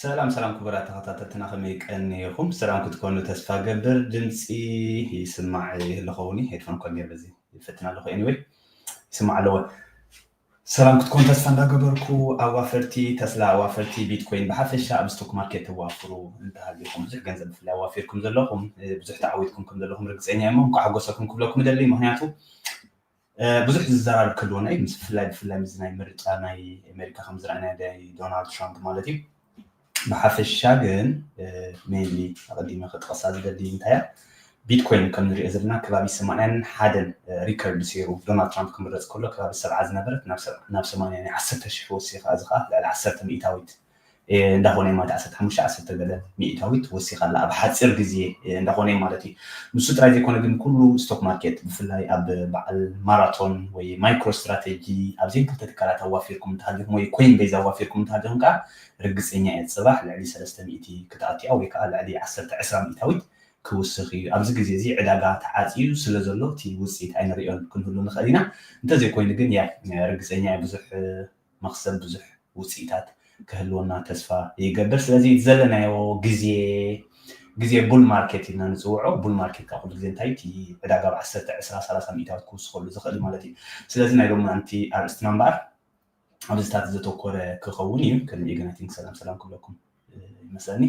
ሰላም ሰላም ክቡራት ተኸታተልትና ከመይ ቀኒኹም? ሰላም ክትኮኑ ተስፋ ገብር። ድምፂ ይስማዕ ይህልኸውን እዩ። ሄድፎን ኮን ጌር በዚ ይፈትን ኣለኹ። Anyway ይስማዕ ኣለዎ። ሰላም ክትኮኑ ተስፋ እንዳገበርኩ ኣዋፈርቲ ተስላ ኣዋፈርቲ ቢትኮይን ብሓፈሻ ኣብ ስቶክ ማርኬት ተዋፍሩ እንተሃሊኹም ብዙሕ ገንዘብ ብፍላይ ኣዋፊርኩም ዘለኹም ብዙሕ ተዓዊትኩም ከም ዘለኹም ርግፀኛ እሞ እንኳ ሓጎሰኩም ክብለኩም እደሊ። ምክንያቱ ብዙሕ ዝዘራረብ ክህልወና እዩ። ምስ ብፍላይ ብፍላይ ምስ ናይ ምርጫ ናይ ኣሜሪካ ከም ዝረኣናዮ ናይ ዶናልድ ትራምፕ ማለት እዩ። ብሓፈሻ ግን mainly ኣቐዲመ ክጥቀሳ ዝደሊ እንታይ እያ ቢትኮይን ከም ንሪኦ ዘለና ከባቢ ሰማንያን ሓደን ሪከርድ ሰይሩ ዶናልድ ትራምፕ ክምረፅ ከሎ ከባቢ ሰብዓ ዝነበረት ናብ ሰማንያ ናይ ዓሰርተ ሽሕ ወሲኻ እዚ ከዓ ልዕሊ ዓሰርተ ሚእታዊት እንዳኾነ ማለት ዓሰርተ ሓሙሽተ ዓሰርተ ገለ ሚእታዊት ወሲኻ ኣላ ኣብ ሓፂር ግዜ እንዳኾነ ማለት እዩ። ንሱ ጥራይ ዘይኮነ ግን ኩሉ ስቶክ ማርኬት ብፍላይ ኣብ በዓል ማራቶን ወይ ማይክሮ ስትራቴጂ ኣብዘን ክልተ ትካላት ኣዋፊርኩም እንተሃሊኹም ወይ ኮይን ቤዝ ኣዋፊርኩም እንተሃሊኹም ከዓ ርግፀኛ እየ ፅባሕ ልዕሊ ሰለስተ ሚእቲ ክትኣትያ ወይ ከዓ ልዕሊ ዓሰርተ ዕስራ ሚእታዊት ክውስኽ እዩ። ኣብዚ ግዜ እዚ ዕዳጋ ተዓፅዩ ስለ ዘሎ እቲ ውፅኢት ኣይንሪኦን ክንህሉ ንኽእል ኢና። እንተዘይኮይኑ ግን ያ ርግፀኛ እየ ብዙሕ መኽሰብ ብዙሕ ውፅኢታት ክህልወና ተስፋ ይገብር። ስለዚ ዘለናዮ ግዜ ግዜ ቡል ማርኬት ኢልና ንፅውዖ። ቡል ማርኬት ካብ ኩሉ ግዜ እንታይ እቲ ዕዳጋ ብ ዓሰርተ ዕስራ ሰላሳ ሚእታዊት ክውስኸሉ ዝኽእል ማለት እዩ። ስለዚ ናይ ሎማንቲ ኣርእስትና እምበኣር ኣብዚታት ዘተኮረ ክኸውን እዩ። ቅድሚኡ ግን I think ሰላም ሰላም ክብለኩም ይመስለኒ።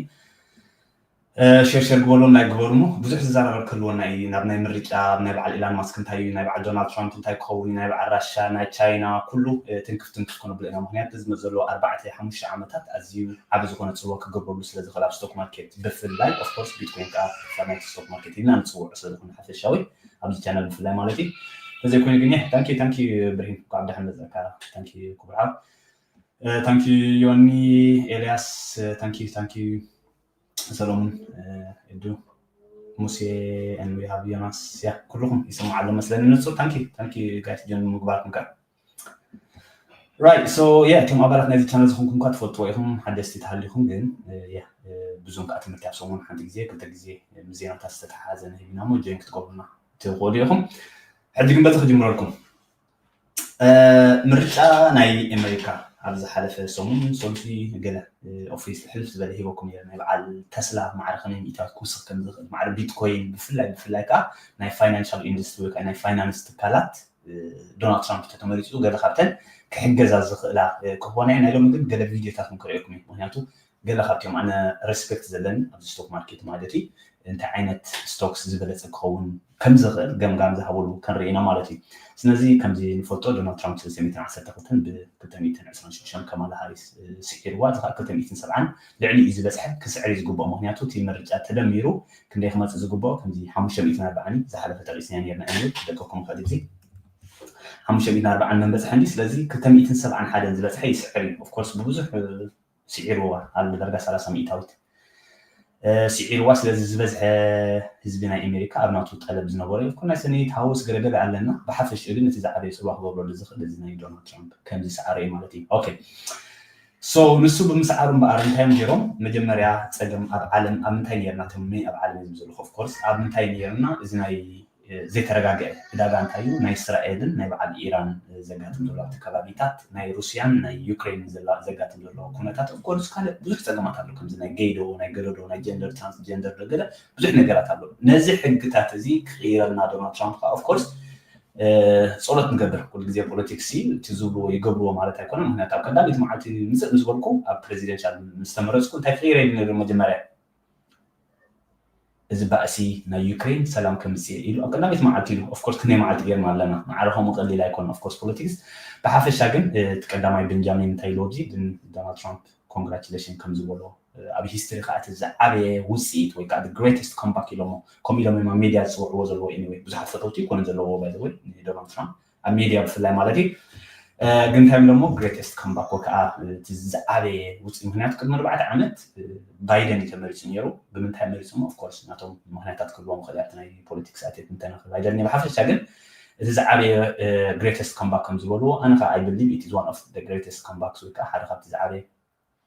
ሼር ሼር ግበሩን ላይክ ግበሩ እሞ ብዙሕ ዝዘራረብ ክህልወና እዩ። ናብ ናይ ምርጫ ኣብ ናይ በዓል ኢላን ማስክ እንታይ እዩ ናይ በዓል ዶናልድ ትራምፕ እንታይ ክኸውን እዩ ናይ በዓል ራሻ ናይ ቻይና ኩሉ ትንክፍ ትንክፍ ክነብሎ ኢና። ምክንያቱ ዝመፅ ዘሎ ኣርባዕተ ሓሙሽተ ዓመታት ኣዝዩ ዓቢ ዝኾነ ፅልዋ ክገብረሉ ስለ ዝኽእል ኣብ ስቶክ ማርኬት ብፍላይ ኦፍኮርስ ቢትኮይን ከዓ ናይቲ ስቶክ ማርኬት ኢልና ንፅውዑ ስለ ዝኾነ ሓፈሻዊ ኣብዚ ቻናል ብፍላይ ማለት እዩ። ተዘይኮይኑ ግን ታንኪ ታንኪ ብርሂን ኳዕ ብድሓን መፀካ ታንኪ ክቡር ሓው። ታንኪ ዮኒ ኤልያስ ታንኪ ታንኪ ሰሎሙን እዱ ሙሴ and we have ዮናስ ያ ኩልኹም ይሰማዕ ኣሎ መስለኒ ንጹር ታንኪ ታንኪ ጋይስ ጆን ምግባርኩም ከ right so yeah እቶም ኣባላት ናይዚ ቻነል ዝኾንኩም ካ ትፈልጥዎ ኢኹም ሓደስቲ ተሃሊኹም ግን ያ ብዙም ከዓ ትምህርቲ ኣብ ሰሙን ሓንቲ ግዜ ክልተ ግዜ ምስ ዜናታት ዝተተሓሓዘ ንህቢና ሞ ጆይን ክትገብሩና ትኽእሉ ኢኹም ሕጂ ግን በዚ ክጅምረልኩም ምርጫ ናይ ኣሜሪካ ኣብ ዝሓለፈ ሰሙን ሰሉሲ ገለ ኦፊስ ሕልፍ ዝበለ ሂበኩም ነረ ናይ በዓል ተስላ ማዕረ ከመይ ሚእታት ክውስኽ ከም ዝኽእል ማዕረ ቢትኮይን ብፍላይ ብፍላይ ከዓ ናይ ፋይናንሻል ኢንዱስትሪ ወይ ከዓ ናይ ፋይናንስ ትካላት ዶናልድ ትራምፕ ተተመሪፁ ገለ ካብተን ክሕገዛ ዝኽእላ ክኾና ናይ ሎሚ ግን ገለ ቪድዮታት ክርእየኩም እዩ ምክንያቱ ገለ ካብቲኦም ኣነ ሬስፔክት ዘለኒ ኣብዚ ስቶክ ማርኬት ማለት እዩ እንታይ ዓይነት ስቶክስ ዝበለፀ ክኸውን ከም ዝኽእል ገምጋም ዝሃበሉ ክንርኢ ኢና ማለት እዩ ስለዚ ከምዚ ንፈልጦ ዶናልድ ትራምፕ ሰለስተ ሚእትን ዓሰርተ ክልተን ብ ክልተ ሚእትን ዕስራን ሽዱሽተን ከማላ ሃሪስ ስዒርዋ እዚ ከዓ ክልተ ሚእትን ሰብዓን ልዕሊ እዩ ዝበፅሐ ክስዕር እዩ ዝግብኦ ምክንያቱ እቲ ምርጫ ተደሚሩ ክንደይ ክመፅእ ዝግብኦ ከምዚ ሓሙሽተ ሚእትን ኣርባዓን እዩ ዝሓለፈ ጠቂስናዮ ነርና እዩ ክደቀኩም ይኽእል እዚ ሓሙሽተ ሚእትን ኣርባዓን መን በፅሐ እንዲ ስለዚ ክልተ ሚእትን ሰብዓን ሓደን ዝበፅሐ ይስዕር እዩ ኦፍኮርስ ብብዙሕ ስዒርዋ ኣሎ ዳርጋ ሰላሳ ሚእታዊት ስዒርዋ ስለዚ ዝበዝሐ ህዝቢ ናይ ኣሜሪካ ኣብ ናቱ ጠለብ ዝነበሮ እዩ ናይ ሰነይት ሃውስ ገለገለ ኣለና ብሓፈሽኡ ግን እቲ ዝዓበየ ፅልዋ ክገብረሉ ዝኽእል እዚ ናይ ዶናልድ ትራምፕ ከም ዝሰዓረ እዩ ማለት እዩ okay so ንሱ ብምስዓሩ እምበኣር እንታይ እዮም ገይሮም መጀመርያ ፀገም ኣብ ዓለም ኣብ ምንታይ ነርና ተምኒ ኣብ ዓለም እዮም ዘለኹ ኦፍኮርስ ኣብ ምንታይ ነርና እዚ ናይ ዘይተረጋግዐ ዕዳጋ እንታይ እዩ ናይ እስራኤልን ናይ በዓል ኢራን ዘጋጥም ዘሎ ኣብቲ ከባቢታት ናይ ሩስያን ናይ ዩክሬንን ዘጋጥም ዘሎ ኩነታት ኦፍኮርስ ካልእ ብዙሕ ፀገማት ኣሎ ከምዚ ናይ ገይዶ ናይ ገደዶ ናይ ጀንደር ትራንስጀንደር ገለ ብዙሕ ነገራት ኣሎ ነዚ ሕግታት እዚ ክቅይረልና ዶናልድ ትራምፕ ከዓ ኦፍኮርስ ፀሎት ንገብር ኩሉ ግዜ ፖለቲክስ እቲ ዝብልዎ ይገብርዎ ማለት ኣይኮነ ምክንያቱ ኣብ ቀዳሚት መዓልቲ ምፅእ ምስ በልኩ ኣብ ፕሬዚደንሻል ምስ ተመረፅኩ እንታይ ክቅይረ ኢሉ ነይሩ መጀመርያ እዚ ባእሲ ናይ ዩክሬን ሰላም ከምፅእ ኢሉ ኣብ ቀዳሚት መዓልቲ ኢሉ ኦፍኮርስ ክንደይ መዓልቲ ገርና ኣለና ማዕረ ከምኡ ቀሊል ኣይኮነ ኦፍኮርስ ፖለቲክስ ብሓፈሻ ግን እቲ ቀዳማይ ቤንጃሚን እንታይ ኢሉ ኣብዚ ግን ዶናልድ ትራምፕ ኮንግራቹሌሽን ከም ዝበሎ ኣብ ሂስትሪ ከዓ እቲ ዝዓበየ ውፅኢት ወይ ከዓ ግሬተስት ኮምባክ ኢሎሞ ከምኡ ኢሎም ማ ሜድያ ዝፅውዕዎ ዘለዎ ኤኒወይ ብዙሓት ፈተውቲ ይኮኑ ዘለዎ ባይዘወይ ዶናልድ ትራምፕ ኣብ ሜድያ ብፍላይ ማለት እዩ ግን እንታይ ኢሎሞ ግሬተስት ኮምባክ ወይ ከዓ እቲ ዝዓበየ ውፅኢት ምክንያቱ ቅድሚ ኣርባዕተ ዓመት ባይደን እዩ ተመሪፁ ነይሩ ብምንታይ መሪፆም ኦፍኮርስ ናቶም ምክንያታት ክህልዎም ይኽእል ኣብቲ ናይ ፖለቲክስ ኣትየት እንተነኽእል ባይደን ብሓፈሻ ግን እቲ ዝዓበየ ግሬተስት ኮምባክ ከም ዝበልዎ ኣነ ከዓ I believe it is one of the greatest comebacks ወይ ከዓ ሓደ ካብቲ ዝዓበየ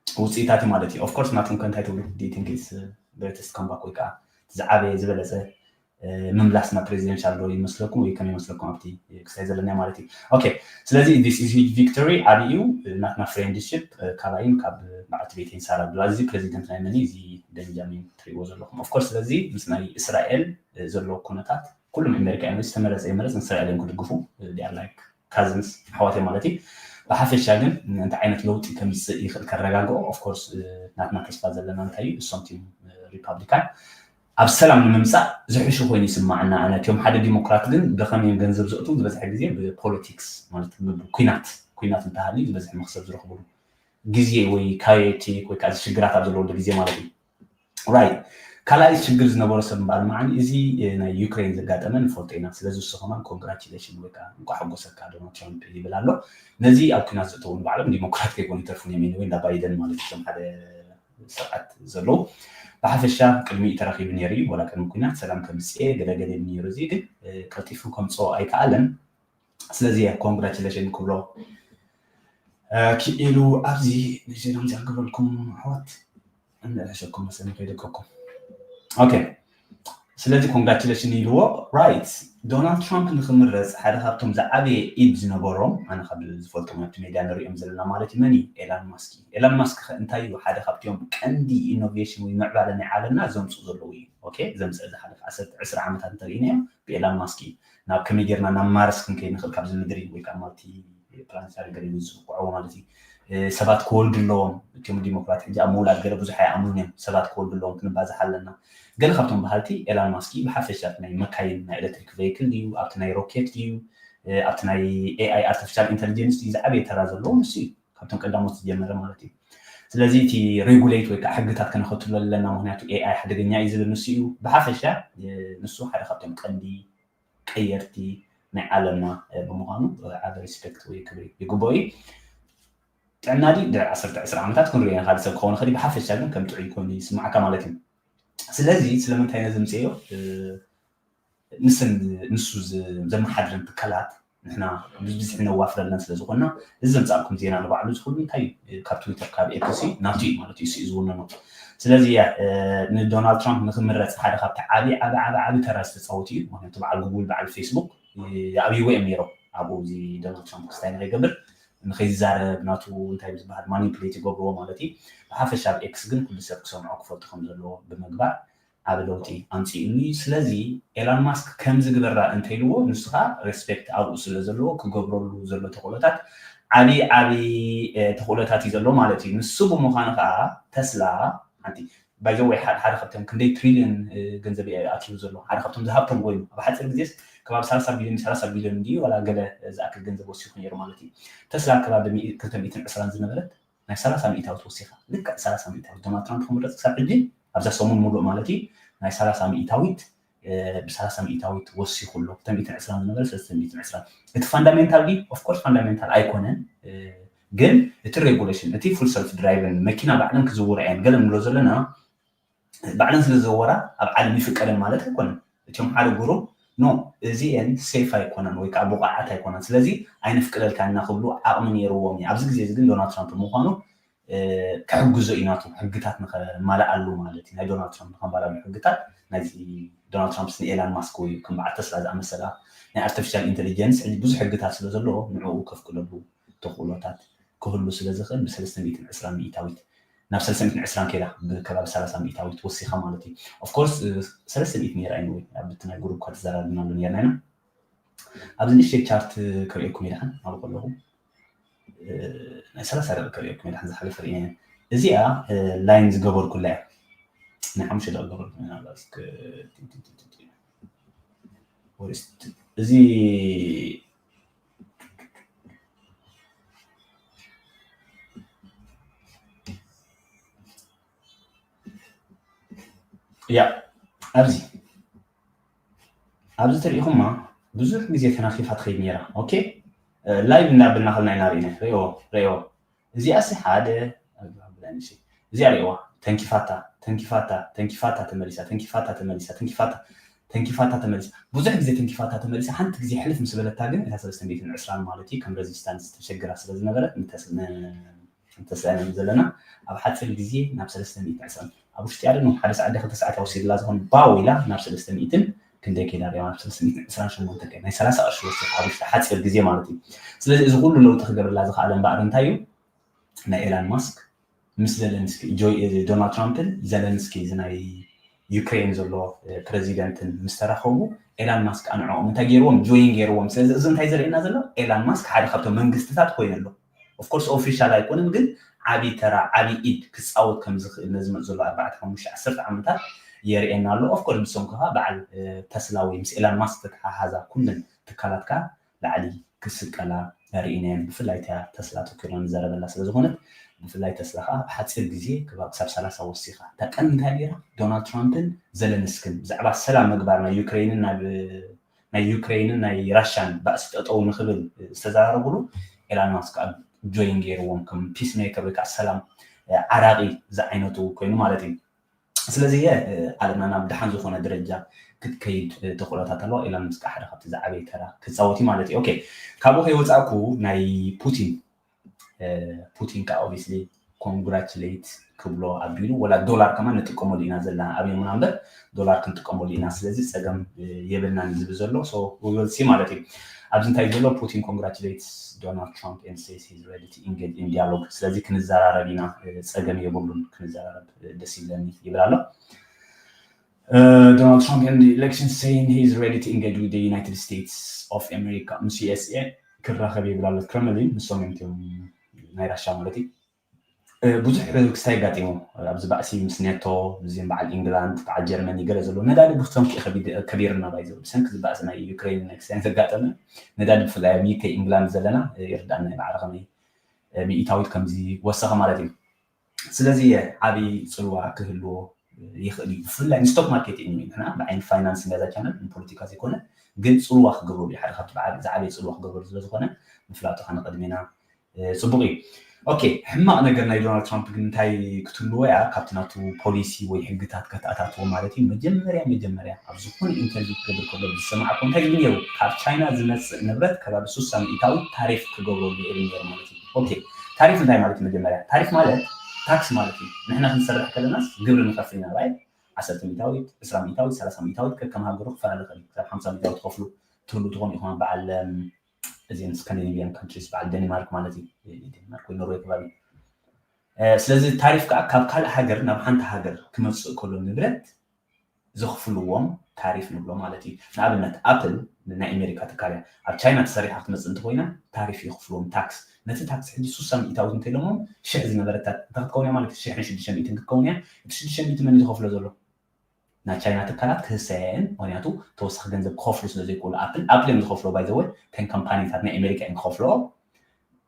ውፅኢታት እዩ ማለት እዩ ኦፍኮርስ ናትኩም ከ እንታይ ትብሉ do you think it's greatest comeback ወይ ከዓ ዝዓበየ ዝበለፀ ምምላስ ናብ ፕሬዚደንሻል ዶ ይመስለኩም ወይ ከም ይመስለኩም ኣብቲ ክስታይ ዘለና ማለት እዩ። ኦኬ፣ ስለዚ this is huge victory፣ ዓብይ እዩ። ናትና ፍሬንድሽፕ ካባይን ካብ በዓልቲ ቤተይን ሳራ ብላ እዚ ፕሬዚደንት ናይ መን እዚ ቤንጃሚን ትሪእዎ ዘለኹም ኦፍኮርስ። ስለዚ ምስ ናይ እስራኤል ዘለዎ ኩነታት ኩሉም ኣሜሪካውያን ዝተመረፀ ይመረፅ ንእስራኤል እዮም ክድግፉ ዲኣር ላይክ ካዝንስ ኣሕዋት እዮም ማለት እዩ። ብሓፈሻ ግን እንታይ ዓይነት ለውጢ ከምፅእ ይኽእል ከረጋግኦ ኦፍኮርስ ናትና ተስፋ ዘለና እንታይ እዩ እሶም ቲም ሪፓብሊካን ኣብ ሰላም ንምምፃእ ዝሕሹ ኮይኑ ይስማዓና። ኣነ እቲኦም ሓደ ዲሞክራት ግን ብኸመይ ገንዘብ ዘእትዉ ዝበዝሐ ግዜ ብፖለቲክስ ማለት ብኩናት ኩናት እንተሃልዩ ዝበዝሐ መክሰብ ዝረኽብሉ ግዜ ወይ ካዮቲክ ወይ ከዓ ሽግራት ኣብ ዘለወሉ ግዜ ማለት እዩ። ራይት ካልኣይ ሽግር ዝነበሮ ሰብ እምበኣር መዓኒ እዚ ናይ ዩክሬን ዘጋጠመ ንፈልጦ ኢና። ስለዚ እሱ ከማን ኮንግራቹሌሽን ወይ ከዓ እንኳ ሓጎሰካ ዶናልድ ትራምፕ ይብል ኣሎ። ነዚ ኣብ ኩናት ዘእተዉ ንባዕሎም ዲሞክራት ከይኮኑ ይተርፉን እዮም ወይ እንዳ ባይደን ማለት እቶም ሓደ ስርዓት ዘለዉ ብሓፈሻ ቅድሚኡ ተረኺቡ ነይሩ እዩ። ዋላ ቅድሚ ኩናት ሰላም ከምፅኤ ገለገለ ነይሩ። እዚ ግን ቀልጢፉ ከምፅኦ ኣይከኣለን። ስለዚ ኮንግራቹሌሽን ክብሎ ክኢሉ ኣብዚ ንዜና ዚኣ ክብረልኩም ኣሕዋት እንዕሸኩም መሰለኒ ከይደቀኩም። ኦኬ ስለዚ ኮንግራቹሌሽን ኢልዎ። ራይት ዶናልድ ትራምፕ ንክምረፅ ሓደ ካብቶም ዝዓበየ ኢድ ዝነበሮም ኣነ ካብ ዝፈልጦም ኣብቲ ሜድያ ንሪኦም ዘለና ማለት እዩ መን እዩ? ኤላን ማስክ እዩ። ኤላን ማስክ ከ እንታይ እዩ? ሓደ ካብቲኦም ቀንዲ ኢኖቬሽን ወይ ምዕባለ ናይ ዓለምና ዘምፅኡ ዘለዉ እዩ። ኦኬ ዘምፅአ ዝሓለፈ ዓሰርተ ዕስራ ዓመታት እንተሪኢናዮ ብኤላን ማስክ እዩ። ናብ ከመይ ጌርና ናብ ማርስ ክንከይድ ንኽእል ካብዚ ምድሪ ወይ ከዓ ማልቲ ፕላኔታሪ ገለ ዝፅውዕዎ ማለት እዩ። ሰባት ክወልዱ ኣለዎም እቶም ዲሞክራት ሕጂ ኣብ ምውላድ ገለ ብዙሕ ኣይኣምኑን እዮም። ሰባት ክወልዱ ኣለዎም ክንባዛሕ ኣለና። ገለ ካብቶም በሃልቲ ኤላን ማስክ እዩ። ብሓፈሻ ኣብቲ ናይ መካይን ናይ ኤሌክትሪክ ቨይክል ድዩ ኣብቲ ናይ ሮኬት ድዩ ኣብቲ ናይ ኤኣይ ኣርቲፊሻል ኢንቴሊጀንስ ድዩ ዝዓበየ ተራ ዘለዎ ንሱ እዩ። ካብቶም ቀዳሞት ዝጀመረ ማለት እዩ። ስለዚ እቲ ሬጉሌት ወይ ከዓ ሕግታት ከነኸትሎ ኣለና ምክንያቱ ኤኣይ ሓደገኛ እዩ ዝብል ንሱ እዩ። ብሓፈሻ ንሱ ሓደ ካብቶም ቀንዲ ቀየርቲ ናይ ዓለምና ብምዃኑ ዓቢ ሪስፔክት ወይ ክብሪ ይግብኦ እዩ። ጥዕና ድዩ ድሕሪ ዓሰርተ ዕስራ ዓመታት ክንሪኦ ኢና ካልእ ሰብ ክኸውን ይኽእል እዩ። ብሓፈሻ ግን ከም ጥዑይ ኮይኑ ይስማዓካ ማለት እዩ። ስለዚ ስለምንታይ ነዚ ምፅእዮ ንስን ንሱ ዘመሓድረን ትካላት ንሕና ብዝብዝሒ ነዋፍረለን ስለ ዝኾንና እዚ ዘምፃእኩም ዜና ንባዕሉ ዝኹሉ እንታይ ካብ ትዊተር ካብ ኤክስ ናቱ እዩ ማለት እዩ ዝውንኖ። ስለዚ ንዶናልድ ትራምፕ ንክምረፅ ሓደ ካብቲ ዓብዪ ዓቢ ዓቢ ዓቢ ተራ ዝተፃወቱ እዩ። ምክንያቱ በዓል ጉጉል በዓል ፌስቡክ ኣብይዎ እዮም ነይሮም ኣብኡ እዚ ዶናልድ ትራምፕ ክስታይ ንከይገብር ንከይዛረብ ናቱ እንታይ ዝበሃል ማኒፕሌት ይገብርዎ ማለት እዩ። ብሓፈሻ ኣብ ኤክስ ግን ኩሉ ሰብ ክሰምዖ ክፈልጡ ከም ዘለዎ ብምግባር ዓቢ ለውጢ ኣምፂኡኒ። ስለዚ ኤላን ማስክ ከምዚ ግበራ እንተኢልዎ ንሱ ከዓ ሬስፔክት ኣብኡ ስለ ዘለዎ ክገብረሉ ዘሎ ተኽእሎታት ዓቢ ዓቢ ተኽእሎታት እዩ ዘሎ ማለት እዩ። ንሱ ብምዃኑ ከዓ ተስላ ሓንቲ ባይዘወይ ሓደ ካብቶም ክንደይ ትሪልዮን ገንዘብ ኣትዩ ዘሎ ሓደ ካብቶም ዝሃብቶም ኮይኑ ኣብ ሓፂር ግዜስ ከባቢ ሰላሳ ቢልዮን ሰላሳ ቢልዮን እንዲ ዋላ ገለ ዝኣክል ገንዘብ ወሲኹ ነይሩ ማለት እዩ። ተስላ ከባቢ ክልተ ሚእትን ዕስራን ዝነበረት ናይ ሰላሳ ሚእታዊት ወሲኻ ልክዕ ሰላሳ ሚእታዊት ዶናልድ ትራምፕ ክምረፅ ክሳብ ሕጂ ኣብዛ ሰሙን ሙሉእ ማለት እዩ ናይ ሰላሳ ሚእታዊት ብሰላሳ ሚእታዊት ወሲኹ ኣሎ። ክልተ ሚእትን ዕስራን ዝነበረ ሰለስተ ሚእትን ዕስራን እቲ ፋንዳሜንታል ድዩ? ኦፍኮርስ ፋንዳሜንታል ኣይኮነን፣ ግን እቲ ሬጉሌሽን እቲ ፉል ሰልፍ ድራይቨን መኪና ባዕለን ክዝውራ እየን ገለ ንብሎ ዘለና ባዕለን ስለ ዝዘወራ ኣብ ዓለም ይፍቀደን ማለት ኣይኮነን። እቲኦም ሓደ ግሩፕ ኖ እዚኤን ሴፍ ኣይኮነን ወይ ከዓ ብቑዓት ኣይኮነን ስለዚ ኣይንፍቅደልካ እና ክብሉ ዓቕሚ ነይርዎም እዩ። ኣብዚ ግዜ እዚ ግን ዶናልድ ትራምፕ ምዃኑ ክሕግዞ እዩ ናቱ ሕግታት ንኸማልኣሉ ማለት እዩ። ናይ ዶናልድ ትራምፕ ንኸማልኣሉ ሕግታት ናይዚ ዶናልድ ትራምፕ ንኤላን ማስክ ወይ ከም በዓል ተስላ ዝኣመሰላ ናይ ኣርቲፊሻል ኢንቴሊጀንስ ሕጂ ብዙሕ ሕግታት ስለ ዘለዎ ንዕኡ ከፍቅደሉ ተኽእሎታት ክህሉ ስለ ዝኽእል ብሰለስተ ሚእትን ዕስራን ሚእታዊት ናብ ሰለስተ ሚእትን ዕስራን ከይዳ ብከባቢ ሰላሳ ሚእታዊት ወሲኻ ማለት እዩ። ኦፍኮርስ ሰለስተ ሚእቲ ነይራ እዩ ኣብ ናይ ጉሩብ እኳ ተዘራርብናሉ ነርና ኢና። ኣብዚ ንእሽተይ ቻርት ክርእየኩም ይድሓን ኣብኡ ከለኹ ናይ ሰላሳ ደቂቕ ክርእየኩም ይድሓን ዝሓለፈ ርእየ እዚኣ ላይን ዝገበርኩላ እያ። ናይ ሓሙሽተ ደቂቕ ገበርኩ እዚ ያ ኣብዚ ኣብዚ ተሪኢኹማ ብዙሕ ግዜ ተናኺፋ ትኸይድ ነይራ። ኦኬ ላይቭ እናብልና ከልና ኢና ርኢና ሪኦ ሪኦ እዚኣ ሲ ሓደ እዚኣ ሪእዋ ተንኪፋታ ተንኪፋታ ተንኪፋታ ተመሊሳ ተንኪፋታ ተመሊሳ ተንኪፋታ ተንኪፋታ ተመሊሳ ብዙሕ ግዜ ተንኪፋታ ተመሊሳ ሓንቲ ግዜ ሕልፍ ምስ በለታ ግን እታ ሰለስተ ሚእትን ዕስራን ማለት እዩ ከም ረዚስታንስ ተሸግራ ስለ ዝነበረት ንተስእነን ዘለና ኣብ ሓፂር ግዜ ናብ ሰለስተ ሚእትን ዕስራን ኣብ ውሽጢ ኣደ ሓደ ሰዓት ክልተ ሰዓት ወሲድላ ዝኾነ ባው ኢላ ናብ ሰለስተ ሚእትን ክንደይ ከይዳ ሪኣ ማለት ዕስራን ሸሞንተ ከይዳ ናይ ሰላሳ ቅርሺ ወሲኻ ኣብ ውሽጢ ሓፂር ግዜ ማለት እዩ። ስለዚ እዚ ኩሉ ለውጢ ክገብርላ ዝኽኣለ እምበኣር እንታይ እዩ? ናይ ኤላን ማስክ ምስ ዘለንስኪ ጆይ ዶናልድ ትራምፕን ዘለንስኪ እዚ ናይ ዩክሬን ዘሎ ፕረዚደንትን ምስ ተራኸቡ ኤላን ማስክ ኣንዕኦም እንታይ ገይርዎም? ጆይን ገይርዎም። ስለዚ እዚ እንታይ ዘርእየና ዘሎ? ኤላን ማስክ ሓደ ካብቶም መንግስትታት ኮይኑ ኣሎ። ኦፍኮርስ ኦፊሻል ኣይኮነን፣ ግን ዓብዪ ተራ ዓብዪ ኢድ ክፃወት ከም ዝኽእል ነዚ መፅ ዘሎ ኣርባዕተ ሓሙሽተ ዓሰርተ ዓመታት የርእየና ኣሎ። ኦፍኮርስ ብሰንኩ ከዓ በዓል ተስላ ወይ ምስ ኤላን ማስክ ተተሓሓዛ ኩለን ትካላት ከዓ ላዕሊ ክስቀላ ርኢናየን። ብፍላይ እቲያ ተስላ ኣተኪርና ንዘረበላ ስለ ዝኾነት ብፍላይ ተስላ ከዓ ኣብ ሓፂር ግዜ ክሳብ ሰላሳ ወሲኻ። እታ ቀንዲ እንታይ ነይራ? ዶናልድ ትራምፕን ዘለንስክን ብዛዕባ ሰላም ምግባር ናይ ዩክሬንን ናይ ዩክሬንን ናይ ራሽያን ባእሲ ጠጠው ንክብል ዝተዘራረብሉ ኤላን ማስክ ከዓ ጆይን ገይርዎም ከም ፒስ ሜከር ወይ ከዓ ሰላም ዓራቂ ዝዓይነቱ ኮይኑ ማለት እዩ። ስለዚ ዓለምና ናብ ደሓን ዝኾነ ደረጃ ክትከይድ ተኽእሎታት ኣለዋ። ኤላን መስክ ሓደ ካብቲ ዝዓበየ ተራ ክፃወት እዩ ማለት እዩ። ኦኬ፣ ካብኡ ከይወፃእኩ ናይ ፑቲን ፑቲን ከዓ ኦብቪስሊ ኮንግራቹሌት ክብሎ ኣቢሉ ወላ ዶላር ከማን ንጥቀመሉ ኢና ዘለና ኣብ የሙና እምበር ዶላር ክንጥቀመሉ ኢና። ስለዚ ፀገም የብልናን ዝብል ዘሎ ሲ ማለት እዩ። ኣብዚ እንታይ ዘሎ ፑቲን congratulates Donald Trump and says he's ready to engage in dialogue። ስለዚ ክንዘራረብ ኢና፣ ፀገም የብሉን፣ ክንዘራረብ ደስ ይብለኒ ይብል ኣሎ። Donald Trump and election saying he is ready to engage with the United States of America ምስ USA ክራኸብ ይብል ኣሎ። ክረምሊን ንሶም እዮም ናይ ራሻ ማለት እዩ። ብዙሕ ክስታይ ኣጋጢሙ ኣብዚ ባእሲ ምስ ኔቶ እዚም በዓል ኢንግላንድ በዓል ጀርመኒ ገለ ዘሎ ነዳዲ ብክቶም ከቢርና ባይ ዘብል ብሰንኪ ዝባእሲ ናይ ዩክሬን ናይ ክስታይ ዘጋጠመ ነዳዲ ብፍላይ ኣብ ዩኬ ኢንግላንድ ዘለና ይርዳእና ባዕሪ ከመይ ሚኢታዊት ከምዚ ወሰኸ ማለት እዩ። ስለዚ ዓብዪ ፅልዋ ክህልዎ ይኽእል እዩ። ብፍላይ ንስቶክ ማርኬት እዩ ንሕና ብዓይኒ ፋይናንስ ነዛ ቻነል ንፖለቲካ ዘይኮነ ግን ፅልዋ ክገብረሉ ሓደ ካብቲ ዝዓበየ ፅልዋ ክገብረሉ ስለዝኾነ ምፍላጡ ከነቐድሜና ፅቡቅ እዩ። ኦኬ፣ ሕማቕ ነገር ናይ ዶናልድ ትራምፕ ግን እንታይ ክትህልዎ እያ? ካብቲ ናቱ ፖሊሲ ወይ ሕግታት ከተኣታትዎ ማለት እዩ። መጀመርያ መጀመርያ ኣብ ዝኾነ ኢንተርቪው ክገብር ከሎ ዝሰማዕኮ እንታይ ዝብል ነይሩ? ካብ ቻይና ዝመፅእ ንብረት ከባቢ ሱሳ ሚእታዊ ታሪፍ ክገብረሉ ይብል ነይሩ ማለት እዩ። ኦኬ፣ ታሪፍ እንታይ ማለት እዩ? መጀመርያ ታሪፍ ማለት ታክስ ማለት እዩ። ንሕና ክንሰርሕ ከለናስ ግብሪ ንኸፍል ኢና ባይ ዓሰርተ ሚእታዊት፣ ዕስራ ሚእታዊት፣ ሰላሳ ሚእታዊት ከከም ሃገሩ ክፈላለ ይኽእል እዩ። ክሳብ ሓምሳ ሚእታዊት ትኸፍሉ ትህሉ ትኾኑ ኢኹም ኣብ በዓል እዚን ስካንዲኔቪያን ካንትሪስ በዓል ደኒማርክ ማለት እዩ። ደኒማርክ ወይ ኖርዌይ ከባቢ። ስለዚ ታሪፍ ከዓ ካብ ካልእ ሃገር ናብ ሓንቲ ሃገር ክመፅእ ከሎ ንብረት ዘኽፍልዎም ታሪፍ ንብሎ ማለት እዩ። ንኣብነት ኣፕል ናይ ኣሜሪካ ትካል እያ። ኣብ ቻይና ተሰሪሓ ክትመፅእ እንተኮይና ታሪፍ ይኽፍልዎም ታክስ። ነቲ ታክስ ሕጂ ሱሳ ሚእታዊት እንተኢሎሞም ሽሕ ዝነበረታት እንታይ ክትከውን እያ ማለት እዩ? ሽሕን ሽዱሽተ ሚእትን ክትከውን እያ። እቲ ሽዱሽተ ሚእቲ መን እዩ ዝኸፍሎ ዘሎ? ናይ ቻይና ትካላት ክህሰያ እየን። ምክንያቱ ተወሳኺ ገንዘብ ክኸፍሉ ስለ ዘይክእሉ ኣፕል ኣፕል እዮም ዝኸፍሎ ባይ ዘወይ ተን ካምፓኒታት ናይ ኣሜሪካ እዮም ክኸፍልኦ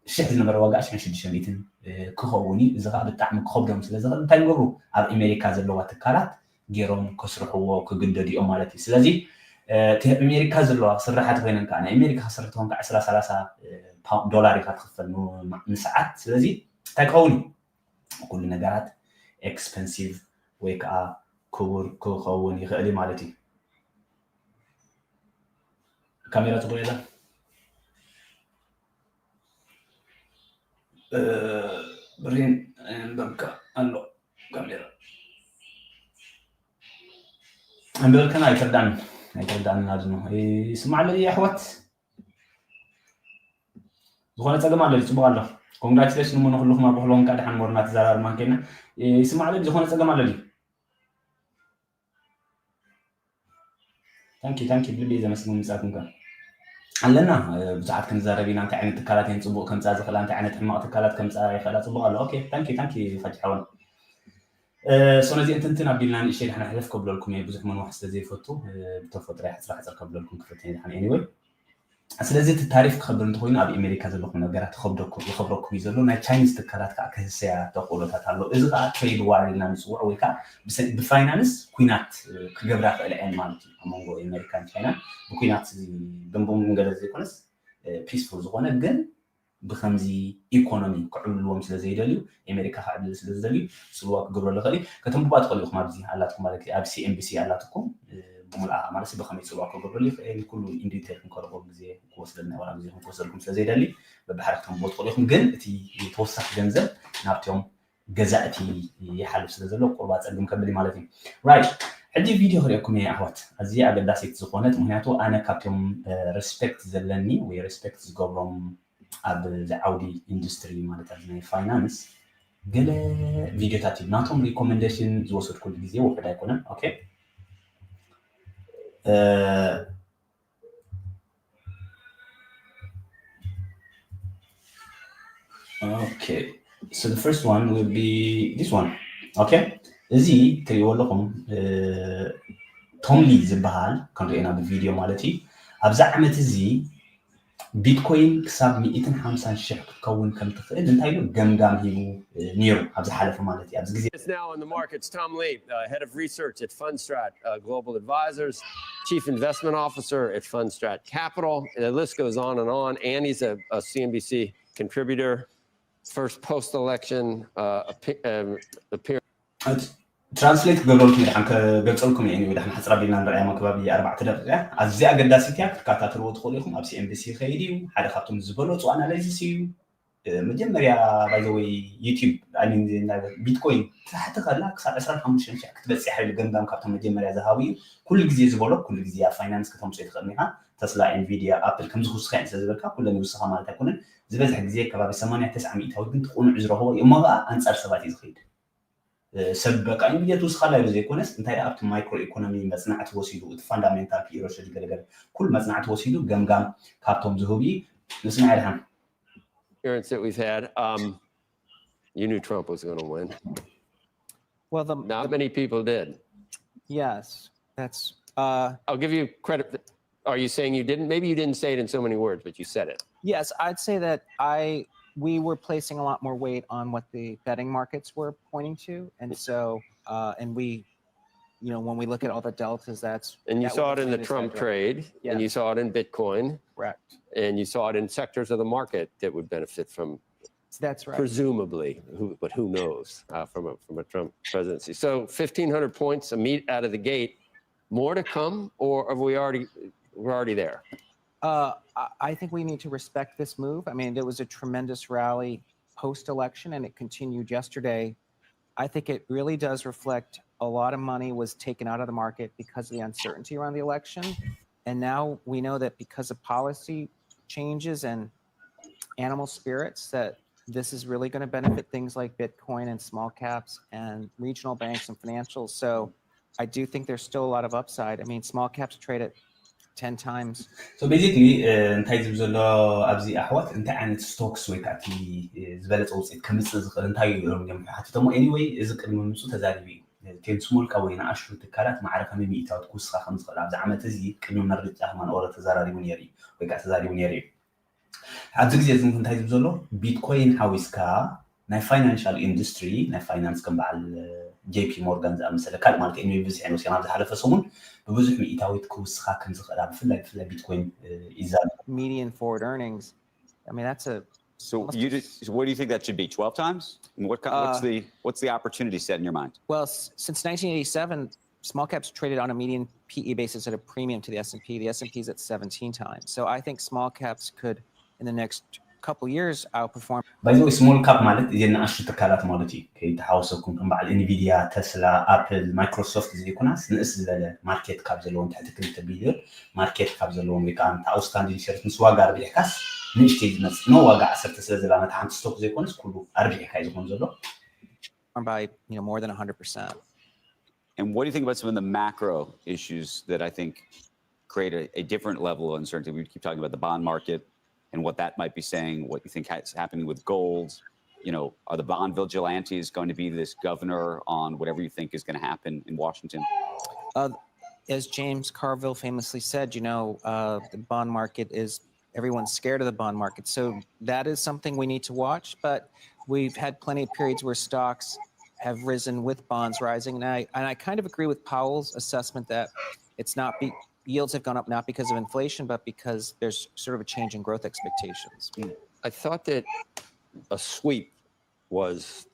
ሽሕ ዝነበረ ዋጋ ሽሕን ሽዱሽተ ሚእትን ክኸውን እዩ። እዚ ከዓ ብጣዕሚ ክኸብዶም ስለ ዝኽእል እንታይ ይገብሩ ኣብ ኣሜሪካ ዘለዋ ትካላት ገይሮም ከስርሕዎ ክግደዱ እዮም ማለት እዩ። ስለዚ እቲ ኣሜሪካ ዘለዋ ክስራሓት ኮይነን ከዓ ናይ ኣሜሪካ ክስርሕቲ ኮንካ ዕስራ ሰላሳ ዶላር ኢካ ትኽፈል ንሰዓት። ስለዚ እንታይ ክኸውን እዩ? ኩሉ ነገራት ኤክስፐንሲቭ ወይ ከዓ ክቡር ክኸውን ይኽእል እዩ ማለት እዩ። ካሜራ ፅቡቅ የለን። ብሬን በቃ ኣሎ ካሜራ እንበልከና ኣይተርዳን ኣይተርዳን ናድኖ ይስማዕ ኣሎ ኣሕዋት። ዝኾነ ፀገም ኣሎ ፅቡቅ ኣሎ። ኮንግራቹሌሽን እሞ ንኩልኩም ኣብ ኩሎም ከዓ ደሓን ሞርና ተዘራርማን ከይና ይስማዕ ኣሎ። ዝኾነ ፀገም ኣሎ። ታንኪ ታንኪ ብልቢ ዘመስግን ምጻትኩም ከ ኣለና። ብዙሓት ክንዛረብ ኢና። እንታይ ዓይነት ትካላት እየን ፅቡቅ ከምፃ ዝኽእላ እንታይ ዓይነት ሕማቅ ትካላት ከምፃ ይኽእላ ፅቡቅ ኣሎ። ኦኬ ታንኪ ታንኪ ፋጭ ሓወን። ሶ ነዚ እንትንትን ኣቢልና ንእሽተይ ድሓን ሕለፍ ከብለልኩም እየ። ብዙሕ ምንዋሕ ስለ ዘይፈቱ ብተፈጥሮ ሕፅራ ሕፅር ከብለልኩም ክፈትን ድሓን። ኤኒወይ ስለዚ እቲ ታሪፍ ክኸብር እንተኮይኑ ኣብ ኣሜሪካ ዘለኹም ነገራት ይኸብረኩም እዩ ዘሎ። ናይ ቻይኒዝ ትካላት ከዓ ክህሰያ ተኽእሎታት ኣሎ። እዚ ከዓ ትሬድ ዋር ኢልና ንፅውዖ ወይ ከዓ ብፋይናንስ ኩናት ክገብራ ክእለ እየን ማለት እዩ ኣብ መንጎ ኣሜሪካን ቻይናን። ብኩናት ብምቡም ገለ ዘይኮነስ ፒስፉል ዝኾነ ግን ብከምዚ ኢኮኖሚ ክዕብልዎም ስለ ዘይደልዩ ኣሜሪካ ክዕብል ስለ ዝደልዩ ፅልዋ ክገብረሉ ይኽእል እዩ። ከተንብባ ትኽእሉ ኢኹም። ኣብዚ ኣላትኩም ማለት ኣብ ሲኤንቢሲ ኣላትኩም ብምልኣ ማለት ብከመይ ፅልዋ ክገብረሉ ይኽእል ኩሉ ኢንዲቴል ክንከርቦ ግዜ ክወስደልና ዋላ ግዜ ክንክወስደልኩም ስለ ዘይደሊ በባሕሪ ከተንብቦ ትኽእሉ ኢኹም። ግን እቲ ተወሳኺ ገንዘብ ናብቶም ገዛእቲ ይሓልፍ ስለ ዘሎ ቁርባ ፀግም ከብል ማለት እዩ። ራይት ሕጂ ቪድዮ ክርእየኩም እየ ኣሕዋት፣ ኣዝያ ኣገዳሲት ዝኾነት፣ ምክንያቱ ኣነ ካብቶም ሬስፔክት ዘለኒ ወይ ሬስፔክት ዝገብሮም ኣብዚ ዓውዲ ኢንዱስትሪ ማለት ኣብዚ ናይ ፋይናንስ ገለ ቪድዮታት እዩ ናቶም ሪኮመንዴሽን ዝወሰድኩሉ ግዜ ውሑድ ኣይኮነን። ኦኬ Okay, so the first one will be this one. Okay, እዚ ትሪእዎ ኣለኹም ቶም ሊ ዝበሃል ክንሪኦ ኢና ብቪድዮ ማለት እዩ። ኣብዚ ዓመት እዚ ቢትኮይን ክሳብ ሚእትን ሓምሳን ሽሕ ክትከውን ከም ትኽእል እንታይ ኢሉ ገምጋም ሂቡ ነይሩ ኣብ ዝሓለፈ ማለት እዩ ኣብዚ ግዜ። It's now on the markets. Tom Lee, uh, head of research at Fundstrat uh, Global Advisors, chief investment officer at Fundstrat Capital. The list goes on and on. Annie's a, a C N B C contributor. First post-election uh, appearance. ትራንስሌት ክገብረልኩም ድሓን ክገልፀልኩም እየ። ድሓን ሓፅር ኣቢልና ንርኣያ ከባቢ ኣርባዕተ ደቂቃ። ኣዝያ ኣገዳሲት እያ፣ ክትከታተልዎ ትኽእሉ ኢኹም። ኣብ C N B C ይኸይድ እዩ። ሓደ ካብቶም ዝበለፁ ኣናላይዝስ እዩ። መጀመርያ ባይዘወይ ዩቲዩብ ቢትኮይን ትሕቲ ከላ ክሳብ ዕስራን ሓሙሽተን ሽሕ ክትበፅሕ ሓይሉ ገምጋም ካብቶም መጀመርያ ዝሃቡ እዩ። ኩሉ ግዜ ዝበሎ ኩሉ ግዜ ኣብ ፋይናንስ ከተምፅኦ ትኽእል ኢኻ። ተስላ፣ ኢንቪድያ፣ ኣፕል ከምዚ ክውስኻ እየን ስለዝበልካ ኩለን ይውስኻ ማለት ኣይኮነን። ዝበዝሕ ግዜ ከባቢ ሰማንያ ተስዓ ሚእታዊት ግን ትቕኑዕ ዝረኽቦ እዩ። እሞ ከዓ ኣንፃር ሰባት እዩ ዝኸይድ። ሰብ በቃ ኢንቪድያ ትውስኻላ ኢሉ ዘይኮነስ እንታይ ደኣ ኣብቲ ማይክሮ ኢኮኖሚ መፅናዕቲ ወሲዱ እቲ ፋንዳሜንታል ፒ ኢሮሸ ዝገለገለ ኩሉ መፅናዕቲ ወሲዱ ገምጋም ካብቶም ዝህቡ እዩ። ንስማዕ ድሓን experience that we've had. Um, you knew Trump was going to win. Well, the, Not many people did. Yes, that's. Uh, I'll give you credit. Are you saying you didn't? Maybe you didn't say it in so many words, but you said it. Yes, I'd say that I we were placing a lot more weight on what the betting markets were pointing to, and so uh, and we, you know, when we look at all the deltas, that's and you that saw it would in the lead us Trump that trade, and you Yes. saw it in Bitcoin, Correct. And you saw it in sectors of the market that would benefit from That's right. Presumably, who, but who knows uh, from a from a Trump presidency? So fifteen hundred points a meet out of the gate. More to come, or are we already we're already there? Uh, I, I think we need to respect this move. I mean, there was a tremendous rally post election, and it continued yesterday. I think it really does reflect a lot of money was taken out of the market because of the uncertainty around the election. And now we know that because of policy changes and animal spirits, that this is really going to benefit things like Bitcoin and small caps and regional banks and financials. So I do think there's still a lot of upside. I mean, small caps trade at ten times. So basically እንታይ ዝብ ዘሎ ኣብዚ ኣሕዋት እንታይ ዓይነት ስቶክስ ወይ ከዓ ዝበለፀ ውፅኢት ከምፅእ ዝኽእል እንታይ እዮም እዮም ሓቲቶሞ። Anyway እዚ ቅድሚ ምምፁ ተዛሪቡ እዩ። እተን ስሞል ካፕ ወይ ንኣሽቱ ትካላት ማዕረ ከመይ ሚእታዊት ክውስኻ ከም ዝኽእል ኣብዚ ዓመት እዚ ቅድሚ ምርጫ ከማን ኦረ ተዘራሪቡ ነይሩ እዩ ወይ ከዓ ተዛሪቡ ነይሩ እዩ። ኣብዚ ግዜ እዚ እንታይ ዝብ ዘሎ ቢትኮይን ሓዊስካ ናይ ፋይናንሻል ኢንዱስትሪ ናይ ፋይናንስ ከም በዓል ጄፒ ሞርጋን ዝኣመሰለ ካልእ ማለት ኤንቢ ብዙሕ እዮም ወሲና ኣብ ዝሓለፈ ሰሙን ብብዙሕ ሚእታዊት ክውስኻ ከም ዝኽእላ ብፍላይ ብፍላይ ቢትኮይን ይዛረብ። Median forward earnings. I mean, that's a So you just, so what do you think that should be? Twelve times? I mean, what kind, what's Uh, the what's the opportunity set in your mind? Well, s- since nineteen eighty-seven, small caps traded on a median P E basis at a premium to the S and P. The S and P is at seventeen times. So I think small caps could, in the next couple years, outperform. By the way, small cap ማለት እዘን ንኣሽቱ ትካላት ማለት እዩ። ከይተሓወሰኩም ከም በዓል ኤንቪድያ፣ ተስላ፣ ኣፕል፣ ማይክሮሶፍት ዘይኮናስ ንእስ ዝበለ ማርኬት ካብ ዘለዎም ትሕቲ ክልተ ቢልዮን ማርኬት ካብ ዘለዎም ወይ ከዓ ኣውትስታንዲንግ ሸርስ ምስ ዋጋ ኣርቢሕካስ ንእሽተይ ዝመፅእ ነው። ዋጋ ዓሰርተ ስለ ዘላ ነታ ሓንቲ ስቶክ ዘይኮነስ ኩሉ ኣርቢሕካ እዩ ዝኾን ዘሎ። By you know more than one hundred percent. And what do you think about some of the macro issues that I think create a, a different level of uncertainty? We keep talking about the bond market and what that might be saying, what you think is happening with gold. You know, are the bond vigilantes going to be this governor on whatever you think is going to happen in Washington? As James Carville famously said, you know, uh, the bond market is everyone's scared of the bond market. So that is something we need to watch. But we've had plenty of periods where stocks have risen with bonds rising. And I, and I kind of agree with Powell's assessment that it's not be, yields have gone up not because of inflation, but because there's sort of a change in growth expectations. I thought that a sweep was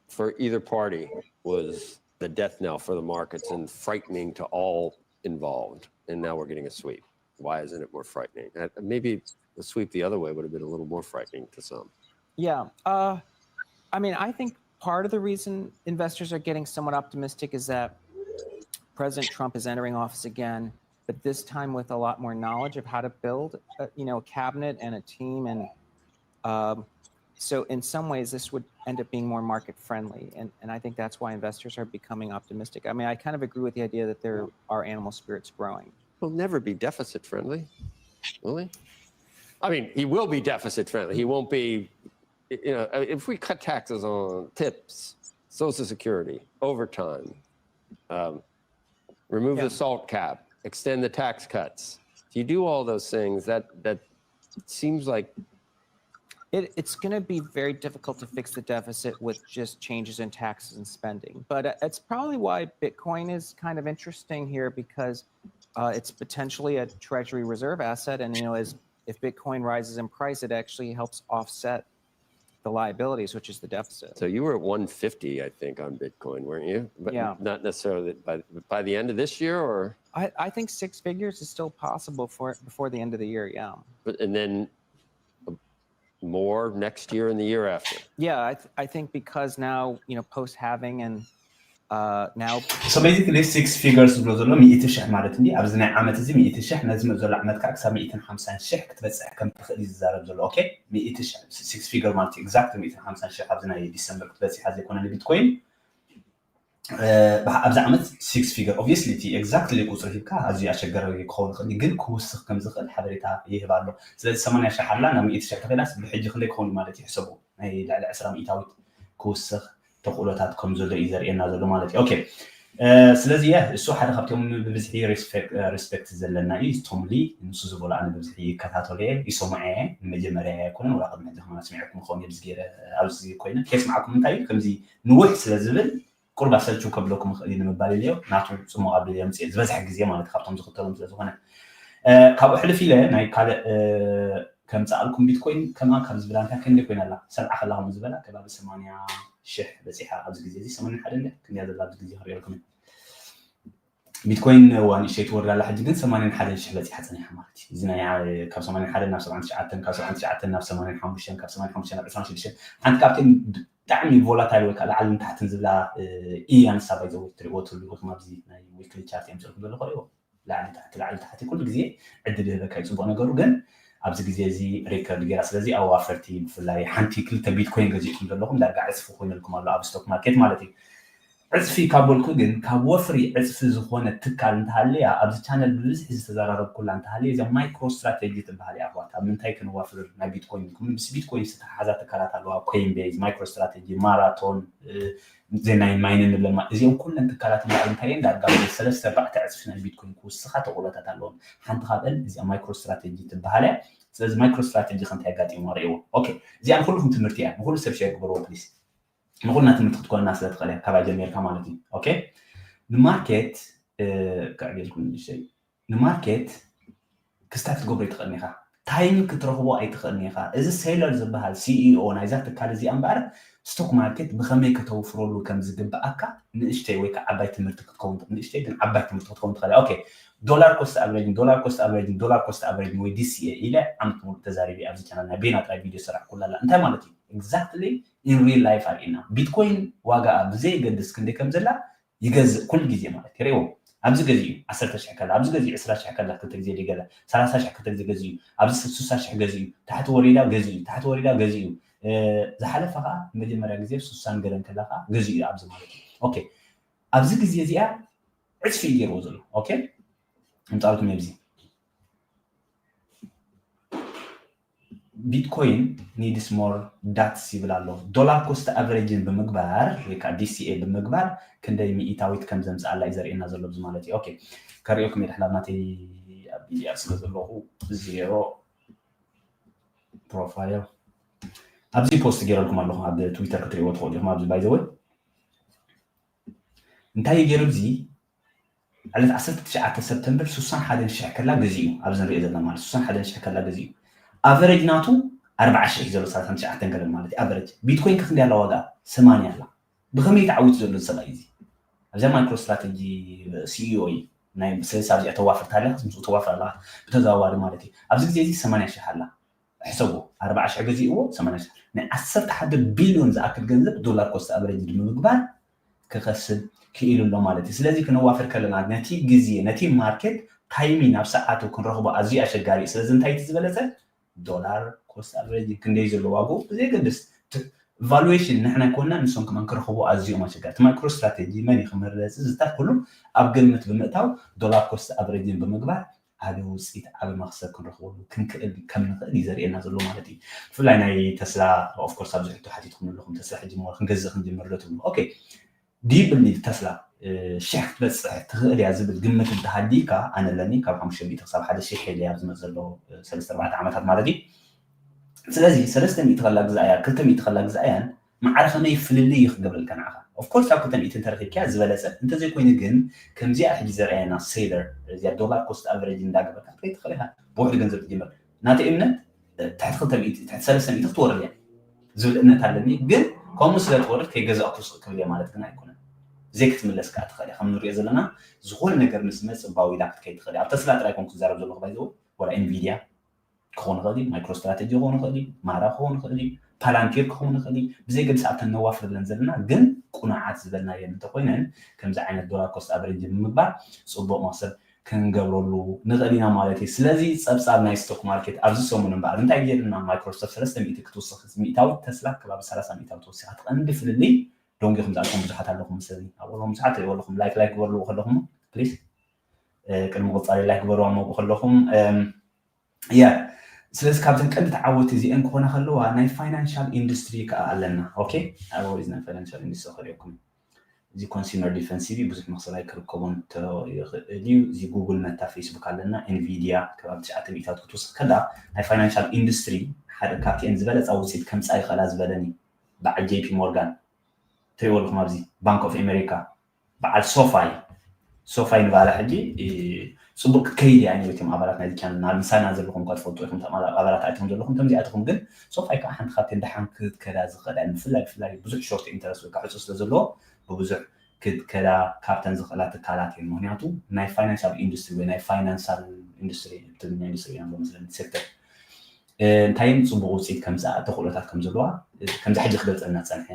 for either party was the death knell for the markets and frightening to all involved. And now we're getting a sweep. Why isn't it more frightening? Uh, Maybe the sweep the other way would have been a little more frightening to some. Yeah. Uh, I mean, I think part of the reason investors are getting somewhat optimistic is that President Trump is entering office again, but this time with a lot more knowledge of how to build, a, you know, a cabinet and a team, and um, so in some ways this would end up being more market friendly, and, and I think that's why investors are becoming optimistic. I mean, I kind of agree with the idea that there are animal spirits growing. He'll never be deficit friendly, will he? I mean, he will be deficit friendly. He won't be, you know, if we cut taxes on tips, Social Security, overtime, um, remove Yeah. the SALT cap, extend the tax cuts. If you do all those things, that that seems like It, it's going to be very difficult to fix the deficit with just changes in taxes and spending. But uh, it's probably why Bitcoin is kind of interesting here, because uh, it's potentially a treasury reserve asset. And, you know, as if Bitcoin rises in price, it actually helps offset the liabilities, which is the deficit. So you were at one fifty, I think, on Bitcoin, weren't you? But Yeah. Not necessarily. By, by the end of this year, or I, I think six figures is still possible for before the end of the year. Yeah. But- and then more next year and the year after. Yeah, I, th- I think because now, you know, post halving and uh, now So basically six figures ዝብሎ ዘሎ ሚእቲ ሽሕ ማለት እንዲ ኣብዚ ናይ ዓመት እዚ ሚእቲ ሽሕ ነዚ ምእ ዘሎ ዓመት ከዓ ክሳብ ሚእትን ሓምሳን ሽሕ ክትበፅሕ ከም ትኽእል እዩ ዝዛረብ ዘሎ። ኦኬ፣ ሚእቲ ሽሕ፣ six figure ማለት exact ሚእትን ሓምሳን ሽሕ ኣብዚ ናይ ዲሰምበር ክትበፅሕ ዘይኮነ ንቢትኮይን ኣብዚ ዓመት six figure obviously እቲ exactly ቁፅሪ ሂብካ ኣዝዩ ኣሸገረ ክኸውን ይኽእል እዩ፣ ግን ክውስኽ ከም ዝኽእል ሓበሬታ ይህብ ኣሎ። ስለዚ ሰማንያ ሽሕ ኣላ ናብ ሚእቲ ሽሕ ተኸይዳስ ብሕጂ ክንደይ ክኸውን ማለት እዩ? ሕሰቡ፣ ናይ ልዕሊ ዕስራ ሚእታዊት ክውስኽ ተኽእሎታት ከም ዘሎ እዩ ዘርእየና ዘሎ ማለት እዩ። ኦኬ፣ ስለዚ እሱ ሓደ ካብቶም ብብዝሒ ሪስፔክት ዘለና እዩ። ቶም ሊ ንሱ ዝበሎ ኣነ ብብዝሒ ይከታተሎ እየ፣ ይሰምዖ እየ። ንመጀመርያ ኣይኮነን፣ ወላ ቅድሚ ሕጂ ከማን ስሚዐኩም ክኸውን እየ። ብዚ ገይረ ኣብዚ ኮይነ ከይስማዕኩም እንታይ እዩ ከምዚ ንውሕ ስለ ዝብል ቁርብ ኣሰልችው ከብለኩም ይኽእል እዩ ንምባል ኢለዮ። ናቱ ፅሙቕ ኣብለ የምፅእ ዝበዝሐ ግዜ ማለት ካብቶም ዝኽተሎም ስለ ዝኾነ ካብኡ ሕልፍ ኢለ ናይ ካልእ ከምፃኣልኩም ቢትኮይን ከማን ካብ ዝብላ እንታይ ክንደይ ኮይና ኣላ ሰብዓ ከላ ከም ዝበላ ከባቢ ሰማንያ ሽሕ በፂሓ ኣብዚ ግዜ እዚ ሰማንያ ሓደ እንደ ክንደያ ዘላ ኣብዚ ግዜ ክሪኦልኩም ቢትኮይን እዋ ንእሽተይ ትወርድ ኣላ ሕጂ ግን ሰማንያን ሓደን ሽሕ በፂሓ ፀኒሓ ማለት እዩ። እዚ ናይ ካብ ሰማንያን ሓደን ናብ ሰብዓን ትሽዓተን ካብ ሰብዓን ትሽዓተን ናብ ሰማንያን ሓሙሽተን ካብ ሰማንያን ሓሙሽተን ናብ ዕስራን ሽዱሽተን ሓንቲ ካብተን ብጣዕሚ ቮላታይል ወይ ከዓ ላዕልን ታሕትን ዝብላ እያ ንሳ ባይዘው ትሪእዎ ትህሉ ኢኹም ኣብዚ ናይ ዊክሊ ቻርት እዮም ዘልኩም ዘለኹ ሪእዎ ላዕሊ ታሕቲ ላዕሊ ታሕቲ ኩሉ ግዜ ዕድል ይህበካ እዩ ፅቡቅ ነገሩ ግን ኣብዚ ግዜ እዚ ሪከርድ ገይራ ስለዚ ኣዋፈርቲ ብፍላይ ሓንቲ ክልተ ቢትኮይን ገዚእኩም ዘለኹም ዳርጋ ዕፅፊ ኮይነልኩም ኣሎ ኣብ ስቶክ ማርኬት ማለት እዩ። ዕፅፊ ካብ በልኩ ግን ካብ ወፍሪ ዕፅፊ ዝኾነ ትካል እንተሃለያ ኣብዚ ቻነል ብብዝሒ ዝተዘራረብኩላ እንተሃለየ እዚኣ ማይክሮ ስትራቴጂ ትበሃል እያ ኣሕዋት ኣብ ምንታይ ክንዋፍር ናይ ቢትኮይን ምስ ቢትኮይን ዝተተሓሓዛ ትካላት ኣለዋ ኮይን ቤዝ ማይክሮ ስትራቴጂ ማራቶን ዜናይ ማይን ንብለማ እዚኦም ኩለን ትካላት እምበኣር እንታይ እየን ዳርጋ ሰለስተ ኣርባዕተ ዕፅፊ ናይ ቢትኮይን ክውስኻ ተኽእሎታት ኣለዎም ሓንቲ ካብአን እዚኣ ማይክሮ ስትራቴጂ ትበሃል እያ ስለዚ ማይክሮ ስትራቴጂ ከንታይ ኣጋጢሙ ርእይዎ ኦኬ እዚኣ ንኩልኩም ትምህርቲ እያ ንኩሉ ሰብ ሸር ግበርዎ ፕሊስ ንኹልና ትምህርቲ ክትኮነና ስለ ትኽእል እያ ካባይ ጀሚርካ ማለት እዩ ኦኬ ንማርኬት ክዕግልኩም ንእሽተይ ንማርኬት ክስታይ ክትገብሮ ይትኽእል ኢኻ ታይም ክትረኽቦ ኣይትኽእል ኢኻ እዚ ሴለር ዝበሃል ሲኢኦ ናይዛ ትካል እዚኣ እምበኣር ስቶክ ማርኬት ብኸመይ ከተውፍረሉ ከም ዝግብኣካ ንእሽተይ ወይ ከዓ ዓባይ ትምህርቲ ክትከውን ንእሽተይ ግን ዓባይ ትምህርቲ ክትከውን ትኽእል ኦኬ ዶላር ኮስት ኣቨሬጅን ዶላር ኮስት ኣቨሬጅን ዶላር ኮስት ኣቨሬጅን ወይ ዲሲኤ ኢለ ዓመት ሙሉእ ተዛሪቢ ኣብዚ ቻናል ናይ ቤና ጥራይ ቪድዮ ሰራሕኩላ ኣላ እንታይ ማለት እዩ exactly in real life ኣርእና ቢትኮይን ዋጋኣ ብዘየገድስ ክንደይ ከም ዘላ ይገዝእ ኩሉ ግዜ ማለት ይርእዎ ኣብዚ ገዚኡ ዓሰርተ ሽሕ ከላ ኣብዚ ገዚኡ ዕስራ ሽሕ ከላ ክልተ ግዜ ደገለ ሰላሳ ሽሕ ክልተ ግዜ ገዚኡ ኣብዚ ስሳ ሽሕ ገዚኡ ታሕቲ ወሪዳ ገዚኡ ታሕቲ ወሪዳ ገዚኡ ዝሓለፈ ከዓ መጀመርያ ግዜ ሱሳን ገለን ከላ ከዓ ገዚኡ ኣብዚ ማለት እዩ ኦኬ ኣብዚ ግዜ እዚኣ ዕፅፊ እዩ ገይርዎ ዘሎ ኦኬ ምፃልኩም ኣብዚ ቢትኮይን needs more dApps ይብል ኣሎ dollar cost average ን ብምግባር ወይ ከዓ ዲሲኤ ብምግባር ክንደይ ሚኢታዊት ከም ዘምፅኣላ እዩ ዘርእየና ዘሎ እዚ ማለት እዩ okay ከሪኦኩም እየ ድሕላብ ናተይ ኣብ ሚድያ ስለ ዘለኹ zero profile ኣብዚ post ገይረልኩም ኣለኹ ኣብ ትዊተር ክትሪእዎ ትኽእሉ ኢኹም ኣብዚ by the way እንታይ ገይሩ እዚ ዕለት ዓሰርተ ትሽዓተ ሰፕተምበር ስሳን ሓደን ሽሕ ከላ ገዚኡ ኣብዚ ንሪኦ ዘለና ማለት ስሳን ሓደን ሽሕ ከላ ገዚኡ ኣቨረጅ ናቱ ኣርባዓ ሽሕ ዘሎ ሰላሳን ትሽዓተን ገለ ማለት እዩ ኣቨረጅ ቢትኮይን ከክንዲ ኣላ ዋጋ ሰማንያ ኣላ ብኸመይ ተዓዊቱ ዘሎ ሰብኣይ እዚ ኣብዚኣ ማይክሮ ስትራተጂ ሲኢኦ እዩ ናይ ስለዚ ኣብዚኣ ተዋፍር ታለያ ምስ ተዋፍር ኣለካ ብተዘዋዋሪ ማለት እዩ ኣብዚ ግዜ እዚ ሰማንያ ሽሕ ኣላ ሕሰቡ ኣርባዓ ሽሕ ገዚእዎ ሰማንያ ሽሕ ናይ ዓሰርተ ሓደ ቢልዮን ዝኣክል ገንዘብ ዶላር ኮስት ኣቨረጅ ንምግባር ክኸስብ ክኢሉ ኣሎ ማለት እዩ። ስለዚ ክነዋፍር ከለና ነቲ ግዜ፣ ነቲ ማርኬት ታይሚንግ ኣብ ሰዓቱ ክንረኽቦ ኣዝዩ ኣሸጋሪ እዩ። ስለዚ እንታይ እቲ ዝበለጸ ዶላር ኮስት ኣቨሬጅ ክንደይ ዘሎ ዋግኡ ብዘየገድስ ቫሉዌሽን ንሕና ይኮንና ንሶም ከማን ክረኽቡ ኣዝዮም ኣሸጋሪ። እቲ ማይክሮ ስትራቴጂ መን እዩ ክምረፅ ዝታ ኩሉ ኣብ ግምት ብምእታው ዶላር ኮስት ኣቨሬጅን ብምግባር ዓቢ ውፅኢት ዓቢ መክሰብ ክንረኽበሉ ክንክእል ከም ንኽእል እዩ ዘርእየና ዘሎ ማለት እዩ። ብፍላይ ናይ ተስላ ኦፍኮርስ ኣብዚ ሕቶ ሓቲትኩም ኣለኹም ተስላ ሕጂ ሞ ክንገዝእ ክንጅምር ዶ ትብሉ? ኦኬ ዲብል ተስላ ሽሕ ክትበፅሕ ትኽእል እያ ዝብል ግምት እንተሃልዩካ ኣነ ኣለኒ ካብ ሓሙሽተ ሚእቲ ክሳብ ሓደ ሽሕ ኢለ ኣብ ዝመፅ ዘሎ ሰለስተ ኣርባዕተ ዓመታት ማለት እዩ። ስለዚ ሰለስተ ሚእቲ ከላ ግዛእያ ክልተ ሚእቲ ከላ ግዛእያን ማዕረ ከመይ ፍልልይ እዩ ክገብረልካ ንዓኻ። ኦፍኮርስ ኣብ ክልተ ሚእቲ እንተረኪብካያ ዝበለፀ እንተዘይኮይኑ ግን ከምዚኣ ሕጂ ዘርኣየና ሴለር እዚኣ ዶላር ኮስት ኣቨሬጅ እንዳገበርካ ክትከይድ ትኽእል ኢኻ። ብውሕድ ገንዘብ ትጅምር ናተይ እምነት ትሕቲ ክልተ ሚእቲ ትሕቲ ሰለስተ ሚእቲ ክትወርድ እያ ዝብል እምነት ኣለኒ። ግን ከምኡ ስለ ትወርድ ከይገዛእኩ ስቕ ክብል እየ ማለት ግን ኣይኮነን። ዘይክትምለስ ከዓ ትኽእል እያ። ከም ንሪኦ ዘለና ዝኾነ ነገር ምስ መፅ ባው ኢላ ክትከይድ ትኽእል እያ። ኣብ ተስላ ጥራይ ኮን ክዛረብ ዘለኹ ባይዘው ወላ ኢንቪድያ ክኾን ይኽእል እዩ፣ ማይክሮ ስትራቴጂ ክኾን ይኽእል እዩ፣ ማራ ክኾን ይኽእል እዩ፣ ፓላንቲር ክኾን ይኽእል እዩ። ብዘይ ገድስ ኣብተን ነዋፍርለን ዘለና ግን ቁኑዓት ዝበልናየን እንተኮይነን ከምዚ ዓይነት ዶላር ኮስት ኣቨሬጅ ብምግባር ፅቡቅ መክሰብ ክንገብረሉ ንኽእል ኢና ማለት እዩ። ስለዚ ጸብጻብ ናይ ስቶክ ማርኬት ኣብዚ ሰሙን እምበኣር እንታይ ገይርና? ማይክሮሶፍት ሰለስተ ሚእቲ ክትውስኽ ሚእታዊት፣ ተስላ ከባቢ ሰላሳ ሚእታዊት ተወሲኻ። እቲ ቀንዲ ፍልልይ ዶንጊኹም ዝኣልኩም ብዙሓት ኣለኹም። ስለዚ ኣብኦም ብዙሓት ትሪእዎ ኣለኹም። ላይክ ላይክ ግበርልዎ ከለኹም ፕሊስ ቅድሚ ቁጻሪ ላይክ ግበርዋ መብኡ ከለኹም ያ ስለዚ ካብተን ቀንዲ ተዓወቲ እዚአን ክኾና ከለዋ ናይ ፋይናንሻል ኢንዱስትሪ ከዓ ኣለና። ኦኬ ኣበወይዝ ናይ ፋይናንሻል ኢንዱስትሪ ከሪኦኩም እዚ ኮንሱመር ዲፈንሲቭ ብዙሕ መኽሰብ ኣይክርከቦን ይኽእል እዩ። እዚ ጉግል መታ ፌስቡክ ኣለና። ኤንቪዲያ ከባቢ ትሽዓተ ሚእታዊት ክትውስኽ ከላ ናይ ፋይናንሻል ኢንዱስትሪ ሓደ ካብቲአን ዝበለፃ ውፅኢት ከምፃ ይኽእላ ዝበለኒ በዓል ጄፒ ሞርጋን ትሪእዎ ኣለኹም ኣብዚ ባንክ ኦፍ ኣሜሪካ በዓል ሶፋይ ሶፋይ ንባላ ሕጂ ፅቡቅ ክትከይድ እያ። ኒወትም ኣባላት ናይዚ ቻነል ናብ ምሳና ዘለኹም እኳ ትፈልጡ ኢኹም። ኣባላት ኣትኹም ዘለኹም ከምዚኣትኹም ግን ሶፋይ ከዓ ሓንቲ ካብተን ደሓን ክትከዳ ዝኽእላ ብፍላይ ብፍላይ ብዙሕ ሾርት ኢንተረስት ወይ ከዓ ሕፁ ስለ ዘለዎ ብብዙሕ ክትከዳ ካብተን ዝኽእላ ትካላት እየን። ምክንያቱ ናይ ፋይናንሻል ኢንዱስትሪ ወይ ናይ ፋይናንሻል ኢንዱስትሪ ትግርኛ ኢንዱስትሪ ኢና መስለኒ ሴክተር እንታይ ጽቡቕ ውፅኢት ከምዝኣ ተኽእሎታት ከም ዘለዋ ከምዚ ሕጂ ክገልፀልና ዝፀንሐ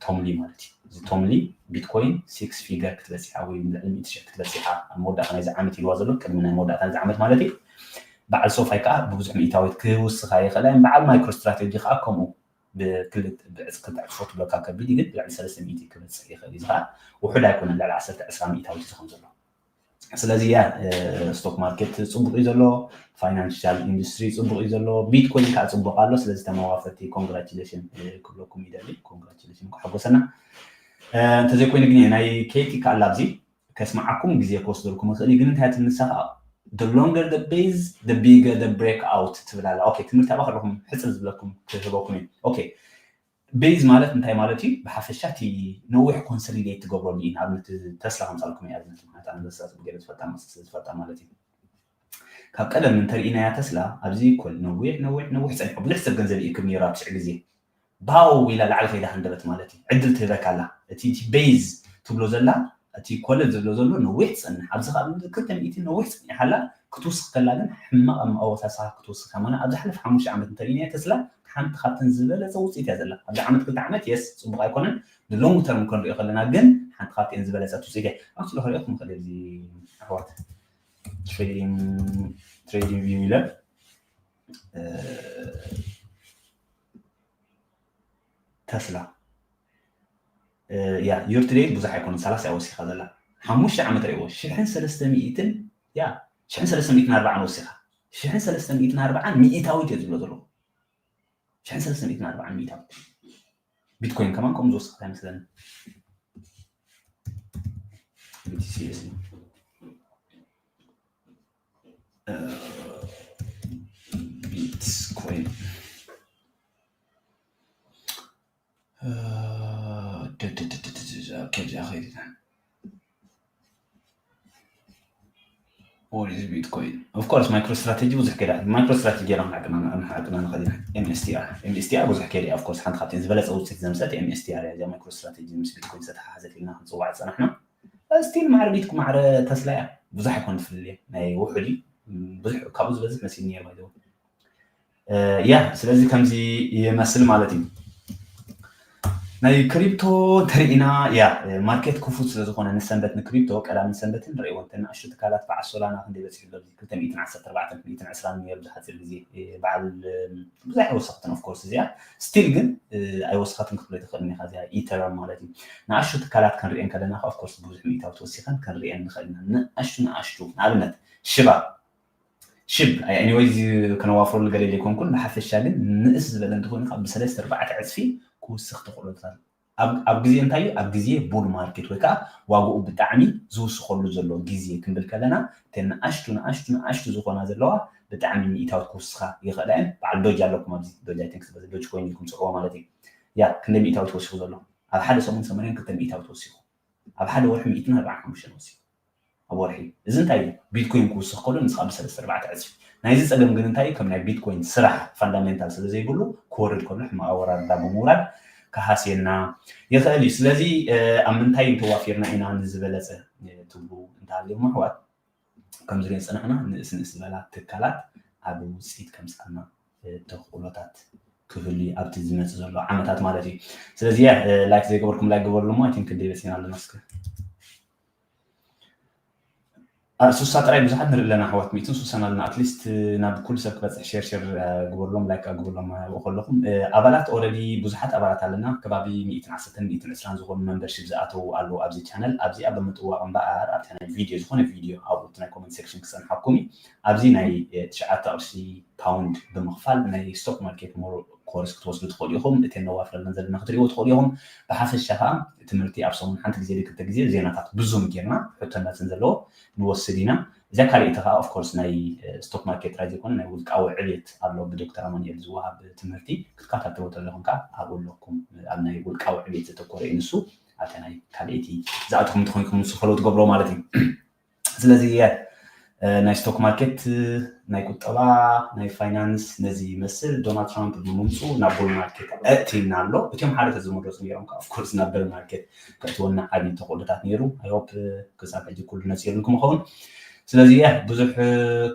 ቶምሊ ማለት እዩ። እዚ ቶምሊ ቢትኮይን ሲክስ ፊገር ክትበፅሓ ወይ ልዕሊ ሚእቲ ሽሕ ክትበፅሓ ኣብ መወዳእታ ናይዚ ዓመት ኢልዋ ዘሎ ቅድሚ ናይ መወዳእታ ናይዚ ዓመት ማለት እዩ። በዓል ሶፋይ ከዓ ብብዙሕ ሚእታዊት ክውስኻ ይኽእላ እየን። በዓል ማይክሮ ስትራቴጂ ከዓ ከምኡ ብክልተ ብዕፅክልተ ዕፅፎ ትብለካ ከቢድ ግን ልዕሊ ሰለስተ ሚእቲ ክበፅሕ ይኽእል እዩ። እዚ ከዓ ውሑድ ኣይኮነን ልዕሊ ዓሰርተ ዕስራ ሚእታዊት እዩ ዝኸውን ዘሎ። ስለዚ ያ ስቶክ ማርኬት ፅቡቅ እዩ ዘሎ፣ ፋይናንሻል ኢንዱስትሪ ፅቡቅ እዩ ዘሎ፣ ቢትኮይን ከዓ ፅቡቅ ኣሎ። ስለዚ ተመዋፈርቲ ኮንግራቹሌሽን ክብለኩም ይደሊ። ኮንግራቹሌሽን ሓጎሰና። እንተዘይኮይኑ ግን ናይ ኬቲ ከዓ ኣብዚ ከስማዓኩም ግዜ ክወስደልኩም ይኽእል እዩ። ግን እንታይ ትንሳ ከዓ the longer the base the bigger the break out ትብል ኣላ። ኦኬ ትምህርቲ ኣባ ከለኹም ሕፅር ዝብለኩም ክህበኩም እዩ። ኦኬ ቤዝ ማለት እንታይ ማለት እዩ? ብሓፈሻ እቲ ነዊሕ ኮንሶሊዴት ትገብረሉ እዩ። ንኣብነት ተስላ ከምፃልኩም እዩ ኣብነት ማለት ኣንበሳ ፅቡቅ ገይረ ዝፈልጣ መስ ስለ ዝፈልጣ ማለት እዩ። ካብ ቀደም እንተርኢናያ ተስላ ኣብዚ ኮል ነዊሕ ነዊሕ ነዊሕ ፀኒሑ ብዙሕ ሰብ ገንዘብ ይእክብ ነይሩ ኣብ ትሽዕ ግዜ ባው ኢላ ላዕሊ ከይዳ ሃንደበት ማለት እዩ። ዕድል ትህበካ ኣላ። እቲ እቲ ቤዝ ትብሎ ዘላ እቲ ኮለል ዝብሎ ዘሎ ነዊሕ ትፀንሕ ኣብዚ ካብ ክልተ ሚእቲ ነዊሕ ፀኒሓላ ክትውስኽ ከላ ግን ሕማቕ ኣወሳስኻ ክትውስኽ ከማና ኣብ ዝሓለፈ ሓሙሽተ ዓመት እንተርኢናያ ተስላ ሓንቲ ካብተን ዝበለፀ ውፅኢት እያ ዘላ። ኣብዚ ዓመት ክልተ ዓመት የስ ፅቡቅ ኣይኮነን ንሎንግ ተርም ክንሪኦ ከለና ግን ሓንቲ ካብቲአን ዝበለፀት ውፅኢት እያ። ኣክቹሊ ክሪኦኩም ይኽእል እዚ ኣሕዋት ትሬዲንግ ቪው ኢለ ተስላ ያ ዩር ቱ ዴት ብዙሕ ኣይኮነን ሰላሳ እያ ወሲኻ ዘላ ሓሙሽተ ዓመት ሪእዎ ሽሕን ሰለስተ ሚእትን ያ ሽሕን ሰለስተ ሚእትን ኣርባዓን ወሲኻ ሽሕን ሰለስተ ሚእትን ኣርባዓን ሚእታዊት እየ ዝብሎ ዘለኹ ሽሕን ሰለስተ ሚእትን ኣርባዓን ሚእታዊት ቢትኮይን ከማን ከምኡ ዝወስኽ ኣይመስለኒ። ቢቲሲ ቢትኮይን ከብዚኣ ከይድና What is Bitcoin? Of course, MicroStrategy ብዙሕ ከዳ MicroStrategy ጌራ ንሓቅና ንሓቅና ንኸዲና MSTR MSTR ብዙሕ ከዳ of course ሓንቲ ካብተን ዝበለጸ ውጽኢት ዘምሰት MSTR እያ። MicroStrategy ምስ ቢትኮይን ዝተሓሓዘት ኢልና ክንጽዋዕ ዝጸናሕና ስቲል ማዕረ ቢትኮ ማዕረ ተስላ እያ። ብዙሕ ኣይኮን ትፍልልየ ናይ ውሑድ እዩ። ብዙሕ ካብኡ ዝበዝሕ መሲል ነይሩ ባይዘው ያ ስለዚ ከምዚ ይመስል ማለት እዩ። ናይ ክሪፕቶ እንተሪኢና፣ ያ ማርኬት ክፉት ስለ ዝኾነ፣ ንሰንበት ንክሪፕቶ ቀዳምን ሰንበትን ንርእይዎ እንተ ንኣሽቱ ትካላት በዓል ሶላና ክንደይ በፂሑ ኣሎ? ክልተ ሚእትን ዓሰርተ ኣርባዕተን ክልተ ሚእትን ዕስራን ነይሩ ብሓፂር ግዜ። በዓል ብዙሕ ኣይወሰኸትን፣ ኦፍኮርስ እዚኣ ስቲል ግን ኣይወሰኸትን ክትብሎ ትኽእል ኢኻ። እዚኣ ኢተረም ማለት እዩ። ንኣሽቱ ትካላት ክንሪኤን ከለና ኦፍኮርስ ብዙሕ ሚእታዊ ተወሲኸን ክንሪኤን ንኽእል ኢና። ንኣሽቱ ንኣሽቱ ንኣብነት ሽባ ሽብ ኣይ- ኤኒወይዝ ከነዋፍረሉ ገለ ዘይኮንኩን፣ ብሓፈሻ ግን ንእስ ዝበለ እንተኾይኑ ካብ ብሰለስተ ኣርባዕተ ዕፅፊ ክውስኽ ተኽእሎታት ኣሎ። ኣብ ኣብ ግዜ እንታይ እዩ? ኣብ ግዜ ቡል ማርኬት ወይ ከዓ ዋግኡ ብጣዕሚ ዝውስኸሉ ዘሎ ግዜ ክንብል ከለና፣ እተን ንኣሽቱ ንኣሽቱ ንኣሽቱ ዝኾና ዘለዋ ብጣዕሚ ሚእታዊት ክውስኻ ይኽእላ እየን። በዓል ዶጅ ኣለኩም ኣብዚ፣ ዶጅ ኣይ ቲንክ ዶጅ ኮይን ኢልኩም ትፅውዕዎ ማለት እዩ። ያ ክንደይ ሚእታዊት ወሲኹ ዘሎ? ኣብ ሓደ ሰሙን ሰማንያን ክልተ ሚእታዊት ወሲኹ፣ ኣብ ሓደ ወርሒ ሚእትን ኣርባዓን ሓሙሽተን ወሲኹ። ኣብ ወርሒ። እዚ እንታይ እዩ? ቢትኮይን ክውስኽ ከሎ ንስኻ ብሰለስተ ኣርባዕተ ዕፅፊ። ናይዚ ፀገም ግን እንታይ እዩ? ከም ናይ ቢትኮይን ስራሕ ፋንዳሜንታል ስለ ዘይብሉ ክወርድ ከሎ ሕማቕ ኣወራርዳ ብምውራድ ክሃስየና ይኽእል እዩ። ስለዚ ኣብ ምንታይ እንተዋፊርና ኢና ንዝበለፀ ትብሉ እንተሃልዮም ኣሕዋት፣ ከም ዝሪኦ ዝፀናሕና ንእስ ንእስ ዝበላ ትካላት ኣብ ውፅኢት ከምፅኣና ተኽእሎታት ክህሉ እዩ ኣብቲ ዝመፅእ ዘሎ ዓመታት ማለት እዩ። ስለዚ ላይክ ዘይገበርኩም ላይክ ግበርሉ እሞ፣ ኣይ ቲንክ ክንደይ በፂሕና ኣለና እስከ ሱሳ ጥራይ ብዙሓት ንርኢ ኣለና ኣሕዋት፣ ሚእትን ሱሳን ኣለና። ኣትሊስት ናብ ኩሉ ሰብ ክበፅሕ ሼር ሼር ግበርሎም፣ ላይክ ግበርሎም ኣብኡ ከለኹም። ኣባላት ኦረዲ ብዙሓት ኣባላት ኣለና፣ ከባቢ ሚእትን ዓሰርተን ሚእትን ዕስራን ዝኾኑ መንበርሺፕ ዝኣተዉ ኣለዉ ኣብዚ ቻነል። ኣብዚኣ ብምጥዋቕ እምበኣር ኣብታ ናይ ቪድዮ፣ ዝኾነ ቪድዮ ኣብኡ እቲ ናይ ኮመንት ሴክሽን ክፀንሓኩም እዩ። ኣብዚ ናይ ትሽዓተ ቅርሺ ፓውንድ ብምኽፋል ናይ ስቶክ ማርኬት ሞር ኮርስ ክትወስዱ ትኽእሉ ኢኹም። እተን ነዋፍረለን ዘለና ክትሪእዎ ትኽእሉ ኢኹም። ብሓፈሻ ከዓ ትምህርቲ ኣብ ሰሙን ሓንቲ ግዜ ክልተ ግዜ ዜናታት ብዙም ጌርና ሕቶን መልስን ዘለዎ ንወስድ ኢና። እዚኣ ካልኣይቲ ከዓ ኦፍኮርስ ናይ ስቶክ ማርኬት ጥራይ ዘይኮነ ናይ ውልቃዊ ዕብየት ኣሎ ብዶክተር ኣማኑኤል ዝወሃብ ትምህርቲ ክትከታተልዎ ተለኹም ከዓ ኣብኡ ኣለኩም። ኣብ ናይ ውልቃዊ ዕብየት ዘተኮረ እዩ ንሱ። ኣብታ ናይ ካልኣይቲ ዝኣተኹም እንተኾይንኩም ንሱ ፎሎ ትገብሮ ማለት እዩ። ስለዚ ናይ ስቶክ ማርኬት፣ ናይ ቁጠባ፣ ናይ ፋይናንስ ነዚ ይመስል። ዶናልድ ትራምፕ ብምምፅኡ ናብ ቡል ማርኬት ኣእትይና ኣሎ። እቲኦም ሓደ ተዝምረፁ ነይሮም ከዓ ኦፍኮርስ ናብ በል ማርኬት ከእትወና ዓብዪ ተኽእሎታት ነይሩ። ኣይ ሆፕ ክሳብ ሕጂ ኩሉ ነፂሩልኩም ይኸውን። ስለዚ ብዙሕ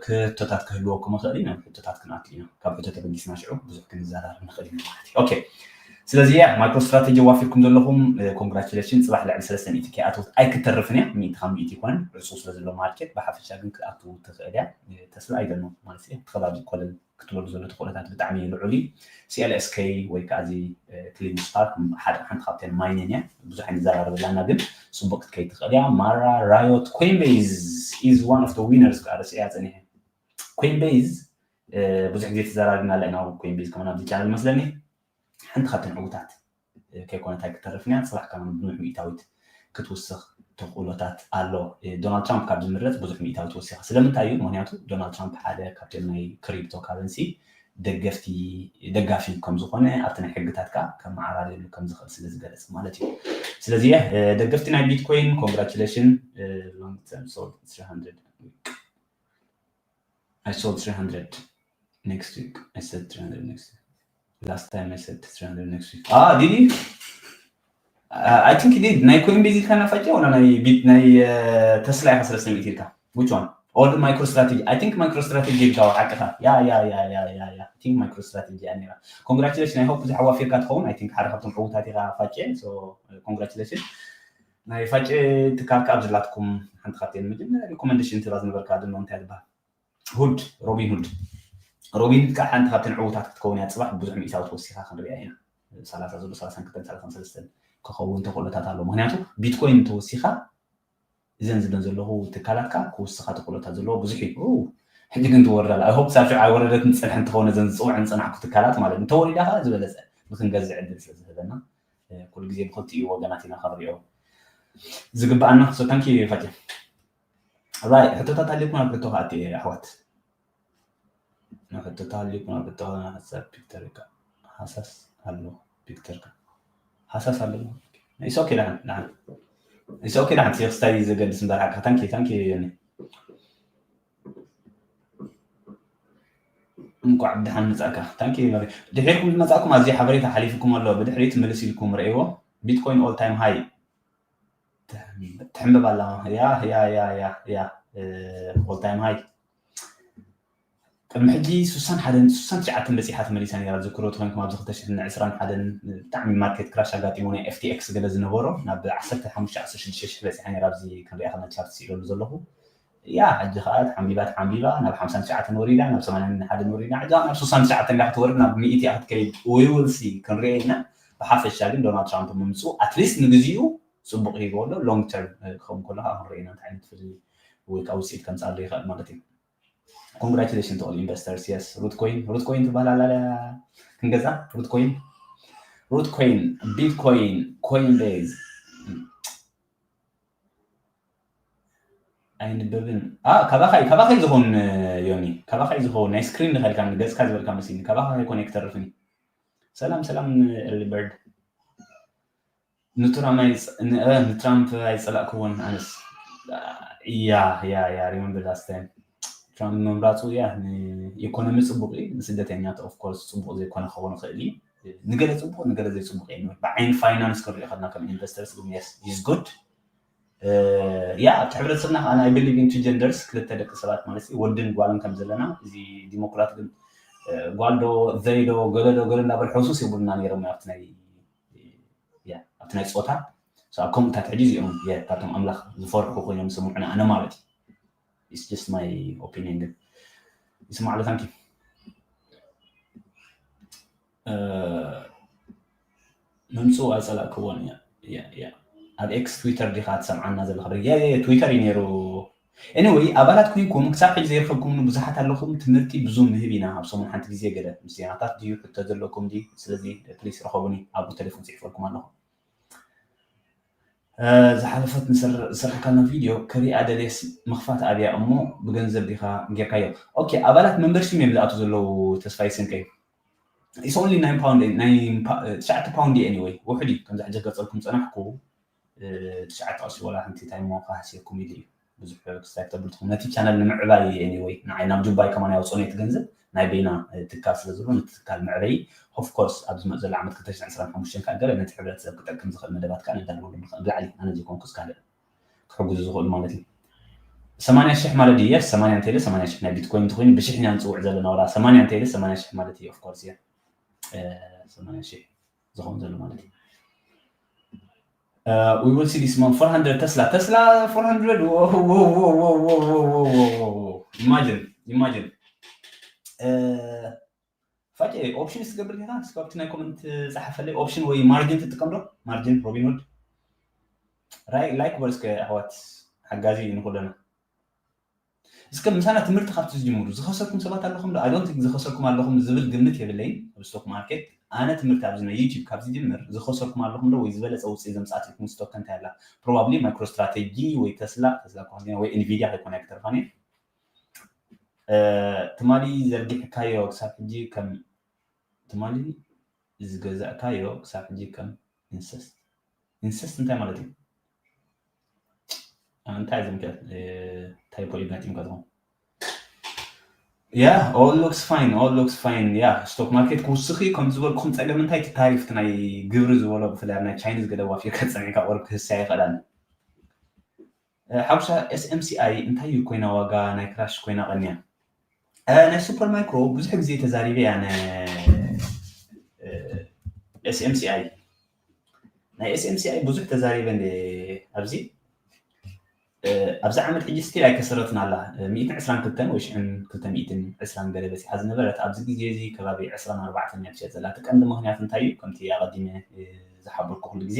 ክህቶታት ክህልወኩም ይኽእል እዩ። ናብ ሕቶታት ክንኣቱ ኢና። ካብ ሕቶ ተበጊስና ሽዑ ብዙሕ ክንዘራረብ ንኽእል ኢና ማለት እዩ። ኦኬ። ስለዚ ማይክሮ ስትራቴጂ ዋፊርኩም ዘለኹም ኮንግራቹሌሽን። ፅባሕ ልዕሊ ሰለስተ ሚእቲ ከይኣተወት ኣይክተርፍን እያ። ሚእቲ ካብ ሚእቲ ይኮነን ዕፁ ስለ ዘሎ ማርኬት ብሓፈሻ ግን ክትኣትው ትኽእል እያ። ተስላ ኣይደኖ ማለት እዩ። እቲ ከባቢ ኮለል ክትብለሉ ዘሎ ተኽእሎታት ብጣዕሚ ልዑል እዩ። ሲኤልኤስኬ ወይ ከዓ እዚ ክሊን ስፓርክ ሓደ ሓንቲ ካብተን ማይነን እያ። ብዙሕ ኣይንዘራረበላና ግን ፅቡቅ ክትከይድ ትኽእል እያ። ማራ፣ ራዮት፣ ኮይንቤዝ ኢዝ ዋን ኦፍ ደ ዊነርስ ከዓ ርእሲ እያ ፀኒሐ። ኮይንቤዝ ብዙሕ ግዜ ተዘራሪብና ኣለና። ኮይንቤዝ ከማን ኣብዚ ቻነል መስለኒ ሓንቲ ካብተን ዕዉታት ከይኮነት ኣይክተርፍን እያ። ፅባሕ ከማን ብዙሕ ሚእታዊት ክትውስኽ ተኽእሎታት ኣሎ። ዶናልድ ትራምፕ ካብ ዝምረፅ ብዙሕ ሚእታዊት ወሲኻ። ስለምንታይ እዩ? ምክንያቱ ዶናልድ ትራምፕ ሓደ ካብቶም ናይ ክሪፕቶ ካረንሲ ደገፍቲ ደጋፊ ከም ዝኾነ ኣብቲ ናይ ሕግታት ከዓ ከመዓራርየሉ ከም ዝኽእል ስለ ዝገለፅ ማለት እዩ። ስለዚ ደገፍቲ ናይ ቢትኮይን ኮንግራቹሌሽን። Long term sold three hundred. I sold three hundred next week. I said three hundred next week. Last time I said three hundred next week. Ah, did you? Uh, I think you did. ናይ ኮይንቤዝ ኢልካ ናፋቂ ወላ ናይ ቢት ናይ ተስላ ኢኻ ሰለስተ ሚእቲ ኢልካ? Which one? Or ማይክሮ ስትራቴጂ? I think ማይክሮ ስትራቴጂ ኢልካ ሓቅኻ። ያ ያ ያ ያ ያ ያ። I think ማይክሮ ስትራቴጂ እያ ነይራ። ኮንግራቹሌሽን። I hope ብዙሕ ኣዋፊርካ ትኸውን። I think ሓደ ካብቶም ዕዉታት ኢኻ ፋቄ። So ኮንግራቹሌሽን። ናይ ፋቄ ትካል ካብ ዝላትኩም ሓንቲ ካብተን መጀመርያ ሪኮመንዴሽን ትህባ ዝነበርካ ድማ እንታይ ትበሃል? ሁድ፣ ሮቢን ሁድ። ሮቢን ሁድ ከዓ ሓንቲ ካብተን ዕዉታት ክትከውን እያ። ፅባሕ ብዙሕ ሚእታዊት ወሲኻ ክንሪኣ ኢና። ሰላሳ ዘሎ ሰላሳን ክልተን ሰላሳን ሰለስተን ክኸውን ተኽእሎታት ኣሎ። ምክንያቱ ቢትኮይን እንተወሲኻ እዘን ዝብለን ዘለኹ ትካላት ከዓ ክውስኻ ተኽእሎታት ዘለዎ ብዙሕ እዩ። ሕጂ ግን ትወርድ ኣላ። I hope ሳብ ሽዑ ኣይወረደትን ትፀንሐን ትኸውን እዘን ዝፅውዐን ዝፀናሕኩ ትካላት ማለት እዩ። እንተወሪዳ ከዓ ዝበለፀ ንክንገዝእ ዕድል ስለ ዝህበና ኩሉ ግዜ ብክልቲኡ ወገናት ኢና ክንሪኦ ዝግበኣና። So thank you ፋቂ። ራይ ሕቶታት ኣልኩም ኣብ ሕቶ ከኣቲ እየ ኣሕዋት። ሕቶታት ኣልኩም ኣብ ሕቶ ሓሳብ ፒክተርካ ሓሳስ ኣሎ ፒክተርካ ሓሳስ ኣሎ። It's okay ደሓን ደሓን። It's okay ደሓን። ክስታይ ዘገድስ እምበር ሓቅኻ። Thank you thank you ዮኒ። እንኳዕ ብደሓን መጻእካ። Thank you ዮኒ። ድሕሪኩም ዝመጻእኩም ኣዝዩ ሓበሬታ ሓሊፍኩም ኣሎ። ብድሕሪት ምልስ ኢልኩም ረእይዎ። ቢትኮይን all time high ትሕምበብ ኣላ። ያ ያ ያ ያ ያ all time high። ቅድሚ ሕጂ ስሳን ሓደን ስሳን ትሽዓተን በፂሓ ተመሊሳ ነራ። ዝክሮ ተኮይንኩም ኣብዚ ክልተ ሽሕን ዕስራን ሓደን ብጣዕሚ ማርኬት ክራሽ ኣጋጢሙ ናይ ኤፍቲኤክስ ገለ ዝነበሮ ናብ ዓሰርተ ሓሙሽተ ዓሰርተ ሽዱሽተ ሽሕ በፂሓ ነራ። ኣብዚ ክንሪኣ ከለና ቻርት ስኢለሉ ዘለኹ ያ ሕጂ ከዓ ተሓንቢባ ተሓንቢባ ናብ ሓምሳን ትሽዓተን ወሪዳ ናብ ሰማንያን ሓደን ወሪዳ ሕጂ ናብ ስሳን ትሽዓተን ዳ ክትወርድ ናብ ሚእቲ ክትከይድ ዊውልሲ ክንሪኦ ኢና። ብሓፈሻ ግን ዶናልድ ትራምፕ ምምፅኡ ኣትሊስት ንግዚኡ ፅቡቅ ሂቦ ኣሎ። ሎንግ ተርም ክኸውን ከሎ ከዓ ክንሪኦ ኢና እንታይ ዓይነት ፍልልይ ወይ ከዓ ውፅኢት ከምፅኣሉ ይኽእል ማለት እዩ። Congratulations to all investors. Yes, ሩት ኮይን ሩት ኮይን ትበሃል ኣላ ክንገዛ ሩት ኮይን ሩት ኮይን ቢትኮይን ኮይን ቤዝ ኣይንበብን። ካባኻይ ካባኻይ ዝኸውን ዮኒ ካባኻይ ዝኸውን ናይ ስክሪን ንኸልካ ገፅካ ዝበልካ መሲኒ ካባኻ ከይኮነ ክተርፍኒ። ሰላም ሰላም ኤርሊ በርድ ንትራምፕ ኣይጸላእክዎን ኣነስ። ያ ያ ያ remember last time ትራምፕ ምምራፁ ያ ንኢኮኖሚ ፅቡቅ እዩ። ንስደተኛት of course ፅቡቅ ዘይኮነ ክኸውን ይኽእል እዩ። ንገለ ፅቡቅ ንገለ ዘይፅቡቅ እዩ። ብዓይኒ ፋይናንስ ክንሪኦ ከለና ከም ኢንቨስተርስ ግን yes is good። ያ ኣብቲ ሕብረተሰብና ከዓ I believe in two genders ክልተ ደቂ ሰባት ማለት እዩ ወድን ጓልን ከም ዘለና እዚ ዲሞክራት ግን ጓል ዶ ዘይ ዶ ገለ ዶ ገለ እንዳበል ሕሱስ የብሉና ነይሮም ኣብቲ ናይ ኣብቲ ናይ ፆታ ኣብ ከምኡታት ሕጂ እዚኦም ካብቶም ኣምላኽ ዝፈርሑ ኮይኖም ዝስምዑና ኣነ ማለት እዩ። It's just my opinion ግን ይስማዕ ኣሎ ታንኪ ምምፅኡ ኣይፀላእክዎን እያ ኣብ ኤክስ ትዊተር ዲኻ ትሰምዓና ዘለካ ትዊተር እዩ ነይሩ Anyway ኣባላት ኮይንኩም ክሳብ ሕጂ ዘይረኸብኩምኒ ብዙሓት ኣለኹም። ትምህርቲ ብዙም ንህብ ኢና ኣብ ሰሙን ሓንቲ ግዜ ገለ ምስ ዜናታት ድዩ ሕቶ ዘለኩም ድዩ? ስለዚ ፕሊስ ረኸቡኒ ኣብኡ ቴሌፎን ፅሒፈልኩም ኣለኹ። ዝሓለፈት ዝሰርሕካልና ቪድዮ ክሪኣ ደልየስ ምኽፋት ኣብያ እሞ ብገንዘብ ዲኻ ጌርካዮ? ኦኬ ኣባላት መንበርሺፕ እዮም ዝኣቱ ዘለዉ ተስፋ ይስንቀይ። It's only nine pound ትሽዓተ ፓውንድ እዩ anyway ውሕድ እዩ ከምዚ ሕጂ ገፀልኩም ፀናሕኩ ትሽዓተ ቅርሺ ወላ ሓንቲ እንታይ እሞ ክሃስየኩም ኢሉ እዩ ብዙሕ ክስታይ ክተብል ትኽእሉ ነቲ ቻነል ንምዕባይ እዩ anyway ንዓይ ናብ ጁባይ ከማን ያውፅኦ ነቲ ገንዘብ ናይ በይና ትካል ስለ ዘሎ ነቲ ትካል መዕበይ of course ኣብ ዝመፅ ዘሎ ዓመት ክልተ ሽሕን ዕስራን ሓሙሽተን ከዓ ገለ ነቲ ሕብረተሰብ ክጠቅም ዝኽእል መደባት ከዓ ነዳልወሉ ንኽእል ብላዕሊ ኣነ ዘይኮንኩስ ካልእ ክሕግዙ ዝኽእሉ ማለት እዩ ሰማንያ ሽሕ ማለት ድየ ሰማንያ እንተኢለ ሰማንያ ሽሕ ናይ ቢትኮይን እንተኮይኑ ብሽሕ ኢና ንፅውዕ ዘለና ወላ ሰማንያ እንተኢለ ሰማንያ ሽሕ ማለት እዩ of course እያ ሰማንያ ሽሕ ዝኸውን ዘሎ ማለት እዩ we will see this month four hundred Tesla Tesla four hundred imagine imagine ፋጨ ኦፕሽን ትገብር ዲኻ እስካብቲ ናይ ኮመንት ፃሓፈለይ ኦፕሽን ወይ ማርጅን ትጥቀም ዶ ማርጅን ሮቢንሁድ ላይክ በል እስከ ኣሕዋት ሓጋዚ ንኩለና እስከ ምሳና ትምህርቲ ካብቲ ዝጅምሩ ዝኸሰርኩም ሰባት ኣለኹም ዶ I don't think ዝኸሰርኩም ኣለኹም ዝብል ግምት የብለይን ኣብ ስቶክ ማርኬት ኣነ ትምህርቲ ኣብዚ ናይ ዩቲብ ካብ ዝጅምር ዝኸሰርኩም ኣለኹም ዶ ወይ ዝበለፀ ውፅኢት ዘምፃእትልኩም ስቶክ እንታይ ኣላ probably ማይክሮ ስትራቴጂ ወይ ተስላ ተስላ ኮንቴና ወይ ኢንቪድያ ከይኮነ ክተርፋኒ ትማሊ ዘርጊሕካዮ ክሳብ ሕጂ ከም ትማሊ ዝገዛእካዮ ክሳብ ሕጂ ከም ኢንሰስት ኢንሰስት እንታይ ማለት እዩ እንታይ ዝምክል ታይፖ እዩ ጋጢምካ ዝኾን Yeah, all looks fine, all looks fine. Yeah, stock market ክውስኺ ከም ዝበልኩም ፀገም እንታይ እቲ ታሪፍ ናይ ግብሪ ዝበሎ ብፍላይ ናይ ቻይኒዝ ገለ ዋፊርካ ፀኒዕካ ቆርብ ክህስያ ይኽእላል ሓውሳ SMCI እንታይ እዩ ኮይና ዋጋ ናይ ክራሽ ኮይና ቀንያ ናይ ሱፐር ማይክሮ ብዙሕ ግዜ ተዛሪበ እያ SMCI ናይ SMCI ብዙሕ ተዛሪበ እንደ ኣብዚ ኣብዚ ዓመት ሕጂ ስቲል ኣይከሰረትን ኣላ ሚእትን ዕስራን ክልተን ወይ ሽሕን ክልተ ሚእትን ዕስራን ገለ በፂሓ ዝነበረት ኣብዚ ግዜ እዚ ከባቢ ዕስራን ኣርባዕተን እያ ትሸጥ ዘላ እቲ ቀንዲ ምክንያት እንታይ እዩ ከምቲ ኣቐዲመ ዝሓበርኩ ኩሉ ግዜ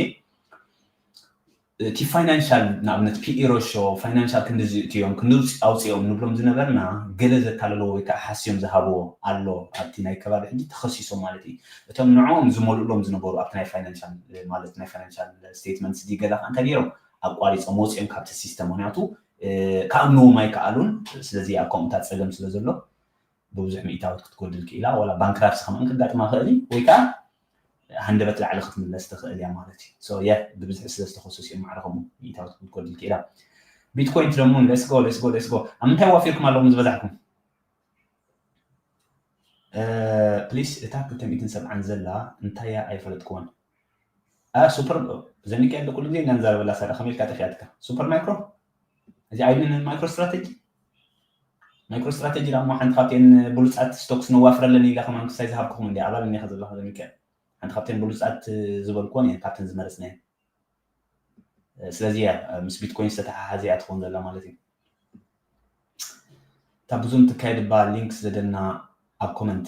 እቲ ፋይናንሻል ንኣብነት ፒኢ ሮሾ ፋይናንሻል ክንዲ ዝእትዮም ክንዲ ኣውፅኦም ንብሎም ዝነበርና ገለ ዘታለልዎ ወይ ከዓ ሓስዮም ዝሃብዎ ኣሎ ኣብቲ ናይ ከባቢ ሕጂ ተኸሲሶም ማለት እዩ እቶም ንዕኦም ዝመልእሎም ዝነበሩ ኣብቲ ናይ ፋይናንሻል ማለት ናይ ፋይናንሻል ስቴትመንትስ ድዩ ገለ ከዓ እንታይ ገይሮም ኣቋሪፆም ወፂኦም ካብቲ ሲስተም ምክንያቱ ክኣምንዎም ኣይከኣሉን ስለዚ ኣብ ከምኡታት ፀገም ስለ ዘሎ ብብዙሕ ሚእታዎት ክትጎድል ክኢላ ዋላ ባንክራፕሲ ከማን ክጋጥማ ክእል እዩ ወይ ከዓ ሃንደበት ላዕሊ ክትምለስ ትኽእል እያ ማለት እዩ የ ብብዝሒ ስለ ዝተኸሰሱ እዮም ማዕረ ከምኡ ሚእታዎት ክትጎድል ክኢላ ቢትኮይን ትደሙን let's go let's go let's go ኣብ ምንታይ ዋፊርኩም ኣለኹም ዝበዛሕኩም ፕሊስ እታ ክልተ ሚእትን ሰብዓን ዘላ እንታያ ኣይፈለጥክዎን ሱፐር ዘኒካ ያለ ኩሉ ግዜ እናንዛረበላ ሳዳ ከመይ ኢልካ ጠፊኣትካ ሱፐር ማይክሮ እዚ ኣይንን ማይክሮ ስትራቴጂ MicroStrategy ዳሞ ሓንቲ ካብተን ብሉፃት stocks ነዋፍረለን ኢለ ከማን ክሳይ ዝሃብኩኹም እንዲ ኣባል እኒኻ ዘለኹ ዘሚከ ሓንቲ ካብተን ብሉፃት ዝበልኩዎን እየን ካብተን ዝመረፅናየን። ስለዚ እያ ምስ ቢትኮይን ዝተተሓሓዘ እያ ትኸውን ዘላ ማለት እዩ። እታ ብዙም ትካየድ እባ ሊንክ ስደደልና ኣብ ኮመንት።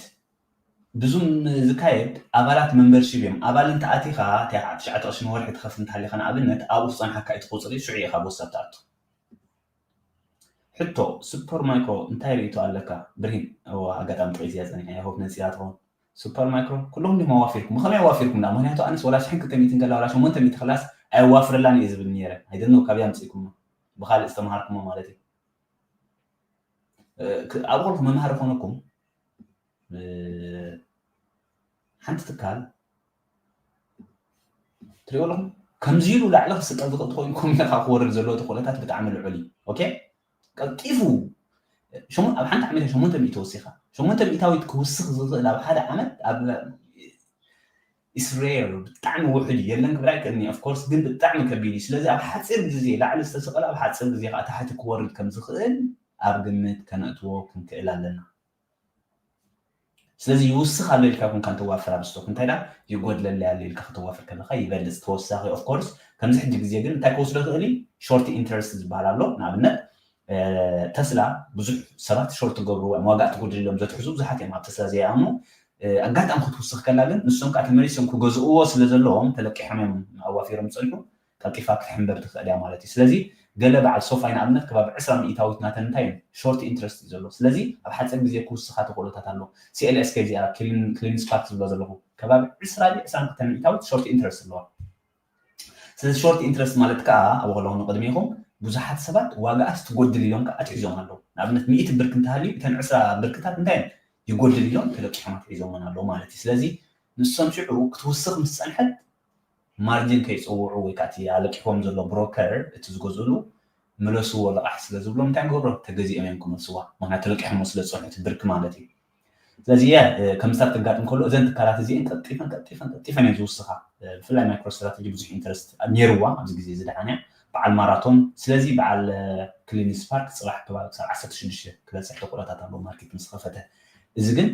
ብዙም ዝካየድ ኣባላት መንበርሺፕ እዮም። ኣባል እንተ ኣቲኻ እታ ትሽዓተ ቅርሺ ንወርሒ ትኸፍል እንተሃሊኻ ንኣብነት ኣብኡ ክፀንሓካ እቲ ቁፅሪ ሽዑ ኢኻ ብወሳብ ትኣቱ። ሕቶ፣ ሱፐር ማይክሮ እንታይ ርእይቶ ኣለካ? ብርሂን፣ እዋ ኣጋጣሚ ጥቂት እያ ጸኒሓ፣ I hope ነጺራ ትኸውን። ሱፐር ማይክሮ ኩልኹም ዲኹም ኣዋፊርኩም? ብኸመይ ኣዋፊርኩም ደኣ? ምኽንያቱ ኣነስ ወላ ሽሕን ክልተ ሚእትን ከላ ወላ ሸሞንተ ሚእቲ ክላስ ኣየዋፍረላን እየ ዝብል ነይረ። I don't know ካበይ ኣምጺእኩሞ? ብኻልእ ዝተምሃርኩሞ ማለት እዩ። እ፣ ክ-፣ ኣብኡ ከለኹ መምሃሪ ኮነኩም፣ እ፣ ሓንቲ ትካል ትሪኦ ኣለኹም። ከምዚ ኢሉ ላዕሊ ክስቀል ዝኽእል ተኾይኑ ኮሚና ካብ ክወርድ ዘለዎ እቲ ኩነታት ብጣዕሚ ልዑል እዩ። ኦኬ፣ ቀልጢፉ ሸሞ-፣ ኣብ ሓንቲ ዓመት ሸሞንተ ሚእቲ ወሲኻ፣ ሸሞንተ ሚእታዊት ክውስኽ ዝኽእል ኣብ ሓደ ዓመት ኣብ ኢስራኤል ብጣዕሚ ውሑድ እዩ። የለን ክብል ኣይክእልኒ፣ of course፣ ግን ብጣዕሚ ከቢድ እዩ። ስለዚ ኣብ ሓፂር ግዜ ላዕሊ ዝተሰቐለ ኣብ ሓፂር ግዜ ከዓ ታሕቲ ክወርድ ከም ዝኽእል ኣብ ግምት ከነእትዎ ክንክእል ኣለና። ስለዚ ይውስኽ ኣሎ ኢልካ ኮንካ ንተዋፍር ኣብ ስቶክ እንታይ ዳ ይጎድለለይ ኣሎ ኢልካ ከተዋፍር ከለካ ይበልፅ ተወሳኺ። Of course፣ ከምዚ ሕጂ ግዜ ግን እንታይ ክወስዶ ይኽእል እዩ? ሾርት ኢንተረስት ዝበሃል ኣሎ። ንኣብነት እ፣ ተስላ ብዙሕ ሰባት ሾርት ክገብርዎ እዮም፣ ዋጋ ትጎድል ኢሎም ዘትሕዙ ብዙሓት እዮም ኣብ ተስላ ዘይኣምኑ። እ፣ ኣጋጣሚ ክትውስኽ ከላ ግን ንሶም ከዓ ተመሊሶም ክገዝእዎ ስለ ዘለዎም ተለቂሖም እዮም ኣዋፊሮም ዝፀንሑ። ቀልጢፋ ክትሕንበብ ትኽእል እያ ማለት እዩ። ስለዚ ገለ በዓል ሶፋይ ንኣብነት ከባቢ ዕስራ ሚእታዊት ናተን እንታይ እዮም ሾርት ኢንትረስት እዩ ዘሎ። ስለዚ ኣብ ሓፂር ግዜ ክውስኻ ተኽእሎታት ኣሎ። CLSK እዚኣ ክሊን ስፓርክ ዝብሎ ዘለኹ ከባቢ ዕስራ ድዩ ዕስራን ክልተን ሚእታዊት ሾርት ኢንትረስት ኣለዋ። ስለዚ ሾርት ኢንትረስት ማለት ከዓ ኣብኡ ከለኹ ንቅድሚኹም ብዙሓት ሰባት ዋጋኣስ ትጎድል ኢሎም ከዓ ኣትሒዞም ኣለዉ። ንኣብነት ሚእቲ ብርክ እንተሃልዩ እተን ዕስራ ብርክታት እንታይ እዮም ይጎድል ኢሎም ተለቂሖም ኣትሒዞመን ኣለዉ ማለት እዩ። ስለዚ ንሶም ሽዑ ክትውስኽ ምስ ፀንሐት ማርጂን ከይፅውዑ ወይ ከዓ እቲ ኣለቂሕዎም ዘሎ ብሮከር እቲ ዝገዝእሉ ምለስዎ ልቓሕ ስለ ዝብሎም እንታይ ንገብሮ ተገዚኦም እዮም ክመልስዋ። ምክንያቱ ተለቂሖሞ ስለ ዝፀንሑ እቲ ብርክ ማለት እዩ። ስለዚ እየ ከምስታት ክጋጥም ከሎ እዘን ትካላት እዚአን ቀልጢፈን ቀልጢፈን ቀልጢፈን እየን ዝውስኻ። ብፍላይ ማይክሮ ስትራቴጂ ብዙሕ ኢንተረስት ነይርዋ ኣብዚ ግዜ እዚ ደሓን እያ በዓል ማራቶን። ስለዚ በዓል ክሊን ስፓርክ ፅባሕ ክሳብ ዓሰርተ ሽዱሽተ ክበፅሕ ተኽእሎታት ኣለዎ ማርኬት ምስ ከፈተ። እዚ ግን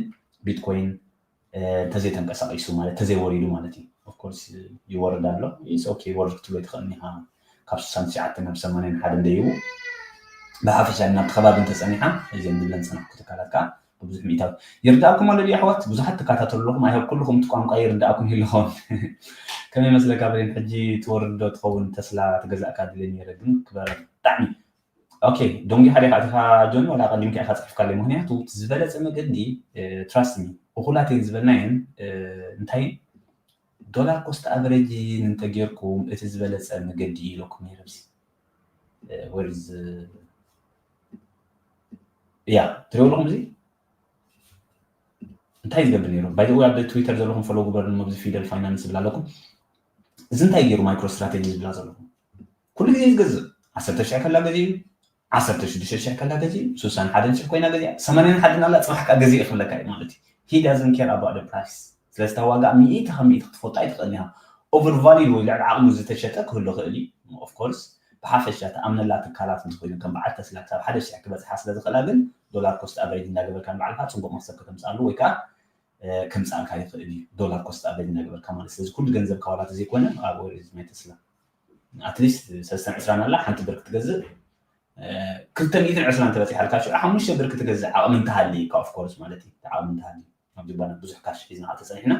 ቢትኮይን እንተዘይተንቀሳቂሱ ማለት እንተዘይወሪዱ ማለት እዩ። Of course ይወርድ ኣሎ። It's okay ይወርድ ክትብሎ ይትኽእል ኢኻ። ካብ ስሳን ትሽዓተ ናብ ሰማንያን ሓደ እንደይቡ ብሓፈሻ ናብቲ ከባቢ እንተፀኒሓ እዚኦም ዝብለን ዝፀናሕኩ ትካላት ከዓ ብብዙሕ ሚእታዊ ይርዳእኩም ኣሎ ድዩ ኣሕዋት? ብዙሓት ትከታተሉ ኣለኹም። I hope ኩልኹም እቲ ቋንቋ ይርዳእኩም ይለኹም። ከመይ መስለካ ብሬን ሕጂ ትወርድ ዶ ትኸውን? ተስላ ትገዛእካ ድልየ ነይረ ግን ክበረ ብጣዕሚ ኦኬ ዶንጊኻ ዲኻ ኣቲኻ ጆን ወላ ቀዲምካ ኢኻ ፅሒፍካለይ? ምክንያቱ እቲ ዝበለፀ መገዲ trust me እኹላት እየን ዝበልናየን እንታይ ዶላር ኮስት ኣቨሬጅ እንተጌርኩም እቲ ዝበለፀ መገዲ ኢለኩም ነይረ። እዚ ወርዝ ያ ትሪኦ ኣለኹም እዚ እንታይ ዝገብር ነይሩ? ባይ ዘ ኣብ ትዊተር ዘለኹም ፎሎ ግበርኒ ኣብዚ ፊደል ፋይናንስ ዝብል ኣለኩም። እዚ እንታይ ገይሩ ማይክሮ ስትራቴጂ ዝብላ ዘለኹም ኩሉ ግዜ ዝገዝእ ዓሰርተ ሽሕ ከላ ገዚኡ ዓሰርተ ሽዱሽተ ሽሕ ከላ ገዚኡ ስሳን ሓደን ሽሕ ኮይና ገዚኣ ሰማንያን ሓደን ኣላ ፅባሕ ከዓ ገዚኡ ክብለካ እዩ ማለት እዩ። He doesn't care about the price። ስለዚ እታ ዋጋ ሚእቲ ካብ ሚእቲ ክትፈልጦ ኣይትኽእልን ኢኻ። ኦቨር ቫሊድ ወይ ልዕሊ ዓቕሙ ዝተሸጠ ክህሉ ክእል እዩ። Of course ብሓፈሻ ተኣምነላ ትካላት እንተኮይኑ ከም በዓል ተስላ ክሳብ ሓደ ሽሕ ክበፅሓ ስለ ዝኽእላ ግን ዶላር ኮስት ኣቨሬጅ እንዳገበርካ ንባዕልካ ፅቡቅ መክሰብ ከተምፅኣሉ ወይ ከዓ ከምፅኣልካ ይኽእል እዩ። ዶላር ኮስት ኣቨሬጅ እንዳገበርካ ማለት ስለዚ ኩሉ ገንዘብካ ዋላ ተዘይኮነ ኣብ ናይ ተስላ ኣትሊስት ሰለስተን ዕስራን ኣላ ሓንቲ ብር ክትገዝእ ክልተ ሚእትን ዕስራን ተበፂሓልካ ሽዑ ሓሙሽተ ብር ክትገዝእ ዓቕሚ እንተሃልይካ of course ማለት እዩ ዓቕሚ እንተሃልዩ ኣብዚ ባና ብዙሕ ካሽ ሒዝና ተፀኒሕና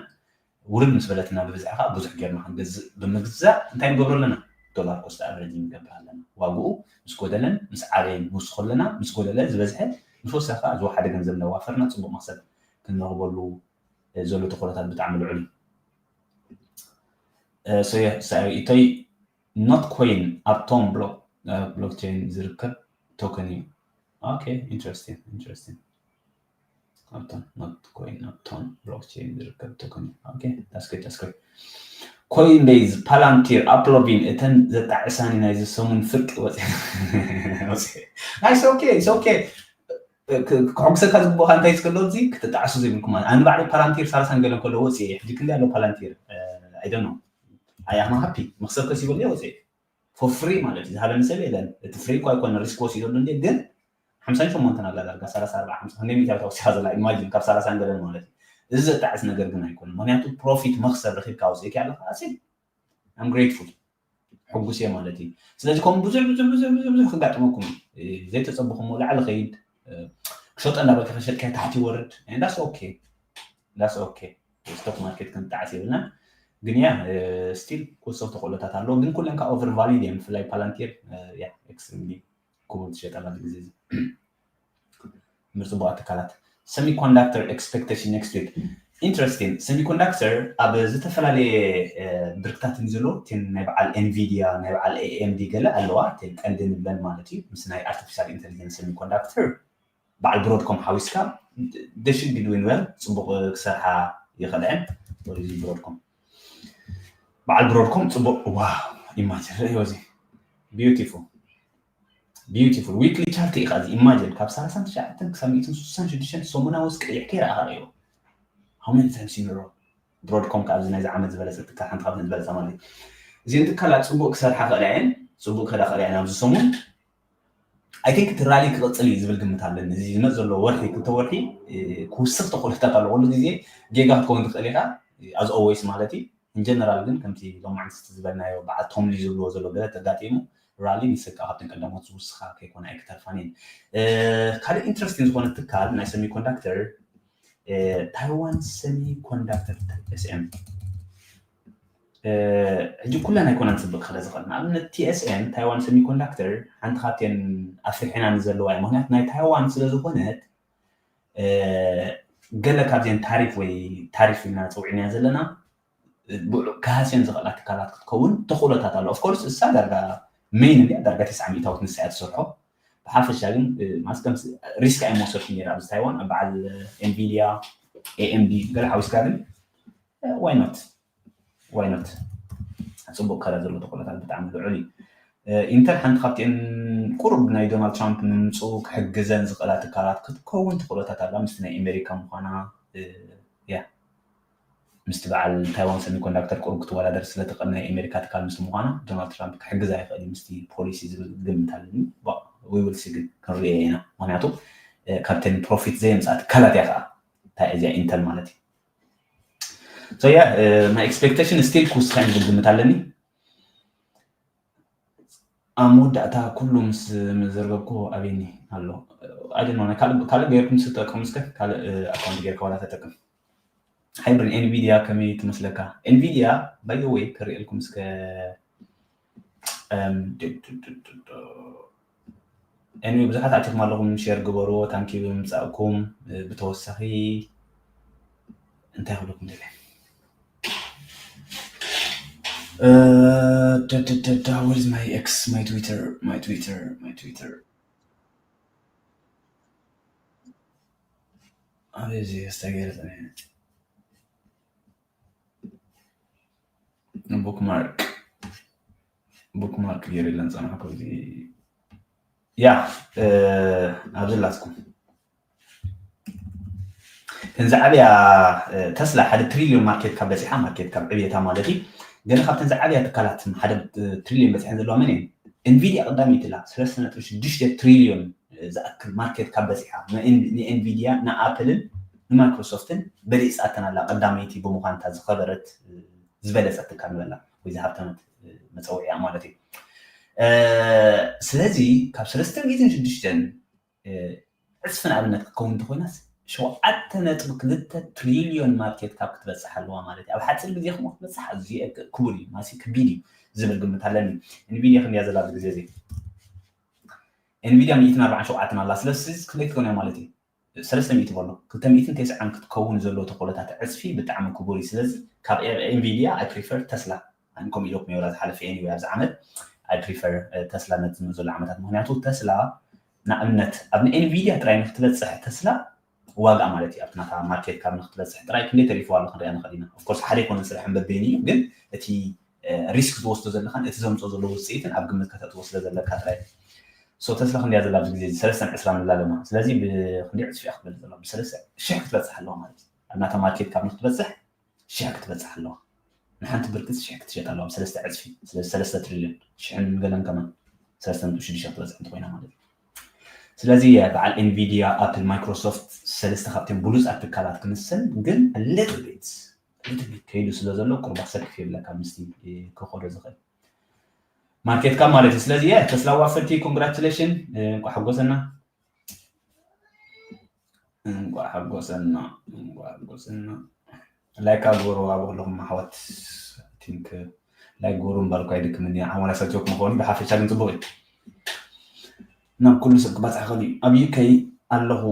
ውርድ ምስ በለትና ብብዝሒ ከዓ ብዙሕ ጌርና ክንገዝእ ብምግዛእ እንታይ ንገብሮ ኣለና ዶላር ኮስት ኣቨሬጅ ንገብር ኣለና ዋግኡ ምስ ጎደለን ምስ ዓበየን ንውስኮ ኣለና ምስ ጎደለ ዝበዝሐ ምስ ወሰኸ ዝወሓደ ገንዘብ እናዋፈርና ፅቡቅ መክሰብ ክንረኽበሉ ዘሎ ተኽእሎታት ብጣዕሚ ልዑል እዩ። እቶይ ኖት ኮይን ኣብ ቶም ብሎክቸይን ዝርከብ ቶከን እዩ። Okay interesting interesting። ኣብቶም ኖት ኮይን ኣብቶም ብሎክቸይን ዝርከብ ቶከን እዩ። Okay that's good that's good። ኮይን ቤዝ ፓላንቲር ኣፕሎቪን እተን ዘጣዕሳኒ ናይዚ ሰሙን ፍርቂ ወፂ ናይስ ኦኬ ኦኬ ክሕጉሰካ ዝግብኦካ እንታይ ስከሎ እዚ ክትጣዕሱ ዘይብልኩም ማለት ኣነ ባዕለይ ፓላንቲር ሳልሳን ገለን ከሎ ወፅየ ሕጂ ክንደይ ኣሎ ፓላንቲር ኣይደኖ ኣያማ ሃፒ መክሰብ ከሲበሉ ወፅየ for free ማለት እዩ ዝሃበኒ ሰብ የለን እቲ ፍሪ እኳ ኣይኮነ ሪስክ ወሲዶ እንዴ ግን ሓምሳን ሸሞንተን ኣላ ዳርጋ ሰላሳ ኣርባዓ ሓምሳ ክንደይ ሚእታዊት ኣውሲኻ ዘላ ኢማጂን ካብ ሰላሳ ገለን ማለት እዩ። እዚ ዘጣዕስ ነገር ግን ኣይኮነን። ምክንያቱ ፕሮፊት መክሰብ ረኪብካ ኣውፅእካ ኣለካ ኣሲል I'm grateful ሕጉስ እየ ማለት እዩ። ስለዚ ከምኡ ብዙሕ ብዙሕ ብዙሕ ብዙሕ ብዙሕ ክጋጥመኩም እዩ። ዘይተፀበኹሞ ላዕሊ ከይድ ክሸጦ እንዳበልካ ከሸጥካ ታሕቲ ይወርድ that's okay that's okay። ስቶክ ማርኬት ክንጣዓስ የብልናን ግን ያ ስቲል ክወሰኹ ተኽእሎታት ኣለዎ ግን ኩለን ከዓ ኦቨር ቫሊድ እዮም። ብፍላይ ፓላንቲር ያ ኤክስትሪምሊ ክቡር ትሸጣላ ኣብዚ ግዜ እዚ ምርፅቡቓት ትካላት። Semiconductor expectation next week interesting። Semiconductor ኣብ ዝተፈላለየ ብርክታት እዩ ዘሎ እቲን ናይ በዓል ኤንቪዲያ ናይ በዓል ኤኤምዲ ገለ ኣለዋ እቲን ቀንዲ ንብለን ማለት እዩ ምስ ናይ ኣርቲፊሻል ኢንቴሊጀንስ semiconductor በዓል ብሮድኮም ሓዊስካ they should be doing well ፅቡቕ ክሰርሓ ይኽእልዐን። ብሮድኮም በዓል ብሮድኮም ፅቡቕ ዋ ኢማጅን ርእዮ እዚ beautiful beautiful weekly chart ኢኻ እዚ ኢማጅን ካብ ሰላሳን ትሽዓተን ክሳብ ሚእትን ስሳን ሽዱሽተን ሰሙናዊ ውስጥ ቀይሕ ከይረኣኻ ርእዮ how many times in a row። ብሮድኮም ካብ እዚ ናይዚ ዓመት ዝበለፀ ትካል ሓንቲ ካብተን ዝበለፀ ማለት እዩ። እዚን ትካላት ፅቡቕ ክሰርሓ ክእላ እየን ፅቡቕ ክዳ ክእላ እየን ኣብዚ ሰሙን I think እቲ ራሊ ክቕፅል እዩ ዝብል ግምት ኣለኒ። እዚ ዝመፅ ዘሎ ወርሒ ክልተ ወርሒ ክውስኽ ተኽእሎታት ኣሎ። ኩሉ ግዜ ጌጋ ክትከውን ትኽእል ኢኻ as always ማለት እዩ። In general ግን ከምቲ ሎማዓንቲ ዝበልናዮ በዓል ቶም ሊ ዝብልዎ ዘሎ ገለ ተጋጢሙ ራሊ ንስካ ካብተን ቀዳሞት ዝውስኻ ከይኮነ ኣይክተርፋን እየን። ካልእ ኢንትረስቲን ዝኾነ ትካል ናይ semiconductor ታይዋን semiconductor TSM ሕጂ ኩለን ኣይኮናን ፅብቅ ክለ ዝኽእል ንኣብነት ቲኤስኤም ታይዋን semiconductor ሓንቲ ካብተን ኣፍሪሒና ንዘለዋ እዩ ምክንያቱ ናይ ታይዋን ስለዝኮነት ገለ ካብዘን ታሪፍ ወይ ታሪፍ ኢልና ፀውዒና ዘለና ብዑ ክሃስየን ዝኽእላ ትካላት ክትከውን ተኽእሎታት ኣሎ ኦፍኮርስ እሳ ዳርጋ ሜይን እንዲያ ዳርጋ ተስዓ ሚእታዊት ንሳ እያ ትሰርሖ ብሓፈሻ ግን ማስከም ሪስክ ኣይመወሰድኩ ነይረ ኣብዚ ታይዋን ኣብ በዓል ኤንቪዲያ ኤኤምዲ ገለ ሓዊስካ ግን why not why not ፅቡቅ ከላ ዘሎ ተኽእሎታት ብጣዕሚ ልዑል እዩ ኢንተል ሓንቲ ካብቲአን ቁሩብ ናይ ዶናልድ ትራምፕ ንምምፅኡ ክሕግዘን ዝኽእላ ትካላት ክትከውን ተኽእሎታት ኣላ ምስቲ ናይ ኣሜሪካ ምዃና ያ ምስቲ በዓል ታይዋን semiconductor ቁሩብ ክትወዳደር ስለትኽእል ናይ ኣሜሪካ ትካል ምስቲ ምዃና ዶናልድ ትራምፕ ክሕግዛ ይኽእል እዩ ምስቲ ፖሊሲ ዝብል ግምት ኣለኒ we will see ግን ክንሪኦ ኢና ምክንያቱ ካብተን ፕሮፊት ዘየምፅኣ ትካላት እያ ከዓ እንታይ እዚኣ ኢንተል ማለት እዩ so yeah my expectation still ክውስኻ ዝብል ግምት ኣለኒ ኣብ መወዳእታ ኩሉ ምስ መዘርገብኩ ኣበይኒ ኣሎ ካልእ ገይርኩም ትጠቀሙ እስከ ካልእ ኣካውንት ገይርካ ዋላ ተጠቅም hybrid nvidia ከመይ ትመስለካ nvidia by the way ክርእየልኩም እስከ anyway ብዙሓት ኣቲኹም ኣለኹም share ግበርዎ thank you ብምምፃእኩም ብተወሳኺ እንታይ ክብለኩም ደለ ደደደዳ where is my x my twitter my twitter my twitter ኣበዚ ዝተገለጸ bookmark bookmark ገይረ ኢለን ጸናሕኩ እዚ ያ ኣብዚ ላትኩም ተን ዝዓብያ ተስላ ሓደ ትሪልዮን ማርኬት ካብ በፂሓ ማርኬት ካብ ዕብየታ ማለት እዩ ገለ ካብተን ዝዓብያ ትካላት ሓደ ትሪልዮን በፂሐን ዘለዋ መን እየን ኤንቪዲያ ቀዳመይቲ ላ ሰለስተ ነጥቢ ሽዱሽተ ትሪልዮን ዝኣክል ማርኬት ካብ በፂሓ ንኤንቪዲያ ንኣፕልን ንማይክሮሶፍትን በሊፃተን ኣላ ቀዳመይቲ ብምዃንታ ዝኸበረት ዝበለፀት ትካል ንበላ ወይ ዝሃብተመት መፀውዒያ ማለት እዩ ስለዚ ካብ ሰለስተ ሚእትን ሽዱሽተን ዕፅፊ ንኣብነት ክትከውን እንተኮይናስ ሸውዓተ ነጥቢ ክልተ ትሪልዮን ማርኬት ካብ ክትበፅሕ ኣለዋ ማለት እዩ ኣብ ሓፂር ግዜ ከምኡ ክትበፅሕ ኣዝዩ ክቡር እዩ ማሲ ከቢድ እዩ ዝብል ግምት ኣለኒ ኤንቪዲያ ክንድያ ዘላ ኣብዚ ግዜ እዚ ኤንቪዲያ ሚእትን ኣርባዓን ሸውዓተን ኣላ ስለዚ ክንደይ ክትኮን እያ ማለት እዩ ሰለስተ ሚእቲ በሎ ክልተ ሚእትን ተስዓን ክትከውን ዘሎ ተኮለታት ዕፅፊ ብጣዕሚ ክቡር እዩ ስለዚ ካብ ኤንቪዲያ ኣይ ፕሪፈር ተስላ ኣን ከምኡ ኢለኩም የብላ ዝሓለፈ ኤኒወይ ኣብዚ ዓመት ኣይ ፕሪፈር ተስላ ነቲ ዝመፅእ ዘሎ ዓመታት ምክንያቱ ተስላ ንኣብነት ኣብ ንኤንቪዲያ ጥራይ ንክትበፅሕ ተስላ ዋጋ ማለት እዩ ኣብቲ ናታ ማርኬት ካብ ንክትበፅሕ ጥራይ ክንደይ ተሪፍዋ ኣሎ ክንሪኣ ንኽእል ኢና ኦፍኮርስ ሓደ ይኮነ ስራሕን በበይኑ እዩ ግን እቲ ሪስክ ዝወስዶ ዘለካን እቲ ዘምፅኦ ዘሎ ውፅኢትን ኣብ ግምት ከተእትዎ ስለ ዘለካ ጥራይ so ተስላ ክንዲያ ዘላ ኣብዚ ግዜ ሰለስተን ዕስራ ንብላ ኣለና ስለዚ ብክንደይ ዕፅፊ እያ ክትበልፅ ዘላ ብሰለስተ ሽሕ ክትበፅሕ ኣለዋ ማለት እዩ ኣብ ናታ ማርኬት ካብ ንክትበፅሕ ሽሕ ክትበፅሕ ኣለዋ ንሓንቲ ብርክት ሽሕ ክትሸጥ ኣለዋ ብሰለስተ ዕፅፊ ስለዚ ሰለስተ ትሪልዮን ሽሕን ገለን ከማን ሰለስተ ነጥቢ ሽዱሽተ ክትበፅሕ እንተኮይና ማለት እዩ ስለዚ በዓል Nvidia፣ Apple፣ Microsoft ሰለስተ ካብቶም ብሉፃት ትካላት ክምሰል ግን little bit little bit ከይዱ ስለ ዘሎ ቁርባ ሰክፍ የብለካ ምስቲ ክኸዶ ዝኽእል ማርኬት ካፕ ማለት እዩ። ስለዚ ተስላ ዋፈቲ congratulation፣ እንኳዕ ሓጎሰና። እንኳዕ ሓጎሰና፣ እንኳዕ ሓጎሰና። ላይክ ኣግበሩ ኣብ ኩለኹም ኣሕዋት። ቲንክ ላይክ ግበሩ እምበር እኳ ይድክምኒ። ዓሞላ ሰልቸኩም ክኸውን ብሓፈሻ ግን ጽቡቕ እዩ። ናብ ኩሉ ሰብ ክባጽሕ ይኽእል እዩ። ኣብ ዩከይ ኣለኹ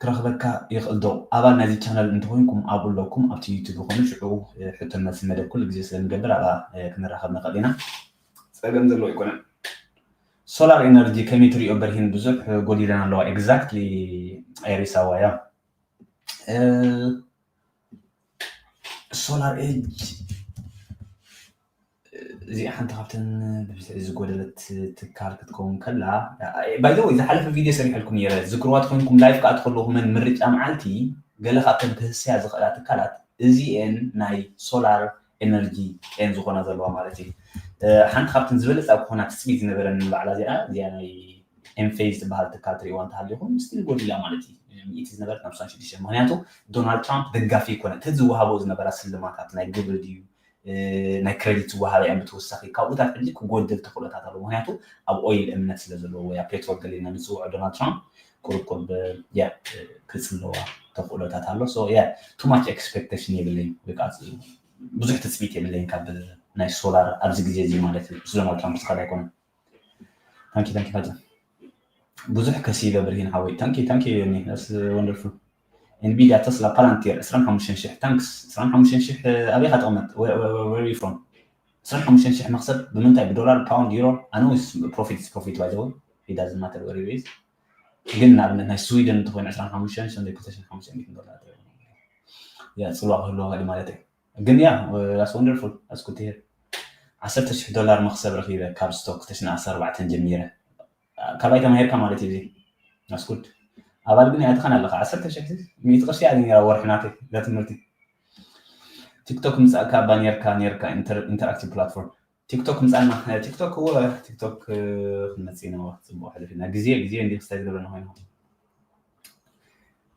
ክረኽበካ ይኽእል ዶ? ኣባል ናይዚ ቻነል እንተኾይንኩም ኣብኡ ኣለኩም። ኣብቲ ዩቱብ ይኹን ሽዑ ሕቶን መልሲ መደብ ኩሉ ግዜ ስለ ንገብር ኣብኣ ክንራኸብ ንኽእል ኢና። ጸገም ዘለዎ ኣይኮነን። ሶላር ኤነርጂ ከመይ ትሪኦ በርሂን? ብዙሕ ጎዲለን ኣለዋ። ኤግዛክትሊ ኤሪሳዋ ያ ሶላር ኤጅ እዚኣ ሓንቲ ካብተን ብብዝሒ ዝጎደለት ትካል ክትከውን ከላ ባይዘወይ ዝሓለፈ ቪድዮ ሰሪሐልኩም ነረ ዝክርዋ ትኮንኩም ላይፍ ከዓ ትከለኹ መን ምርጫ መዓልቲ ገለ ካብተን ክህሰያ ዝኽእላ ትካላት እዚኤን ናይ ሶላር ኤነርጂ ኤን ዝኾና ዘለዋ ማለት እዩ። ሓንቲ ካብተን ዝበለፃ ክኾና ትፅቢት ዝነበረን ባዕላ እዚኣ እዚኣ ናይ ኤምፌዝ ትበሃል ትካል ትሪእዋ እንተሃሊኹም ስቲል ጎዲላ ማለት እዩ። ሚእቲ ዝነበረት ናብ ሽዱሽተ ምክንያቱ ዶናልድ ትራምፕ ደጋፊ ይኮነ እቲ ዝወሃቦ ዝነበራ ስልማታት ናይ ግብሪ ድዩ ናይ ክሬዲት ዝወሃበ እያን ብተወሳኺ ካብኡታት ሕጂ ክጎድል ተኽእሎታት ኣሎ ምክንያቱ ኣብ ኦይል እምነት ስለ ዘለዎ ወይ ኣብ ፔትሮል ገሊና ንፅውዖ ዶናልድ ትራምፕ ቁርቁር ክፅለዋ ተኽእሎታት ኣሎ። ቱማች ኤክስፔክቴሽን የብለይ ወይ ከዓ ብዙሕ ትፅቢት የብለይን ካብ ናይ ሶላር ኣብዚ ግዜ እዚ ማለት እዩ። ምስ ዶናልድ ትራምፕ ዝኸድ ኣይኮነን። ታንኪ ታንኪ ፋጀ ብዙሕ ከሲበ ብርሂን ሓወይ ታንኪ ታንኪ ኒ that's wonderful። Nvidia፣ Tesla፣ Palantir ዕስራን ሓሙሽተን ሽሕ ታንክስ ዕስራን ሓሙሽተን ሽሕ ኣበይ ካ ተቐመጥ where you from ዕስራን ሓሙሽተን ሽሕ መክሰብ ብምንታይ ብዶላር ፓውንድ ዩሮ ኣነ ፕሮፊት ፕሮፊት ባይዘው ሂዳ ዝማተር ወሪ ሬዝ ግን ንኣብነት ናይ ስዊድን እንተኮይኑ ዕስራን ሓሙሽተን ሽሕ ክልተ ሽሕን ሓሙሽተ ሚእትን ዶላር ያ ፅልዋ ክህልዎ ኸዲ ማለት እዩ። ግን ያ that's wonderful that's good to hear። ዓሰርተ ሽሕ ዶላር መክሰብ ረኺበ ካብ ስቶክ ክልተ ሽሕን ዓሰርተ ኣርባዕተን ጀሚረ ካባይ ተማሂርካ ማለት እዩ። That's good። ኣባል ግን ኣይትኸን ኣለካ ዓሰርተ ሽሕ ሚእቲ ቅርሺ እያ ነራ ወርሒ ናተይ ለትምህርቲ። ቲክቶክ ምፃእካ ባኔርካ ኔርካ ኢንተራክቲቭ ፕላትፎርም ቲክቶክ ምፃና ቲክቶክ እወ ቲክቶክ ክንመፅእ ኢና ፅቡቅ ሕልፍ ኢና ግዜ ግዜ እንዲ ክስታይ ዝገብረና ኮይና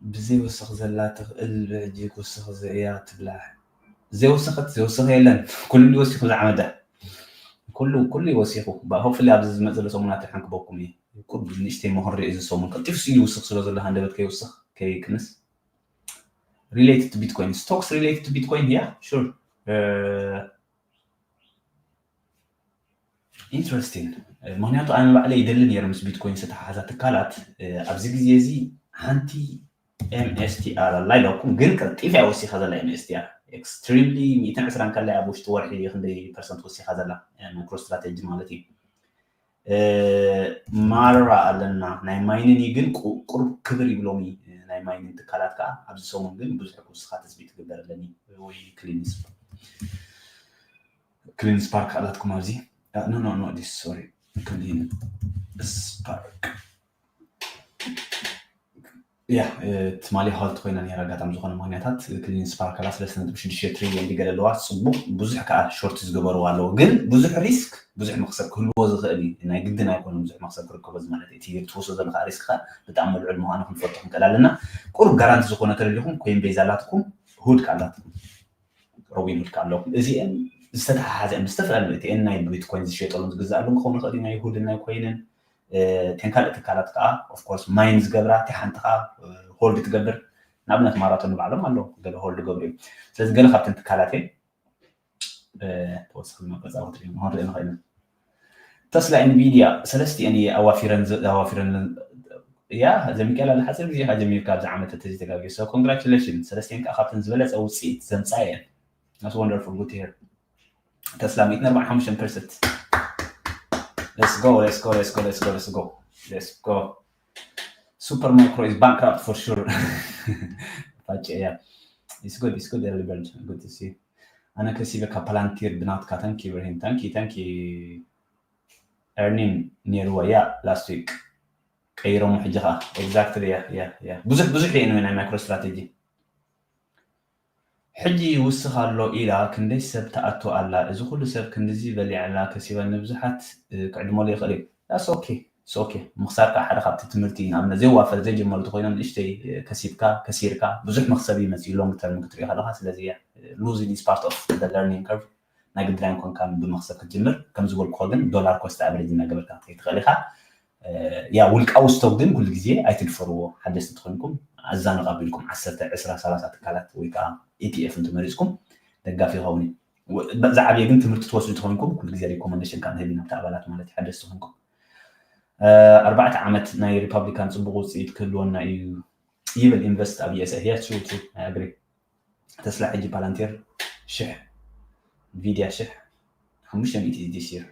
ብዘይወስኽ ዘላ ትኽእል ብሕጂ ክውስኽ እያ ትብላዕ። ዘይወሰኸት ዘይወሰኸ የለን ኩሉ እንዲ ወሲኹ ዝዓመተ ኩሉ ኩሉ ይወሲኹ። Hopefully ኣብዚ ዝመፅ ዘሎ ሰሙናት ሓንክበኩም እዩ። ቁብ ንእሽተይ መኽሪ እዚ ሰሙን ቀልጢፉ ስኢሉ ይውስኽ ስለ ዘሎ ሃንደበት ከይውስኽ ከይክንስ። Related to Bitcoin stocks related to Bitcoin yeah sure interesting። ምክንያቱ ኣነ ባዕለ ይደሊ ነይረ ምስ ቢትኮይን ዝተተሓሓዛ ትካላት ኣብዚ ግዜ እዚ ሓንቲ ኤምኤስቲኣር ኣላ ኢለኩም ግን ቀልጢፍ እያ ወሲኻ ዘላ ኤምኤስቲኣር extremely ሚእትን ዕስራን ከላይ ኣብ ውሽጢ ወርሒ ክንደይ ፐርሰንት ወሲኻ ዘላ ማይክሮ ስትራቴጂ ማለት እዩ። ማራ ኣለና ናይ ማይንን እዩ ግን ቁሩብ ክብር ይብሎም እዩ ናይ ማይንን ትካላት ከዓ ኣብዚ ሰሙን ግን ብዙሕ ክውስኻ ትፅቢት ክግበር ኣለኒ ወይ ክሊንስ ክሊን ስፓርክ ኣላትኩም ኣብዚ no no no this sorry ክሊን ስፓርክ ያ ትማሊ ሆልድ ኮይና ነራ ኣጋጣሚ ዝኾነ ምክንያታት ክሊን ስፓርክ ኣላ ሰለስተ ነጥቢ ሽዱሽተ ትሪሊዮን ዲገለ ኣለዋ ፅቡቅ ብዙሕ ከዓ ሾርት ዝገበርዋ ኣለዉ ግን ብዙሕ ሪስክ ብዙሕ መክሰብ ክህልዎ ዝኽእል እዩ ናይ ግድን ኣይኮነ ብዙሕ መክሰብ ክርከቦ ማለት እቲ ትወስዶ ዘለካ ሪስክ ከዓ ብጣዕሚ ልዑል ምኳኑ ክንፈልጦ ክንክእል ኣለና ቁሩብ ጋራንቲ ዝኾነ ተደሊኹም ኮይን ቤዝ ኣላትኩም ሁድ ኣላትኩም ሮቢንሁድ ከዓ ኣለኩም እዚአን ዝተተሓሓዘ ምስ ዝተፈላለዩ እቲአን ናይ ቢትኮይን ዝሸጠሉን ዝግዝኣሉን ክኸውን ይኽእል ናይ ሁድን ናይ ኮይንን እተን ካልእ ትካላት ከዓ ኦፍኮርስ ማይን ዝገብራ እቲ ሓንቲ ከዓ ሆልድ ትገብር ንኣብነት ማራቶን ንባዕሎም ኣለዉ ገለ ሆልድ ገብሩ እዮም ስለዚ ገለ ካብተን ትካላት እየን ተወሰኺ መቀፃወት ክንርኢ ንኽእል ኢና ተስላ ኢንቪድያ ሰለስቲአን እየ ኣዋፊረን ኣዋፊረን እያ ዘሚካኤል ኣለ ሓፂር ግዜ ካ ጀሚርካ ኣብዚ ዓመት ተተዘይተጋግየ so congratulation ሰለስቲአን ከዓ ካብተን ዝበለፀ ውፅኢት ዘምፃ እየን that's wonderful good to hear ተስላ ሚእትን ኣርባዓን ሓሙሽተን ፐርሰንት let's go let's go let's go let's go let's go let's go super micro is bankrupt for sure ፋጭ እያ it's good it's good early bird good to see ኣነ ከሲበ ካብ ፓላንቲር ብናትካ thank you ብርሂን thank you thank you earning ነይርዎ ያ last week ቀይሮሞ ሕጂ ከዓ exactly ያ ያ ያ ብዙሕ ብዙሕ እዩ ናይ micro strategy ሕጂ ይውስኽ ኣሎ ኢላ ክንደይ ሰብ ትኣቱ ኣላ እዚ ኩሉ ሰብ ክንድዚ በሊዕላ ከሲባ ንብዙሓት ክዕድመሉ ይኽእል እዩ that's okay ኦኬ። ምኽሳር ከዓ ሓደ ካብቲ ትምህርቲ፣ ንኣብነት፣ ዘይዋፈር ዘይጀመሩ እንተኮይኖም ንእሽተይ ከሲብካ ከሲርካ ብዙሕ መክሰብ ይመፅእ long term ክትሪኦ ከለካ። ስለዚ losing is part of the learning curve። ናይ ግድራይ ኮንካ ብመክሰብ ክትጅምር፣ ከም ዝበልኩ ግን ዶላር ኮስት ኣቨሬጅ እናገበርካ ክትከይድ ትኽእል ኢኻ። ያ ውልቃዊ ስቶክ ግን ኩሉ ግዜ ኣይትድፈርዎ። ሓደስቲ ትኾንኩም ኣዛንቕ ኣቢልኩም ዓሰርተ፣ ዕስራ፣ ሰላሳ ትካላት ወይ ከዓ ኢቲኤፍ እንተመሪፅኩም ደጋፊ ይኸውን እዩ። ዝዓብየ ግን ትምህርቲ ትወስዱ ተኾንኩም ኩሉ ግዜ ሪኮመንዴሽን ካብ ንህብ ኢና ኣብቲ ኣባላት ማለት እዩ። ሓደስቲ ትኾንኩም ኣርባዕተ ዓመት ናይ ሪፓብሊካን ፅቡቅ ውፅኢት ክህልወና እዩ ይብል ኢንቨስት ኣብ ዩኤስኤ። ያ ትሩ ትሩ ኣግሪ። ተስላ ሕጂ ፓላንቴር ሽሕ፣ ቪድያ ሽሕ ሓሙሽተ ሚእቲ this year።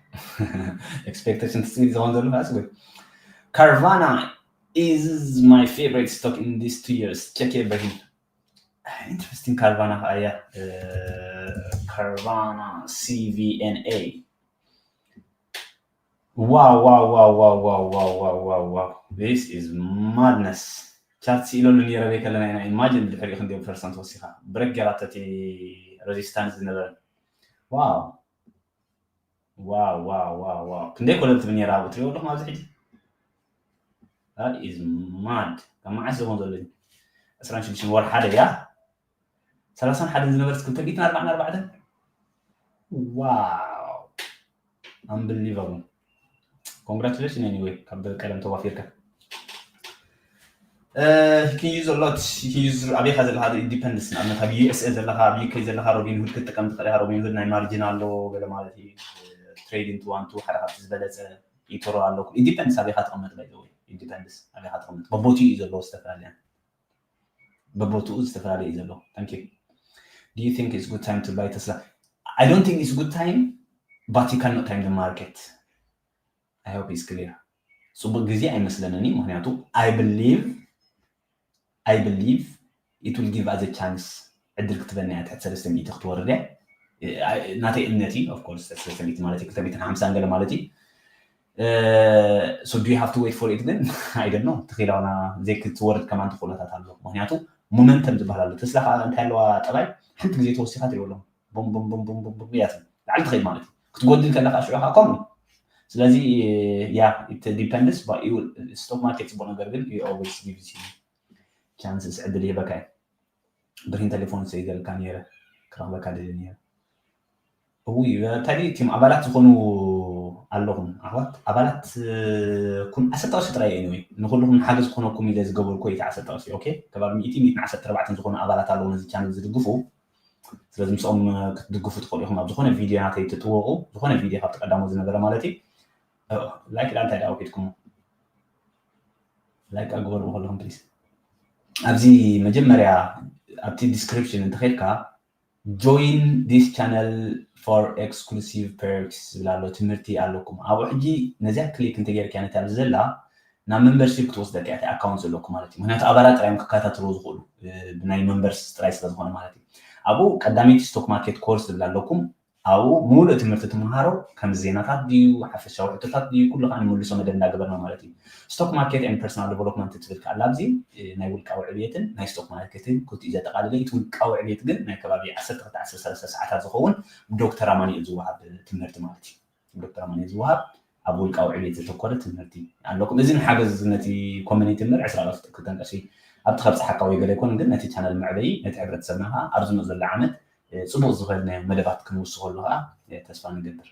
ኤክስፔክቴሽን ትፅቢት ዝኸውን ዘሎ ኣስጎይ። Carvana is my favorite stock in these two years. Check it በሂል። Interesting። Carvana ከዓ እያ። Carvana C V N A። Wow, wow, wow, wow, wow, wow, wow, wow, wow, wow. This is madness. ቻርት ስኢለሉ ነይረ በይ ከለና ኢና ኢማጂን ብድሕሪኡ ክንደይ ፐርሰንት ወሲኻ ብረክ ገይራቶ እቲ ሬዚስታንስ ዝነበረ። ዋው ዋው ዋው ዋው ዋው። ክንደይ ኮለል ትብል ነይራ ኣብኡ ትሪኦ ኣለኹም ኣብዚ ሕጂ። That is mad። ካብ መዓስ ዝኾን ዘሎ ዕስራን ሽዱሽተን ወርሒ ሓደ እያ። ሰላሳን ሓደን ዝነበረት ክልተ ሚእትን ኣርባዓን ኣርባዕተን። ዋው። Unbelievable። Congratulations anyway ካብ ቀደም ተዋፊርካ። He can use a lot. He can use ኣበይካ ዘለካ ኢት ዲፐንድስ። ንኣብነት ኣብ ዩኤስኤ ዘለካ ኣብ ዩኬ ዘለካ ሮቢንሁድ ክትጥቀም ትኽእል ኢካ። ሮቢንሁድ ናይ ማርጂን ኣለዎ ገለ ማለት እዩ። ትሬዲንግ ቱ ዋን ቱ ሓደ ካብቲ ዝበለፀ ኢቶሮ ኣለኩም። ኢት ዲፐንድስ ኣበይካ ትቕመጥ ባይ ዘወይ ኢት ዲፐንድስ ኣበይካ ትቕመጥ። በቦቲ እዩ ዘለዎ ዝተፈላለያ በቦትኡ ዝተፈላለየ እዩ ዘሎ። Thank you. Do you think it's good time to buy Tesla? I don't think it's good time, but you cannot time the market. I hope it's clear. ፅቡቅ ግዜ ኣይመስለንን እዩ። ምክንያቱ I believe I believe it will give us a chance. ዕድል ክትበና እያ ትሕቲ ሰለስተ ሚእቲ ክትወርድ እያ። ናተይ እምነት እዩ። Of course ሰለስተ ሚእቲ ማለት እዩ ክልተ ሚእትን ሓምሳን ገለ ማለት እዩ። So do you have to wait for it? ግን I don't know። ተኺላውና ዘይክትወርድ ከማን ተኽእሎታት ኣሎ። ምክንያቱ ሞመንተም ዝበሃል ኣሎ። ተስላ ከዓ እንታይ ኣለዋ ጠባይ ሓንቲ ግዜ ተወሲኻ ትሪኦ ኣለኹም ቦም ቦም ቦም ቦም ቦም ቦም እያ ትብል። ላዕሊ ትኸይድ ማለት እዩ። ክትጎድል ከለካ ሽዑ ከዓ ከምኡ። ስለዚ ያ it depends። ስቶክ ማርኬት ፅቡቅ ነገር ግን always gives you chances፣ ዕድል ይህበካ እዩ። ብርሂን ቴሌፎን ሰይደልካ ነይረ ክረኽበካ ደልየ ነይረ። እውይ እንታይ ድዩ እቲም ኣባላት ዝኾኑ ኣለኹም ኣሕዋት ኣባላት ኩን ዓሰርተ ቅርሺ ጥራይ እዩ ወይ ንኩልኹም ሓገዝ ክኾነኩም ኢለ ዝገበርኩ እቲ ዓሰርተ ቅርሺ ኦኬ ከባቢ ሚእቲ ሚእትን ዓሰርተ ኣርባዕተን ዝኾኑ ኣባላት ኣለዉ ነዚ ቻነል ዝድግፉ። ስለዚ ምስኦም ክትድግፉ ትኽእሉ ኢኹም ኣብ ዝኾነ ቪድዮ ናተይ ትጥወቁ ዝኾነ ቪድዮ ካብቲ ቀዳሞ ዝነበረ ማለት እዩ። ላይክ ዳ እንታይ ዳ ኣውኪድኩም ላይክ ኣግበሩ ከለኹም ፕሊስ ኣብዚ መጀመርያ ኣብቲ ዲስክሪፕሽን እንተኸድካ join this channel for exclusive perks ዝብል ኣሎ ትምህርቲ ኣለኩም ኣብኡ ሕጂ ነዚኣ ክሊክ እንተጌርካ ነቲ ኣብዚ ዘላ ናብ ሜምበርሺፕ ክትወስደካ እቲ ኣካውንት ዘለኩም ማለት እዩ ምክንያቱ ኣባላት ጥራዮም ክከታተልዎ ዝኽእሉ ብናይ ሜምበርስ ጥራይ ስለ ዝኾነ ማለት እዩ ኣብኡ ቀዳመይቲ ስቶክ ማርኬት ኮርስ ዝብል ኣለኩም ኣብኡ ሙሉእ ትምህርቲ ትምሃሮ ከም ዜናታት ድዩ ሓፈሻዊ ሕቶታት ድዩ ኩሉ ከዓ ንምልሶ መደብ እንዳገበርና ማለት እዩ ስቶክ ማርኬት ን ፐርሶናል ዲቨሎፕመንት ትብል ከዓ ኣብዚ ናይ ውልቃዊ ዕብየትን ናይ ስቶክ ማርኬትን ክልቲኡ ዘጠቃልለ እቲ ውልቃዊ ዕብየት ግን ናይ ከባቢ ዓሰርተ ክልተ ዓሰርተ ሰለስተ ሰዓታት ዝኸውን ብዶክተር ኣማኒኤል ዝወሃብ ትምህርቲ ማለት እዩ ብዶክተር ኣማኒኤል ዝወሃብ ኣብ ውልቃዊ ዕብየት ዘተኮረ ትምህርቲ ኣለኩም እዚ ንሓገዝ ነቲ ኮሚኒቲ ምር ዕስራ ክልተን ቀሺ ኣብቲ ከብፅሓካ ወይ ገለ ኣይኮነ ግን ነቲ ቻነል መዕበይ ነቲ ሕብረተሰብና ከዓ ኣብዚ መፅእ ዘሎ ዓመት ፅቡቅ ዝኮነ መደባት ክንውስከሉ ከዓ ተስፋ ንገብር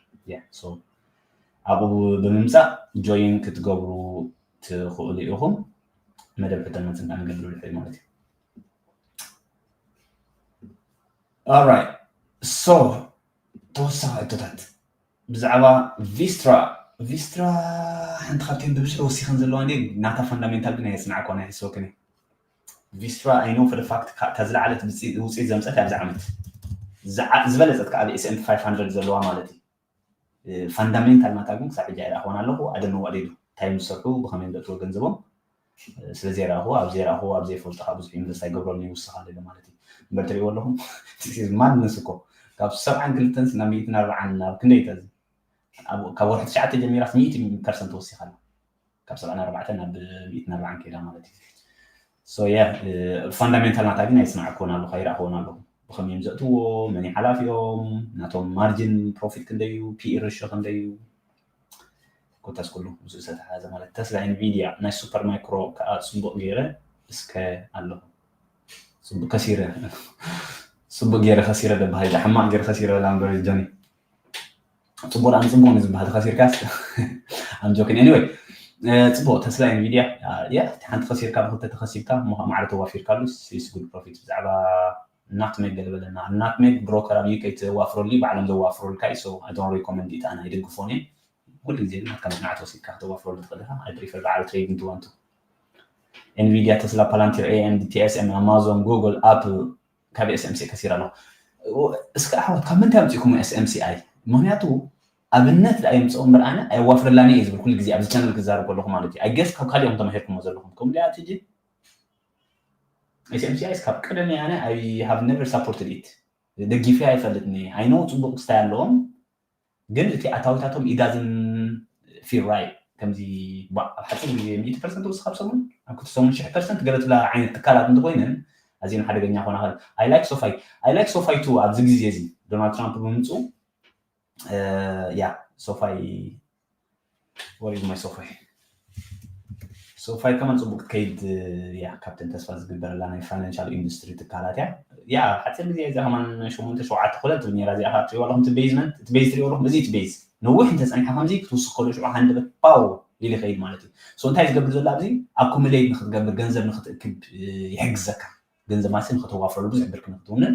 ኣብኡ ብምምፃእ ጆይን ክትገብሩ ትኽእሉ ኢኹም መደብ ሕቶ መልሲ ንገብር ድሕሪ ማለት እዩ right so ተወሳኺ ሕቶታት ብዛዕባ ቪስትራ ቪስትራ ሓንቲ ካብተን ብብዝሒ ወሲኸን ዘለዋ እንዴ ናታ ፋንዳሜንታል ግን ኣየፅናዕኮ ናይ ሕስበክን ቪስትራ ኣይኖ for the fact እታ ዝለዓለት ውፅኢት ዘምፀት ኣብዚ ዓመት ዝበለፀት ከዓ ኣብ S and P five hundred ዘለዋ ማለት እዩ ፋንዳሜንታል ናታ ግን ክሳብ ሕጂ ኣይረኣኽዋን ኣለኹ ኣደነዋ ሌሉ እንታይ ዝሰርሑ ብኸመይ ዘእትዎ ገንዘቦም ስለ ዘይረኣኽዎ ኣብ ዘይረኣኽዎ ኣብ ዘይፈልጦ ከዓ ብዙሕ ኢንቨስት ኣይገብረሉ ይውስኻ ኣለለ ማለት እዩ እምበር ትሪእዎ ኣለኹም ማንነስ እኮ ካብ ሰብዓን ክልተን ናብ ሚእትን ኣርባዓን ናብ ክንደይ ተዚ ካብ ወርሒ ትሽዓተ ጀሚራስ ሚእቲ ፐርሰንት ወሲኻ ኣሎ ካብ ሰብዓን ኣርባዕተን ናብ ሚእትን ኣርባዓን ከይዳ ማለት እዩ so yeah ፋንዳሜንታል ናታ ግን ኣይስማዕክዎን ኣለኹ ኣይረኣኽዎን ኣለኹ ብኸመይ እዮም ዘእትዎ መን ሓላፊኦም ናቶም ማርጅን ፕሮፊት ክንደዩ ፒኢ ሬሾ ክንደዩ ኮታስ ኩሉ ምስኡ ዝተተሓዘ ማለት ተስላ ኢንቪድያ ናይ ሱፐር ማይክሮ ከዓ ፅቡቅ ገይረ እስከ ኣለኹ። ፅቡቅ ከሲረ፣ ፅቡቅ ገይረ ከሲረ ደባሃይ፣ ሕማቅ ገይረ ከሲረ በላ እምበር ጆኒ። ፅቡቅ ደኣ ንፅቡቅ ንዝበሃል ተኸሲርካስ ኣም ጆኪን። ኤኒወይ፣ ፅቡቅ ተስላ ኢንቪድያ ያ ሓንቲ ከሲርካ ብክልተ ተኸሲብካ እሞ ከዓ ማዕረ ተዋፊርካሉ ስ ጉድ ፕሮፊት። ብዛዕባ ናትሜግ ገለ በለና። ናትሜግ ብሮከር ኣብ ዩኬ ተዋፍረሉ እዩ፣ ባዕሎም ዘዋፍረልካ እዩ። So I don't recommend it፣ ኣነ ኣይደግፎን እየ። ኩሉ ግዜ ግን ናትካ ምክንያት ወሲድካ ከተዋፍረሉ ትኽእል ኢኻ። I prefer በዓል trading to want to። ኤንቪድያ፣ ተስላ፣ ፓላንቲር፣ ኤ ኤም ዲ፣ ቲ ኤስ ኤም፣ ኣማዞን፣ ጉግል፣ ኣፕል ካብ ኤስ ኤም ሲ ከሲረ ኣለኹ። እስከ ኣሕዋት ካብ ምንታይ ኣምፂእኩሞ ኤስ ኤም ሲ ኣይ? ምክንያቱ ኣብነት ደኣ የምፅኦ እምበር ኣነ ኣየዋፍረላን እየ ዝብል ኩሉ ግዜ ኣብዚ ቻነል ክዛረብ ከለኹ ማለት እዩ። I guess ካብ ካሊኦም ተማሂርኩሞ ዘለኹም ከምኡ ድኣ ትጂ ኤስ ኤም ሲ ኣይ ካብ ቀደም ኣነ I have never supported it፣ ደግፊ ኣይፈልጥን እየ። I know ፅቡቅ ክስታይ ኣለዎም ግን እቲ ኣታዊታቶም it doesn't feel right። ከምዚ ባ- ኣብ ሓፂር ግዜ ሚእቲ ፐርሰንት ወስኻ ኣብ ሰሙን ኣብ ክልተ ሰሙን ሽሕ ፐርሰንት ገለ ትብላ ዓይነት ትካላት እንተኮይነን ኣዝየን ሓደገኛ ኮና ኸል I like SoFi፣ I like SoFi too። ኣብዚ ግዜ እዚ ዶናልድ ትራምፕ ብምምፅኡ ያ SoFi፣ what is my SoFi? SoFi ከማን ፅቡቅ ክትከይድ እያ ካብተን ተስፋ ዝግበረላ ናይ ፋይናንሻል ኢንዱስትሪ ትካላት እያ። ያ ኣብ ሓፂር ግዜ እዚኣ ከማን ሸሞንተ ሸውዓተ ኮለል ትብል ነይራ። እዚኣ ከዓ ትሪእዋ ኣለኹም እቲ ቤዝመንት፣ እቲ ቤዝ ትሪእዎ ኣለኹም። እዚ እቲ ቤዝ ነዊሕ እንተፀኒሓ ከምዚ ክትውስኽ ከሎ ሽዑ ሃንደበት ፓው ኢሉ ይኸይድ ማለት እዩ። So እንታይ ዝገብር ዘሎ ኣብዚ ኣኩሙሌት ንክትገብር፣ ገንዘብ ንክትእክብ ይሕግዘካ። ገንዘብ ማለት ንክተዋፍረሉ ብዙሕ ብርኪ ንክትውንን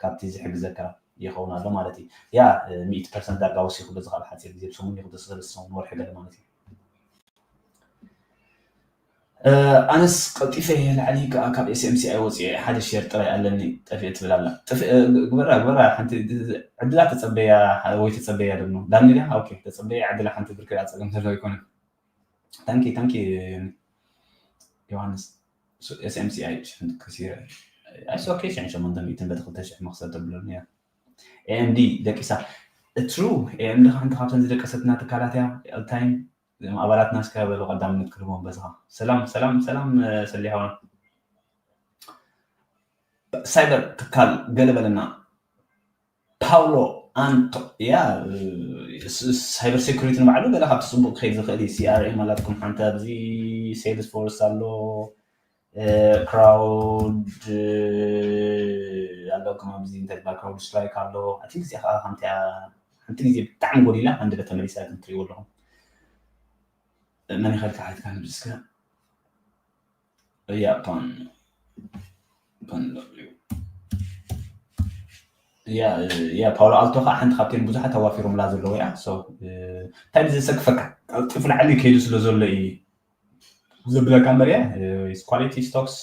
ካብቲ ዝሕግዘካ ይኸውን ኣሎ ማለት እዩ። ያ ሚእቲ ፐርሰንት ዳርጋ ወሲኹ በዚ ካብ ሓፂር ግዜ ብሰሙን ይኹን ሰለስተ ሰሙን ወርሒ ገለ ማለት እዩ። ኣነስ ቀልጢፈ ላዕሊ ከዓ ካብ ኤስኤምሲ ኣይወፅእ ሓደ ሼር ጥራይ ኣለኒ ጠፍኤ ትብል ኣላ። ግበራ ግበራ ሓንቲ ዕድላ ተፀበያ ወይ ተፀበያ ደግሞ ዳኒ ድያ? ኦኬ ተፀበያ ዕድላ ሓንቲ ብርክ ፀገም ዘለዎ ኣይኮነን። ታንኪ ታንኪ ዮሃንስ። ኤስኤምሲ ኣይ ሽሕን ከሲረ ኣይስ ኦኬ ሽሕን ሸሞንተ ሚእትን በቲ ክልተ ሽሕ መክሰብ ተብለኒ እያ። ኤኤምዲ ደቂሳ ትሩ ኤኤምዲ ሓንቲ ካብተን ዝደቀሰትና ትካላት እያ። ኤልታይም እዞም ኣባላትና እስከ በሉ ቀዳምነት ክህልዎም በዝኻ። ሰላም ሰላም ሰላም ሰሊሓውና ሳይበር ትካል ገለ በለና። ፓውሎ ኣንቶ ያ ሳይበር ሴኩሪቲ ንባዕሉ ገለ ካብቲ ፅቡቅ ክኸይድ ዝኽእል እዩ። ሲኣርኤም ኣላትኩም ሓንቲ ኣብዚ ሴልስ ፎርስ ኣሎ፣ ክራውድ ኣለኩም ኣብዚ እንታይ ዝበሃል ክራውድ ስትራይክ ኣሎ። ኣቲ ግዜ ከዓ ከምቲያ ሓንቲ ግዜ ብጣዕሚ ጎዲላ ሃንደበት ተመሊሳ ከም ትሪእዎ ኣለኹም። መን ይኸልካ ሓትካ ንብስከ እያ ፓን ፓን ያ ያ ፓውሎ ኣልቶ ከዓ ሓንቲ ካብተን ብዙሓት ኣዋፊሮምላ ዘለዉ እያ። እንታይ ብዘሰክፈካ ቀልጢፉ ላዕሊ ከይዱ ስለ ዘሎ እዩ ዘብለካ እምበር እያ። ኳሊቲ ስቶክስ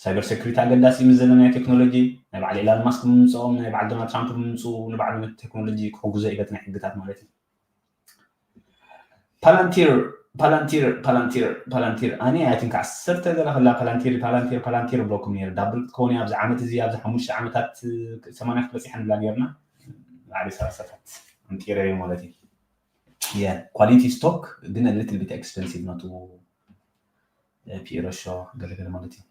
ሳይበር ሴኩሪቲ ኣገዳሲ ምስ ዘለናዮ ቴክኖሎጂ ናይ በዓል ኤላን ማስክ ብምምፅኦም ናይ በዓል ዶናልድ ትራምፕ ብምምፅኡ ንባዕሉ ነቲ ቴክኖሎጂ ክሕግዞ እዩ በቲ ናይ ሕግታት ማለት እዩ። ፓላንቲር ፓላንቲር ፓላንቲር ፓላንቲር ኣነ ኣይ ቲንክ ዓሰርተ ገለ ከላ ፓላንቲር ፓላንቲር ፓላንቲር ብለኩም ነይረ ዳብል ክትከውን ኣብዚ ዓመት እዚ ኣብዚ ሓሙሽተ ዓመታት ሰማንያ ክትበፂሐ ንብላ ነርና። ላዕሊ ሰላሳታት ኣምጢረ ማለት እዩ። ኳሊቲ ስቶክ ግን ሊትል ቢት ኤክስፐንሲቭ ነቱ ፒኤሮ ሾ ገለገለ ማለት እዩ።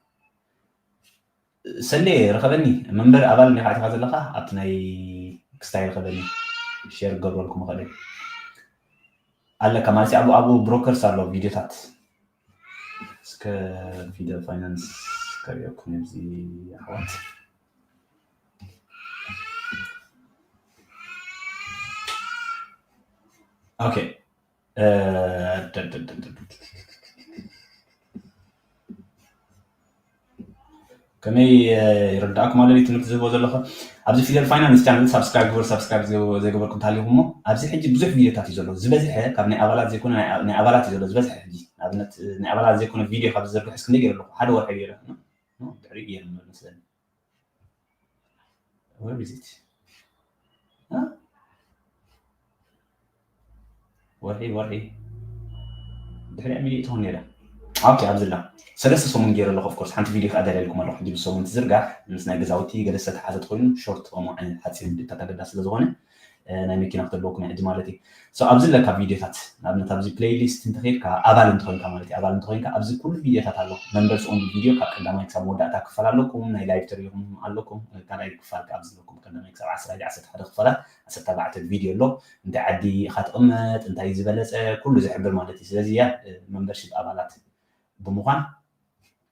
ሰሌ ርኸበኒ መንበር ኣባል እንዲኻ ኣቲኻ ዘለኻ ኣብቲ ናይ ክስታይ ርኸበኒ ሼር ገብረልኩም ኸእል ኣለካ ማለት ኣብኡ ኣብኡ ብሮከርስ ኣሎ ቪዲዮታት እስከ ፊደል ፋይናንስ ከሪኦኩም እዚ ኣሕዋት ኦኬ ከመይ ይረዳእኩም ኣሎ ትምህርቲ ዝህቦ ዘለኹ ኣብዚ ፊደል ፋይናንስ ቻነል ሳብስክራይብ ግበር ሳብስክራይብ ዘይገበርኩም ታሊኹም እሞ ኣብዚ ሕጂ ብዙሕ ቪዲዮታት እዩ ዘሎ ዝበዝሐ ካብ ናይ ኣባላት ዘይኮነ ናይ ኣባላት እዩ ዘሎ ዝበዝሐ ሕጂ ንኣብነት ናይ ኣባላት ዘይኮነ ቪዲዮ ካብ ዝዘርግሕ እስክንደ ገይረ ኣለኹ ሓደ ወርሒ ገይረ ድሕሪ ገይረ መስለኒ ወርሒ ወርሒ ድሕሪኣ ሚሊእ ትኾን ነይራ ኣብቲ ኣብዝላ ሰለስተ ሰሙን ገይረ ኣለኹ ኦፍኮርስ ሓንቲ ቪዲዮ ከዓ ደልየልኩም ኣለኹ ሕጂ ብሰሙን ትዝርጋሕ ምስ ናይ ገዛውቲ ገለ ዝተተሓዘ ትኮይኑ ሾርት ከምኡ ዓይነት ሓፂር ቪዲዮታት ኣገዳሲ ስለ ዝኾነ ናይ መኪና ክተለወኩም ሕጂ ማለት እዩ። ኣብዚ ኣለካ ቪዲዮታት ንኣብነት ኣብዚ ፕሌይሊስት እንተኸድካ ኣባል እንተኮንካ ማለት እዩ። ኣባል እንተኮንካ ኣብዚ ኩሉ ቪዲዮታት ኣሎ። Members only video ካብ ቀዳማይ ክሳብ መወዳእታ ክፋል ኣለኩም። ናይ ላይቭ ትሪኢኹም ኣለኩም። ካልኣይ ክፋል ኣብዚ ኣለኩም ቀዳማይ ክሳብ ዓሰርተ ዓሰርተ ሓደ ክፋላት ዓሰርተ ኣርባዕተ ቪዲዮ ኣሎ። እንታይ ዓዲ ኢኻ ትቕመጥ፣ እንታይ ዝበለፀ ኩሉ ዝሕብር ማለት እዩ። ስለዚ ያ membership ኣባላት ብምዃን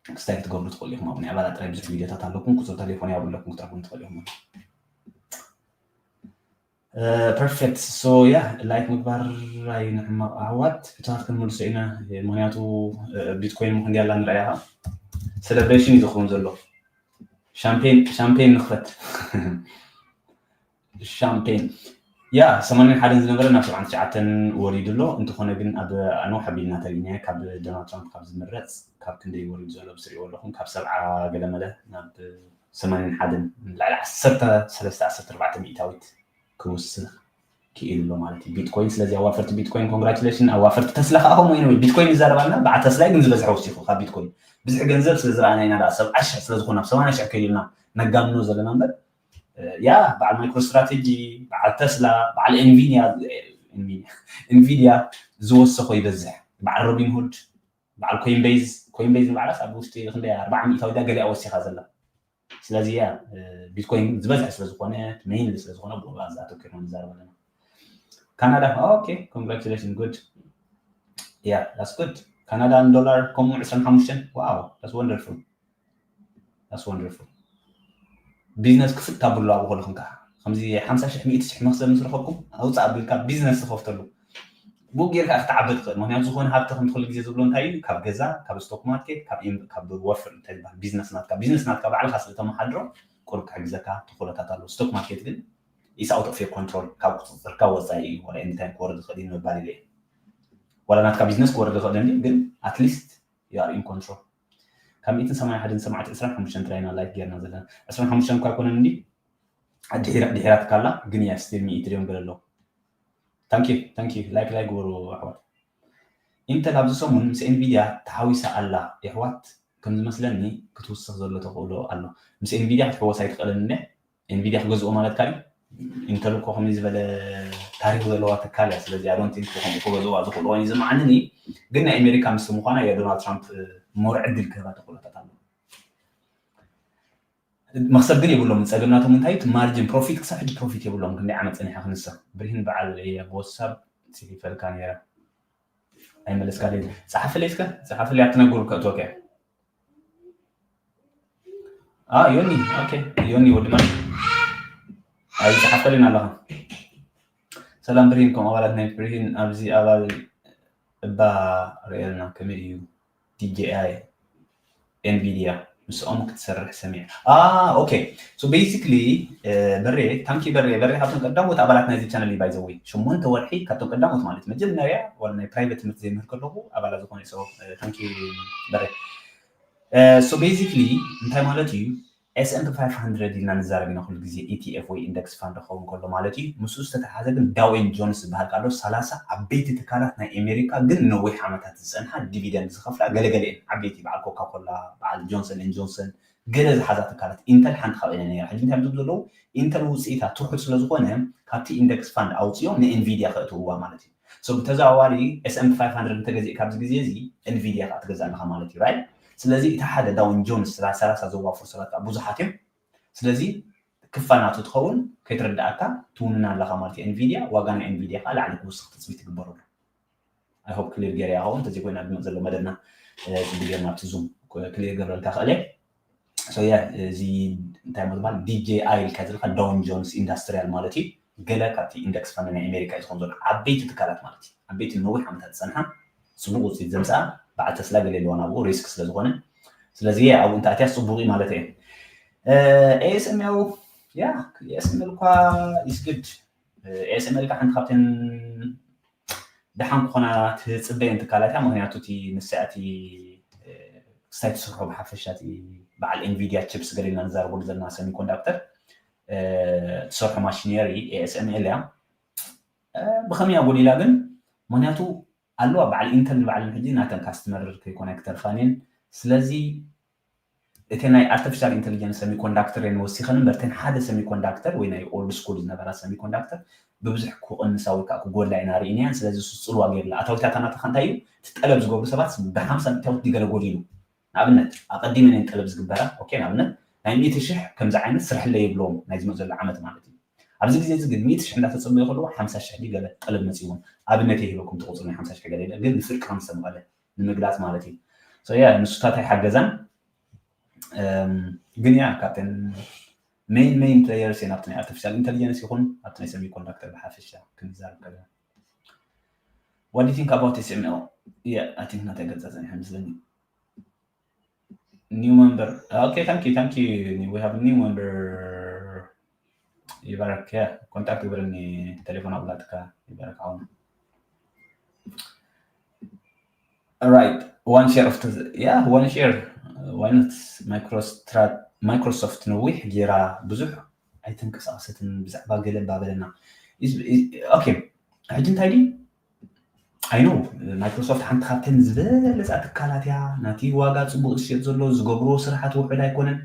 ክስታይ ክትገብሩ ትኽእሉ ኢኹም። ኣብ ናይ ኣባላት ጥራይ ብዙሕ ቪዲዮታት ኣለኩም። ቁፅሪ ቴሌፎን ኣብኡ ኣለኩም ክትረኽቡ ትኽእሉ ኢኹም። ፐርፌክት ሶ ያ ላይክ ምግባር ኣይንሕመቕ ኣሕዋት። ፍትሃት ክንምልሶ ኢና። ምክንያቱ ቢትኮይን ምክንዲ ኣላ ንረኣያ ካ ሰለብሬሽን እዩ ዝኸውን ዘሎ። ሻምፔን ሻምፔን ንኽፈት ሻምፔን ያ ሰማንያን ሓደን ዝነበረ ናብ ሰብዓን ትሽዓተን ወሪዱ ኣሎ። እንተኾነ ግን ኣብ ኣንዋሕ ኣቢልና ተሪእናዮ ካብ ዶናልድ ትራምፕ ካብ ዝምረፅ ካብ ክንደይ ወሪዱ ዘሎ ብስሪእዎ ኣለኹም ካብ ሰብዓ ገለመለ ናብ ሰማንያን ሓደን ንላዕሊ ዓሰርተ ሰለስተ ዓሰርተ ኣርባዕተ ሚእታዊት ክውስኽ ክኢሉ ኣሎ ማለት እዩ ቢትኮይን። ስለዚ ኣዋፈርቲ ቢትኮይን ኮንግራቹሌሽን። ኣዋፈርቲ ተስላ ከዓ ከምኡ እዩ። ቢትኮይን ይዛረባልና በዓል ተስላ ግን ዝበዝሐ ወሲኹ ካብ ቢትኮይን ብዙሕ ገንዘብ ስለ ዝረኣና ኢና። ሰብዓ ሽሕ ስለ ዝኾነ ኣብ ሰማንያ ሽሕ ከይድና ነጋንኖ ዘለና እምበር ያ በዓል ማይክሮ ስትራቴጂ በዓል ተስላ በዓል ኤንቪዲያ ኤንቪዲያ ዝወሰኾ ይበዝሕ። በዓል ሮቢንሁድ በዓል ኮይንቤዝ ኮይንቤዝ ንባዕላስ ኣብ ውሽጢ ክንደይ ኣርባዓ ሚእታዊት ገሊኣ ወሲኻ ዘላ። ስለዚ ያ ቢትኮይን ዝበዝሐ ስለ ዝኾነ ሜይን ስለ ዝኾነ ብኡ ኣብዚ ኣተኪርና ንዛረብ ኣለና። ካናዳ ኦኬ ኮንግራቹሌሽን ጉድ ያ that's good። ካናዳ ንዶላር ከምኡ ዕስራን ሓሙሽተን wow that's wonderful that's wonderful። ቢዝነስ ክፍት ኣብሉ ኣብኡ ከለኹም ከዓ ከምዚ ሓምሳ ሽሕ ሚእቲ ሽሕ መክሰብ ምስ ረኸብኩም ኣውፃእ ኣቢልካ ቢዝነስ ትኸፍተሉ ብኡ ጌርካ ክትዓቢ ትኽእል። ምክንያቱ ዝኾነ ሃብቲ ከም ትኽእሉ ግዜ ዝብሎ እንታይ እዩ ካብ ገዛ ካብ ስቶክ ማርኬት ካብ ወፍር እንታይ ዝበሃል ቢዝነስ ናትካ ቢዝነስ ናትካ ባዕልካ ስለ ተመሓድሮ ቁሩብ ክሕግዘካ ተኽእሎታት ኣለዎ። ስቶክ ማርኬት ግን is out of your control ካብ ቁፅፅርካ ወፃኢ እዩ። ዋላ ኤኒታይም ክወርድ ይኽእል እዩ ንምባል ኢለ እየ። ዋላ ናትካ ቢዝነስ ክወርድ ይኽእል እንዲ ግን at least you are in control። ካብ ሚእትን ሰማንያን ሓደን ሰማዕቲ ዕስራን ሓሙሽተን ጥራይ ኢና ላይክ ጌርና ዘለና። ዕስራን ሓሙሽተን እኳ ኣይኮነን እንዲ ድሒራ ድሒራትካ ኣላ ግን እያ ስቲል ሚእቲ ድዮም ገለ ኣለዉ። ታንኪ ታንኪ ላይክ ላይክ ግበሩ ኣሕዋት። ኢንተል ኣብዚ ሰሙን ምስ ኤንቪድያ ተሓዊሳ ኣላ የሕዋት ከም ዝመስለኒ ክትውስኽ ዘሎ ተኽእሎ ኣሎ። ምስ ኤንቪድያ ክትሕወስ ኣይትኽእልን እንደ ኤንቪድያ ክገዝኦ ማለትካ ድዩ? ኢንተል እኮ ከመይ ዝበለ ታሪክ ዘለዋ ትካል እያ። ስለዚ ኣይ ዶንት ቲንክ ከምኡ ክገዝዋ ዝኽእሉ ኮይኑ ዝመዓንኒ ግን ናይ ኣሜሪካ ምስ ምዃና የዶናልድ ትራምፕ ሞር ዕድል ክህባ ተኽእሎታት ኣሎ። መክሰብ ግን የብሎም። ፀገም ናቶም እንታይ እቲ ማርጅን ፕሮፊት ክሳብ ሕጂ ፕሮፊት የብሎም። ክንደይ ዓመት ፀኒሓ ክንሳ ብርሂን በዓል እየ ብወሳብ ፅሒፈልካ ነይረ ኣይመለስካለይ። ፀሓፍለይ እስከ ፀሓፍለይ ኣብቲ ነግሩ ከእትወከ ዮኒ ዮኒ ወድማ ኣይፀሓፍከልን ኣለኻ። ሰላም ብርሂን ከም ኣባላት ናይ ብርሂን ኣብዚ ኣባል እባ ርእየልና ከመይ እዩ ዲጄኣይ ኤንቪድያ ምስኦም ክትሰርሕ ሰሚዐ። ኦኬ ሶ ቤዚክሊ በሬ ታንኪ በሬ በሬ ካብቶም ቀዳሞት ኣባላት ናይዚ ቻነል ባይ ዘ ወይ ሸሞንተ ወርሒ ካብቶም ቀዳሞት ማለት መጀመርያ ዋላ ናይ ፕራይቬት ትምህርቲ ዘይምህር ከለኹ ኣባላት ዝኾነ ሰው ታንኪ በሬ ሶ ቤዚክሊ እንታይ ማለት እዩ S&P five hundred ኢልና ንዛረብ ኢና ኩሉ ግዜ ኢቲኤፍ ወይ ኢንደክስ ፋንድ ክኸውን ከሎ ማለት እዩ። ምስኡ ዝተተሓዘ ግን ዳው ኤንድ ጆንስ ዝበሃል ኣሎ ሰላሳ ዓበይቲ ትካላት ናይ ኣሜሪካ ግን ነዊሕ ዓመታት ዝፀንሓ ዲቪደንድ ዝኸፍላ ገለገለ እየን ዓበይቲ በዓል ኮካ ኮላ በዓል ጆንሰን ኤንድ ጆንሰን ገለ ዝሓዛ ትካላት ኢንተል ሓንቲ ካብ እነ ነራ ሕጂ እንታይ ብዝብ ዘለዉ ኢንተል ውፅኢታ ትሑት ስለ ዝኾነ ካብቲ ኢንደክስ ፋንድ ኣውፅኦም ንኤንቪድያ ከእትውዋ ማለት እዩ። ሶ ብተዘዋዋሪ S&P five hundred እንተገዚእ ካብዚ ግዜ እዚ ኤንቪድያ ከዓ ትገዝእ ኣለካ ማለት እዩ right። ስለዚ እቲ ሓደ ዳውን ጆንስ ሰላሳ ዘዋፍሩ ሰባት ከዓ ብዙሓት እዮም። ስለዚ ክፋል ናቱ ትኸውን ከይትርድኣካ ትውንና ኣለካ ማለት እዩ። ኤንቪድያ ዋጋ ናይ ኤንቪድያ ከዓ ላዕሊ ክውስኽ ትፅቢት ይግበረሉ። I hope ክሊር ገይረ ይኸውን እንተዘይኮይና ድምፅ ዘሎ መደብና ፅቡቅ ገይርና ኣብቲ ዙም ክሊር ገብረልካ ክእለ ያ እዚ እንታይ ምባል ዲጄኣይ ኢልካ ዘለካ ዳውን ጆንስ ኢንዳስትሪያል ማለት እዩ። ገለ ካብቲ ኢንደክስ ፋንድ ናይ ኣሜሪካ እዩ ዝኸውን ዘሎ ዓበይቲ ትካላት ማለት እዩ። ዓበይቲ ነዊሕ ዓመታት ዝፀንሓ ፅቡቅ ውፅኢት ዘምፅኣ በዓል ተስላ ገለ ኣለዋ ናብኡ ሪስክ ስለዝኾነ ስለዚ ኣብኡ እንተኣትያስ ፅቡቅ እዩ ማለት እየ። ኤስኤምኤል ያ ኤስኤምኤል እኳ is good ኤስኤምኤል ከዓ ሓንቲ ካብተን ደሓን ክኾና ትፅበየን ትካላት እያ። ምክንያቱ እቲ ንስያ እቲ ክስታይ ትሰርሖ ብሓፈሻ እቲ በዓል ኤንቪድያ ቺፕስ ገለ ኢልና ንዛረበሉ ዘለና ሰሚኮንዳክተር ትሰርሖ ማሽነሪ ኤስኤምኤል እያ። ብኸመይ ኣጎዲላ ግን ምክንያቱ ኣለዋ በዓል ኢንተል ንባዕለን ሕጂ ናተን ካስትመር ከይኮና ክተርፋን እየን። ስለዚ እቲ ናይ artificial intelligence semiconductor እየን ወሲኸን እምበር እተን ሓደ semiconductor ወይ ናይ old school ዝነበራ semiconductor ብብዙሕ ክቕንሳ ወይ ከዓ ክጎድላ ኢና ርኢናያን። ስለዚ እሱ ፅልዋ ገይርላ ኣታዊታታ ናትኻ እንታይ እዩ? እቲ ጠለብ ዝገብሩ ሰባት ብሓምሳ ሚእታዊት ድዩ ገለ ጎዲሉ። ንኣብነት ኣቐዲመን እየን ጠለብ ዝግበራ። ኦኬ፣ ንኣብነት ናይ ሚእቲ ሽሕ ከምዚ ዓይነት ስርሕለይ ይብሎም ናይ ዝመፅ ዘሎ ዓመት ማለት እዩ። ኣብዚ ግዜ እዚ ግን ሚእቲ ሽሕ እንዳተፀበዩ ከለዎ ሓምሳ ሽሕ ድዩ ገለ ጠለብ መፅዎም። ኣብነት ይህበኩም፣ እቲ ቁፅሪ ናይ ሓምሳ ሽሕ ገለ የለ፣ ግን ንፍርቂ ከም ዝተመቐለ ንምግላፅ ማለት እዩ። So yeah፣ ንሱታት ኣይሓገዛን። እም፣ ግን ያ ካብተን main main players እየን ኣብቲ ናይ artificial intelligence ይኹን ኣብቲ ናይ semiconductor ብሓፈሻ ክንዛረብ ከለና። What do you think about S M L? Yeah, I think ናተይ ገጻ ጸኒሐ መስለኒ። New member. Okay, thank you, thank you. We have a new member. ይባረክ። Yeah, ኮንታክት ግበረኒ፣ ቴሌፎን ኣብላጥካ። ይባረክ። ዓውና። Right, one share of the, yeah, one share. Why not? Microsoft ነዊሕ ጌራ ብዙሕ ኣይተንቀሳቐሰትን፣ ብዛዕባ ገለ እባ በለና። Okay፣ ሕጂ እንታይ ድዩ? I know Microsoft ሓንቲ ካብተን ዝበለፃ ትካላት እያ። ናቲ ዋጋ ፅቡቅ ዝሸጥ ዘሎ፣ ዝገብርዎ ስራሓት ውሑድ ኣይኮነን።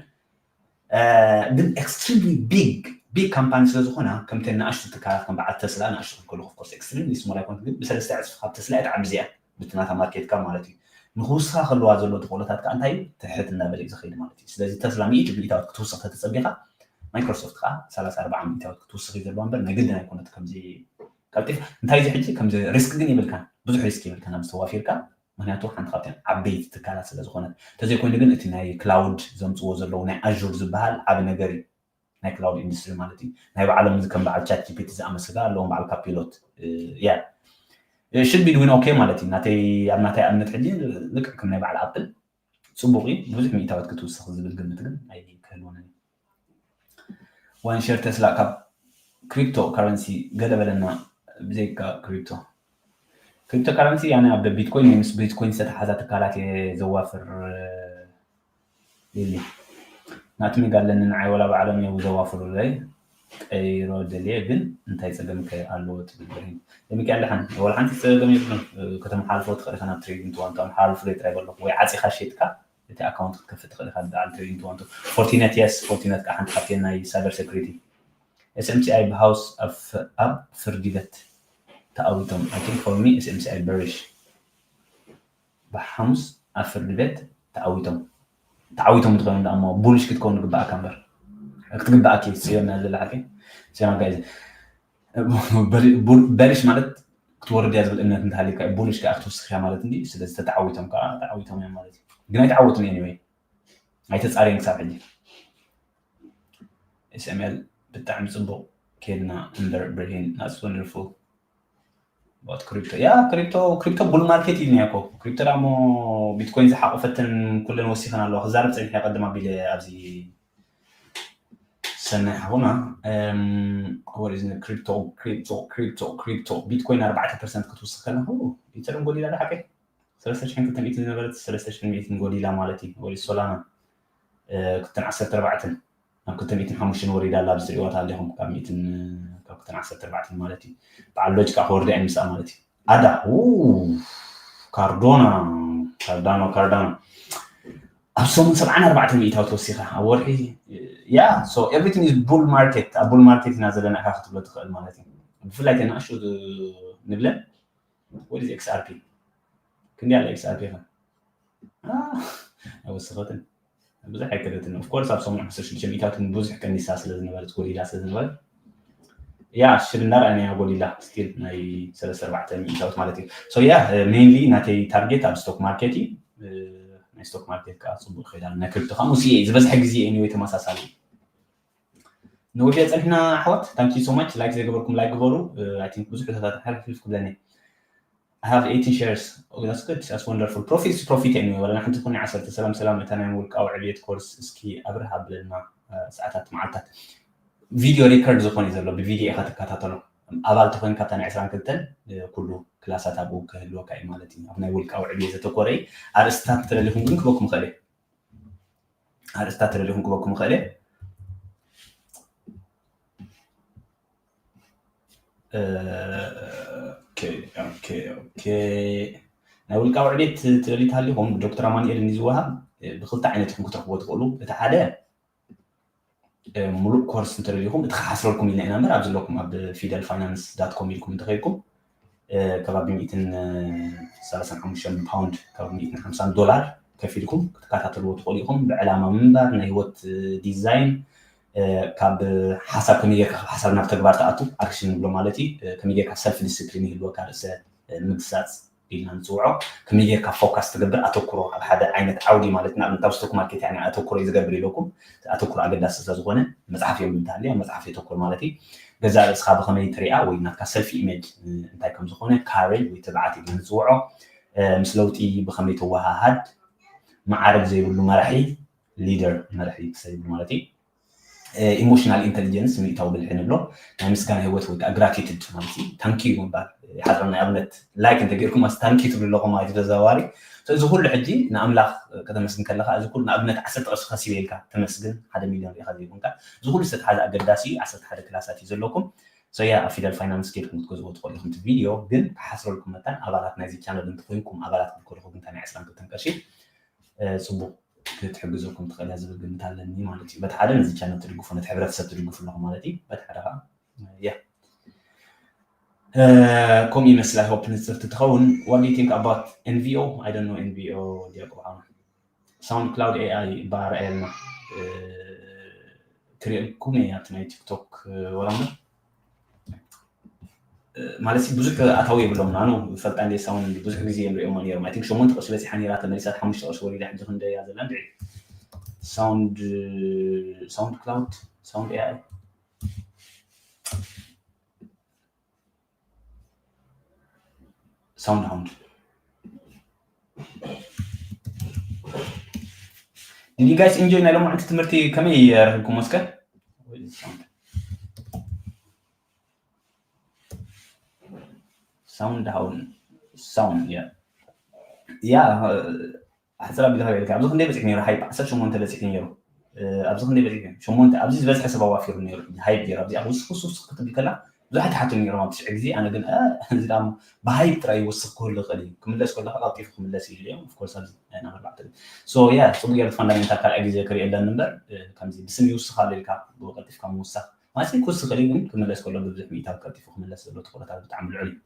ግን extremely big big company ስለ ዝኾና፣ ከምተን ንኣሽቱ ትካላት ከም በዓል ተስላ ንኣሽቱ ክንከሉ of course extremely small ኣይኮነት፣ ግን ብሰለስተ ዕፅፊ ካብ ተስላ እያ ትዓቢ እዚኣ፣ ብቲ ናታ ማርኬት ካፕ ማለት እዩ። ንክውስኻ ከለዋ ዘሎ ተኽእሎታት ከዓ እንታይ እዩ? ትሕት እናበለ እዩ ዝኸይድ ማለት እዩ። ስለዚ ተስላ ሚእቲ ሚእታዊት ክትውስኽ ተተፀቢኻ፣ ማይክሮሶፍት ከዓ ሰላሳ ኣርባዓ ሚእታዊት ክትውስኽ እዩ ዘለዋ እምበር ናይ ግድን ኣይኮነት። ከምዚ ቀልጢፍ እንታይ እዚ ሕጂ ከምዚ ሪስክ ግን የብልካን፣ ብዙሕ ሪስክ የብልካን ኣብዚ ተዋፊርካ። ምክንያቱ ሓንቲ ካብተን ዓበይቲ ትካላት ስለ ዝኾነት። እንተዘይኮይኑ ግን እቲ ናይ ክላውድ ዘምፅዎ ዘለዉ ናይ ኣዙር ዝበሃል ዓቢ ነገር እዩ። ናይ ክላውድ ኢንዱስትሪ ማለት እዩ። ናይ ባዕሎም እዚ ከም በዓል ቻት ጂ ፒ ቲ ዝኣመሰለ ኣለዎም፣ በዓል ካፒሎት። ያ፣ should be doing okay ማለት እዩ። ናተይ፣ ኣብ ናተይ ኣብነት ሕጂ ልክዕ ከም ናይ በዓል ኣፕል ጽቡቕ እዩ። ብዙሕ ሚእታዊት ክትውስኽ ዝብል ግምት ግን ኣይክህልወንን እዩ። ዋን ሼር ተስላ ካብ ክሪፕቶ ካረንሲ ገለ በለና፣ ብዘይካ ክሪፕቶ። ክሪፕቶ ካረንሲ ኣነ ኣብ ቢትኮይን ወይ ምስ ቢትኮይን ዝተተሓዛ ትካላት እየ ዘዋፍር። ሊሊ፣ ናቲ ሜጋ ኣለኒ ንዓይ፣ ወላ ባዕሎም እዮም ዘዋፍሩለይ። ቀይሮ ደልየ፣ ግን እንታይ ጸገም ከ ኣለዎ ትብል ብርሂን? ደሚቂ ኣለሓን፣ ወላ ሓንቲ ጸገም የብሉን። ከተመሓላልፎ ትኽእል ኢኻ ናብ ትሬዲንግ ቱ ዋን፣ ተመሓላልፉለይ ጥራይ በለኹ። ወይ ዓጺኻ ሸይጥካ እቲ ኣካውንት ክትከፍት ትኽእል ኢኻ፣ በዓል ትሬዲንግ ቱ ዋን ቱ። ፎርቲነት፣ የስ፣ ፎርቲነት ከዓ ሓንቲ ካብተን ናይ ሳይበር ሴኩሪቲ። S M C I ብሃውስ ኣብ፣ ኣብ ፍርዲ ቤት ተኣዊቶም። I think for me S M C I በሪሽ። ብሓሙስ ኣብ ፍርዲ ቤት ተዓዊቶም። ተዓዊቶም እንትኾኑ ደኣ እሞ ቡልሽ ክትከውን ግብኣካ እምበር። ክትግብኣኪ ጽዮን እያ ዘላ ሓቂ። ጽዮን ኣጋይዝ። በሪ-፣ ቡል-፣ በሪሽ ማለት ክትወርድ እያ ዝብል እምነት እንተሃልዩካ እዩ። ቡልሽ ከዓ ክትውስኽ እያ ማለት እንዲ። ስለዚ ተተዓዊቶም ከዓ ተዓዊቶም እዮም ማለት እዩ። ግን ኣይተዓወቱን። Anyway፣ ኣይተጻረዩን ክሳብ ሕጂ። S M L ብጣዕሚ ጽቡቕ። ኬድና እምበር ብርሂን፣ that's wonderful። About crypto? ያ፣ ክሪፕቶ፣ ክሪፕቶ ቡል ማርኬት እዩ እኮ። ክሪፕቶ ደኣ እሞ ቢትኮይን ዝሓቆፈትን ኩለን ወሲኸን ኣለዋ። ክዛረብ ጸኒሐ ቀደም ኣቢለ ኣብዚ ሰናይ ሓውና። እም፣ what is it? ክሪፕቶ፣ ክሪፕቶ፣ ክሪፕቶ፣ ክሪፕቶ። ቢትኮይን ኣርባዕተ ፐርሰንት ክትውስኽ ከላ፣ ሁ፣ ኢተርን ጎዲላ ዶ ሓቀይ? ሰለስተ ሽሕን ክልተ ሚእትን ዝነበረት ሰለስተ ሽሕን ሚእትን ጎዲላ ማለት እዩ። ወይ ሶላና፣ እ፣ ክልተን ዓሰርተ ኣርባዕተን ናብ ክልተ ሚእትን ሓሙሽተን ወሪዳ ኣላ። ኣብዚ ትሪእዋ ኣለኹም፣ ካብ ሚእትን፣ ካብ ክልተን ዓሰርተ ኣርባዕተን ማለት እዩ። በዓል ሎጅ ከዓ ክወርዳ እየን ምስኣ ማለት እዩ። ኣዳ፣ ው፣ ካርዶና፣ ካርዳኖ፣ ካርዳኖ። ኣብ ሰሙን ሰብዓን ኣርባዕተን ሚእታዊ ተወሲኻ፣ ኣብ ወርሒ፣ ያ፣ so everything is bull market። ኣብ ቡል ማርኬት ኢና ዘለና ኢኻ ክትብሎ ትኽእል ማለት እዩ። ብፍላይ ተን ንኣሽቱ ንብለን፣ what is X R P? ክንደይ ኣላ X R P ኸ? ኣ፣ ኣይወሰኸትን። ብዙሕ ኣይከደትን። Of course፣ ኣብ ሰሙን ዓሰርተ ሽዱሽተ ሚእታዊት ግን ብዙሕ ቀኒሳ ስለ ዝነበረት፣ ጎዲላ ስለ ዝነበረት፣ ያ፣ ሽል እናረኣናያ ጎዲላ፣ ስቲል ናይ ሰለስተ ኣርባዕተ ሚእታዊት ማለት እዩ። So፣ ያ፣ ሜይንሊ ናተይ ታርጌት ኣብ ስቶክ ማርኬት እዩ። እ፣ ናይ ስቶክ ማርኬት ከዓ ጽቡቕ ይኸይድ ኣሎ። ናይ ክሪፕቶ ከዓ ምስ እየ ዝበዝሐ ግዜ፣ ኤኒዌይ፣ ተመሳሳሊ እዩ። ነዊሕ ጸኒሕና ኣሕዋት። Thank you so much። ላይክ ዘይገበርኩም ላይክ ግበሩ። እ፣ I think ብዙሕ ሕቶታት ሓልፍ ክብለኒ። I have eighteen shares። Oh, that's good. That's wonderful. Profit is profit anyway። ዋላ ሓንቲ ትኹን ዓሰርተ። ሰላም ሰላም። እታ ናይ ውልቃዊ ዕብየት ኮርስ እስኪ ኣብርህ ኣብለና። እ፣ ሰዓታት፣ መዓልታት። ቪድዮ ሪከርድ ዝኾነ እዩ ዘሎ። ብቪድዮ ኢኻ ትከታተሎ። ኣባል ተኾይንካ እታ ናይ ዕስራን ክልተን፣ እ፣ ኩሉ ክላሳት ኣብኡ ክህልወካ እዩ ማለት እዩ። ኣብ ናይ ውልቃዊ ዕብየት ዘተኮረ እዩ። ኣርእስታት ተደሊኹም ግን ክበኩም ይኽእል እዩ። ኣርእስታት ተደሊኹም ክበኩም ይኽእል እየ። እ፣ ኦኬ፣ ኦኬ፣ ኦኬ። ናይ ውልቃዊ ዕቤት ትደልዩ ተሃሊኹም፣ ዶክተር ኣማኑኤል እንዲ ዝወሃብ ብክልተ ዓይነት ኢኹም ክትረኽብዎ ትኽእሉ። እቲ ሓደ ሙሉእ ኮርስ እንተደሊኹም እቲ ክሓስረልኩም ኢልና ኢና እምበር፣ ኣብዚ ኣለኩም ኣብ ፊደል ፋይናንስ ዳት ኮም ኢልኩም እንተኸይድኩም ከባቢ ሚእትን ሰላሳን ሓሙሽተን ፓውንድ፣ ከባቢ ሚእትን ሓምሳን ዶላር ከፊልኩም ክትከታተልዎ ትኽእሉ ኢኹም። ብዕላማ ምንባር፣ ናይ ህይወት ዲዛይን፣ ካብ ሓሳብ ከመይ ጌርካ ካብ ሓሳብ ናብ ተግባር ትኣቱ፣ ኣክሽን ንብሎ ማለት እዩ። ከመይ ጌርካ ሰልፍ ዲስፕሊን ይህልወካ፣ ርእሰ ምግሳፅ ኢልና ንፅውዖ። ከመይ ጌርካ ፎካስ ትገብር፣ ኣተኩሮ ኣብ ሓደ ዓይነት ዓውዲ ማለት፣ ንኣብነት ኣብ ስቶክ ማርኬት ያኒ ኣተኩሮ እዩ ዝገብር ኢለኩም። ኣተኩሮ ኣገዳሲ ስለዝኾነ መፅሓፍ የንብብ እንተሃልዩ ኣብ መፅሓፍ የተኩር ማለት እዩ። ገዛእ ርእስኻ ብኸመይ ትሪኣ ወይ ናትካ ሰልፍ ኢሜጅ እንታይ ከም ዝኾነ፣ ካሬጅ ወይ ትብዓት ኢልና ንፅውዖ። ምስ ለውጢ ብኸመይ ትወሃሃድ፣ መዓርግ ዘይብሉ መራሒ፣ ሊደር መራሒ ክሰይብ ማለት እዩ። ኢሞሽናል ኢንቴሊጀንስ፣ ሚእታዊ ብልሒ ንብሎ፣ ናይ ምስጋና ህይወት ወይ ከዓ ግራቲቱድ ማለት እዩ። ታንኪዩ ምባል ይሓፅረና። ንኣብነት ላይክ እንተገይርኩም ኣስ ታንኪዩ ትብሉ ኣለኹም ማለት እዩ ተዘዋዋሪ። So፣ እዚ ኩሉ ሕጂ ንኣምላኽ ከተመስግን ከለኻ፣ እዚ ኩሉ ንኣብነት ዓሰርተ ቅርሺ ከሲበ ኢልካ ተመስግን፣ ሓደ ሚልዮን ርኢኻ ዘይኮንካ። እዚ ኩሉ ዝተትሓዘ ኣገዳሲ እዩ። ዓሰርተ ሓደ ክላሳት እዩ ዘለኩም። So፣ ያ ኣብ ፊደል ፋይናንስ ከይድኩም ክትገዝዎ ትኽእሉ ኢኹም። እቲ ቪድዮ ግን ክሓስረልኩም መታን ኣባላት ናይዚ ቻነል እንተኮይንኩም፣ ኣባላት ክትኮኑ ግን እንታይ ናይ ዕስራን ክልተን ቅርሺ፣ እ፣ ፅቡቅ ክትሕግዘኩም ትኽእል እያ ዝብል ግምት ኣለኒ ማለት እዩ። በቲ ሓደ ነዚ ቻነል ትድግፉ፣ ነቲ ሕብረተሰብ ትድግፉ ኣለኹም ማለት እዩ። በቲ ሓደ ከዓ ያ ከምኡ ይመስል። I hope ንፅርቲ ትኸውን። What do you think about N V O? I don't know N V O ዲያቆ ብርሃኑ። ሳውንድ ክላውድ ኤ ኣይ ባርኣየልና። እ፣ ክሪኤልኩም እየ ኣብቲ ናይ ቲክቶክ፣ እ፣ ወላ እምበር ማለት ብዙሕ ኣታዊ የብሎም። ኣነ ፈልጣ እንደ ሳውንድ ብዙሕ ግዜ እዮም ሪኦማ ነይሮም። I think ሸሞንተ ቅርሺ በፂሓ ነይራ፣ ተመሊሳ ሓሙሽተ ቅርሺ ወሪዳ፣ ሕጂ ክንደይ እያ ዘላ? እንድዒ ሳውንድ፣ ሳውንድ ክላውድ፣ ሳውንድ ኤ ኣይ፣ ሳውንድ ሃውንድ። Did you guys enjoy ናይ ሎማዕንቲ ትምህርቲ? ከመይ ረኺብኩም እስከ? ሳውንድ ሃውን ሳውንድ ያ ያ ሓፅር ኣቢልካ ሪኢልካ ኣብዚ ክንደይ በፂሑ ነይሩ? ሃይፕ ዓሰርተ ሸሞንተ በፂሑ ነይሩ። እ፣ ኣብዚ ክንደይ በፂሑ? ሸሞንተ። ኣብዚ ዝበዝሐ ሰብ ኣዋፊሩ ነይሩ። ሃይፕ ገይሩ ኣብዚ ኣብ ውስኽ ውስኽ ውስኽ ክትብል ከላ ብዙሓት ይሓቱ ነይሮም ኣብ ትሽዒ ግዜ። ኣነ ግን፣ እ፣ እዚ ደኣ ብሃይፕ ጥራይ ይውስኽ ክህሉ ይኽእል እዩ። ክምለስ ከለካ ቀልጢፉ ክምለስ ይኽእል እዩ። ኦፍ ኮርስ ኣብዚ ናይ ናብ ኣርባዕተ። ሶ ያ፣ ፅቡቅ ገይሩ ፋንዳሜንታል ካልኣይ ግዜ ክሪኤለን እምበር፣ እ፣ ከምዚ ብስም ይውስኽ ኣሎ ኢልካ ብኡ ቀልጢፍካ ምውሳኽ ማለት ክውስኽ ይኽእል እዩ፣ ግን ክምለስ ከሎ ብብዙሕ ሚእታዊ ቀልጢፉ ክምለስ ዘለዎ ትኹረታት ብጣዕሚ ልዑል እዩ።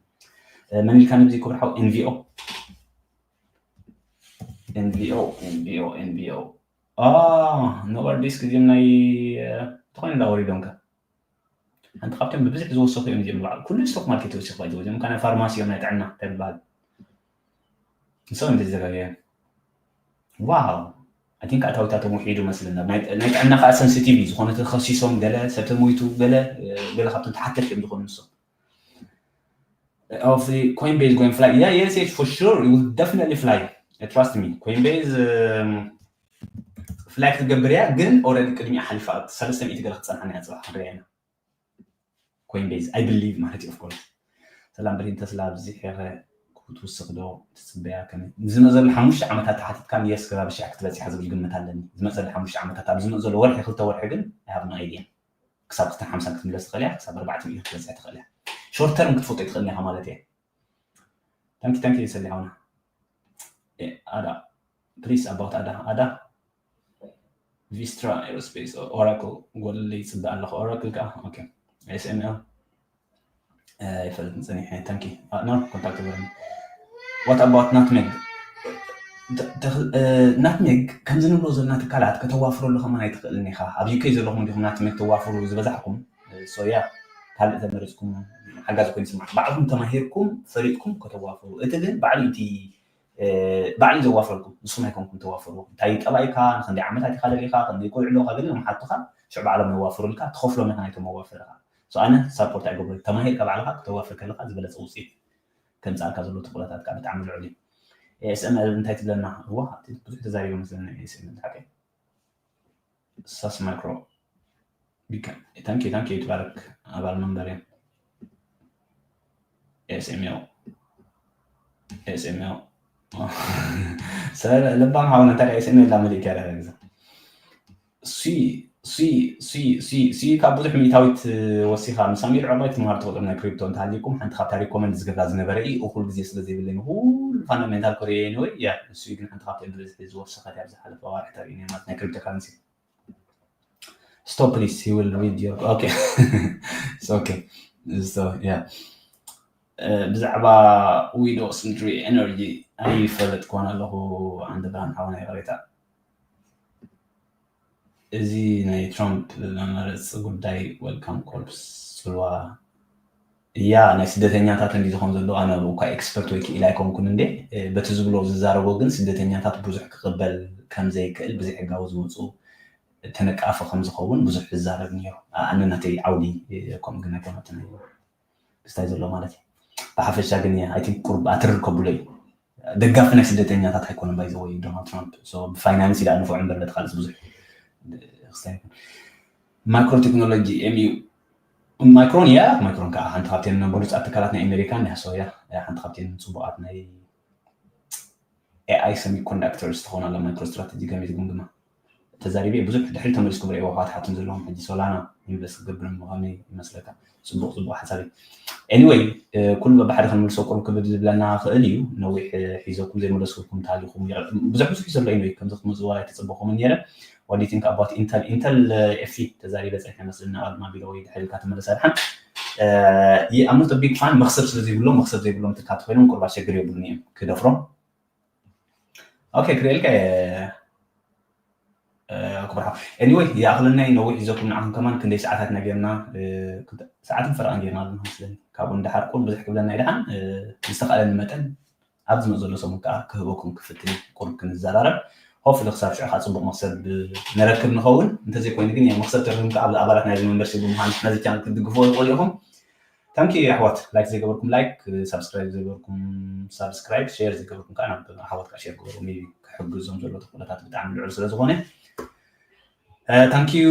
እ፣ መን ኢልካ ነዚ ክቡር ሓው? ኤን ቪ ኦ። ኤን ቪ ኦ፣ ኤን ቪ ኦ፣ ኤን ቪ ኦ። አ፣ ኖቨርዲስክ እዚኦም ናይ፣ እ፣ እንተኾይኑ እንዳወሪዶም ከ? ሓንቲ ካብቶም ብብዝሒ ዝወሰኹ እዮም እዚኦም። በዓል ኩሉ ስቶክ ማርኬት ወሲኹ ባይ ዘ ወይ፣ እዚኦም ከ ናይ ፋርማሲ እዮም፣ ናይ ጥዕና እንታይ ዝበሃል? ንሶም እዮም ተዘጋጀዮም። ዋው፣ I think ኣታዊታቶም ውሒዱ መስለና። ናይ፣ ናይ ጥዕና ከዓ ሰንሲቲቭ እዩ። ዝኾነ ተኸሲሶም ገለ ሰብ ተሞይቱ ገለ፣ እ፣ ገለ ካብቶም ተሓተት እዮም ዝኾኑ ንሶም። Of the Coinbase going fly? Yeah, yes, yes, for sure. It will definitely fly. Uh, trust me. Coinbase, um, ፍላይ ክትገብር እያ፣ ግን ኦልሬዲ ቅድሚኣ ሓሊፋ ሰለስተ ሚእቲ ገለ ክትፀንሓና እያ፣ ፅባሕ ክንሪኣ ኢና። ኮይንቤዝ፣ I believe ማለት እዩ፣ of course። ሰላም ብሪን ተስላ፣ ኣብዚ ሄኸ ክትውስኽ ዶ ትፅበያ? ከመይ? ዝመፅ ዘሎ ሓሙሽተ ዓመታት ተሓቲትካን፣ የስ፣ ክሳብ ሽሕ ክትበፅሕ ዝብል ግምት ኣለኒ። ዝመፅ ዘሎ ሓሙሽተ ዓመታት፣ ኣብ ዝመፅ ዘሎ ወርሒ፣ ክልተ ወርሒ ግን፣ I have no idea። ክሳብ ክልተ ሓምሳ ክትምለስ ትኽእል እያ፣ ክሳብ ኣርባዕተ ሚእቲ ክትበፅሕ ትኽእል እያ። ሾርት ተርም ክትፈልጦ ኣይትኽእልን ኢኻ ማለት እየ። ታንኪ፣ ታንኪ፣ ሰሊ ሓውና። እ፣ ኣዳ፣ ፕሊስ፣ ኣባውት ኣዳ፣ ኣዳ፣ ቪስትራ ኤሮስፔስ፣ ኦራክል፣ ጎለለይ ይፅበ ኣለኹ። ኦራክል ከዓ፣ ኦኬ፣ ኤስ ኤም ኤል፣ እ፣ ይፈልጥ ንፅኒሐ። ታንኪ። እ፣ ኖ፣ ኮንታክት በለኒ። What about ናትሜግ? ተ-፣ ተኽ-፣ እ፣ ናትሜግ ከምዚ ንብሎ ዘለና ትካላት ከተዋፍረሉ ከማን ኣይትኽእልን ኢኻ። ኣብ ዩ ኬ ዘለኹም እንዲኹም ናትሜግ ተዋፍሩ ዝበዛሕኩም። እ፣ ሶ ያ፣ ካልእ ተመሪፅኩም ሓጋዚ ኮይኑ ይስማዕ። ባዕልኹም ተማሂርኩም ፈሊጥኩም ከተዋፍሩ። እቲ ግን ባዕሉ እቲ፣ እ፣ ባዕሉ እዩ ዘዋፍረልኩም። ንስኹም ኣይኮንኩም ተዋፍርዎ። እንታይ እዩ ጠባይካ፣ ንክንደይ ዓመታት ኢኻ ደሊኻ፣ ክንደይ ቆልዑ ኣለውካ፣ ገሊኦም ሓቱኻ፣ ሽዑ ባዕሎም የዋፍሩልካ፣ ትኸፍሎም ኢኻ ናይቶም መዋፈርኻ። ሶ ኣነ ሳፖርት ኣይገብሮን። ተማሂርካ ባዕልኻ ክተዋፍር ከለኻ ዝበለፀ ውፅኢት ከምፅኣልካ ዘሎ ትኹረታት ከዓ ብጣዕሚ ልዑል እዩ። ኤስ ኤም ኤል እንታይ ትብለና? እዋ፣ ብዙሕ ተዛሪበ መስለኒ ኤስ ኤም ኤል ሓቀይ። ሳስ ማይክሮ። ቢካ-፣ ታንኪ፣ ታንኪ፣ ይትባረክ ኣባል መንበር እዮም። ኤስ ኤም ኤል። ኤስ ኤም ኤል። ሰ-፣ ለባም ሓውና፣ እንታይ ኤስ ኤም ኤል ላመሊክ ያደረግ ዘ-፣ ሲ፣ ሲ፣ ሲ፣ ሲ፣ ሲ ካብ ብዙሕ ሚእታዊት ወሲኻ፣ ምስ ኣሚር ዕቕባይ ትምሃር ትኽእሉ ናይ ክሪፕቶ እንተሃሊኩም፣ ሓንቲ ካብታ ሪኮመንድ ዝገብራ ዝነበረ እዩ። እኹል ግዜ ስለ ዘይብለኒ፣ ኩሉ ፋንዳሜንታል ኮሪያ ወይ ያ ንሱ ግን ሓንቲ ካብቲ ብዝሒ ዝወሰኸት ኣብ ዝሓለፈ ኣዋርሕ ተሪእና ማለት ናይ ክሪፕቶ ካረንሲ stop please he will read your okay it's okay so yeah ብዛዕባ ዊዶ ስንድሪ ኤነርጂ ኣይፈለጥኩን ኣለኹ። ዓንዲ ብርሃን ሓወና ይቕሬታ። እዚ ናይ ትራምፕ መመረፂ ጉዳይ ዌልካም ኮልፕስ ፅልዋ እያ ናይ ስደተኛታት እንዲ ዝኾን ዘሎ ኣነ እኳ ኤክስፐርት ወይ ክኢል ኣይኮንኩን እንዴ በቲ ዝብሎ ዝዛረቦ ግን ስደተኛታት ብዙሕ ክቕበል ከም ዘይክእል ብዘይሕጋዊ ዝመፁ ተነቃፊ ከም ዝኸውን ብዙሕ ዝዛረብ ነይሩ። ኣነ ናተይ ዓውዲ ከምኡ ግን ኣይኮነትን ክስታይ ዘሎ ማለት እዩ። ብሓፈሻ ግን ኣይ ቲንክ ቁርብ ኣትርር ከብሎ እዩ። ደጋፊ ናይ ስደተኛታት ኣይኮነን ባይዘወይ ዶናልድ ትራምፕ ብፋይናንስ ኢዳ ንፉዕ እምበር በቲ ካልስ ብዙሕ ክስታይ ኣይኮን። ማይክሮ ቴክኖሎጂ ኤምዩ ማይክሮን ያ ማይክሮን ከዓ ሓንቲ ካብተን ብሉፃት ትካላት ናይ ኣሜሪካ እንዲያ ሶ ያ ሓንቲ ካብተን ፅቡቃት ናይ ኤኣይ ሰሚኮንዳክተርስ ትኾን ኣላ ማይክሮ ስትራቴጂ ከመይ ትግምግማ? ተዛሪበ ብዙሕ ድሕሪ ተመሊስኩም ርእይዎ ክትሓቱን ዘለዎም ሕጂ ሶላና ኢንቨስት ክገብር ምዃኑ ይመስለካ ፅቡቅ ፅቡቅ ሓሳብ እዩ። ኤኒወይ ኩሉ በብሓደ ክንምልሶ ቁርብ ክብድ ዝብለና ክእል እዩ። ነዊሕ ሒዘኩም ዘይመለስኩም ታሊኹም ብዙሕ ብዙሕ ዘሎ እዩ ከምዚ ክትመፅዋ ኣይተፀበኹምን ነይረ። What do you think about Intel? Intel ኤፊ ተዛሪበ ፀኒሐ መስልና ቅድማ ቢሎ ወይ ድሕሪ ኢልካ ትመለሳ ድሓን I'm not a big fan መኽሰብ ስለ ዘይብሎ መኽሰብ ዘይብሎም ትካት ኮይኖም ቁርብ ኣሸግር የብሉን እዮም ክደፍሮም okay ክርእልካ ክብርሓ anyway ይኣኽለናይ ነዊሕ ይዘኩም ንዓኹም ከማን ክንደይ ሰዓታት ነጌርና ሰዓትን ፈረቓን ጌርና ኣለና መስለኒ ካብኡ ንድሓር ቁር ብዙሕ ክብለና ይድሓን ዝተኻእለኒ መጠን ኣብ ዝመፅ ዘሎ ሰሙን ከዓ ክህበኩም ክፍትን ቁርብ ክንዘራረብ ሆፍሊ ክሳብ ሽዑ ከዓ ፅቡቅ መክሰብ ነረክብ ንኸውን እንተዘይኮይኑ ግን መክሰብ ተርህም ከዓ ኣብዚ ኣባላት ናይዚ መንበርሲ ብምዃን ነዚ ቻነል ክትድግፍዎ ትኽእሉ ኢኹም ታንኪ ኣሕዋት ላይክ ዘይገበርኩም ላይክ ሳብስክራይብ ዘይገበርኩም ሳብስክራይብ ሼር ዘይገበርኩም ከዓ ናብ ኣሕዋት ከዓ ሼር ግበሩ ክሕግዞም ዘሎ ተክእሎታት ብጣዕሚ ልዑል ስለዝኾነ ታንኪዩ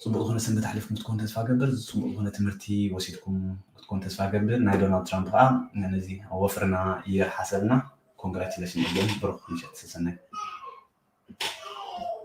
ፅቡቅ ዝኾነ ሰንበት ኣሕሊፍኩም ክትኮን ተስፋ ገብር ፅቡቅ ዝኾነ ትምህርቲ ወሲድኩም ክትኮን ተስፋ ገብር ናይ ዶናልድ ትራምፕ ከዓ ነዚ ወፍርና ይርሓሰልና congratulation እግን ብሩክ ምሸት ሰሰናይ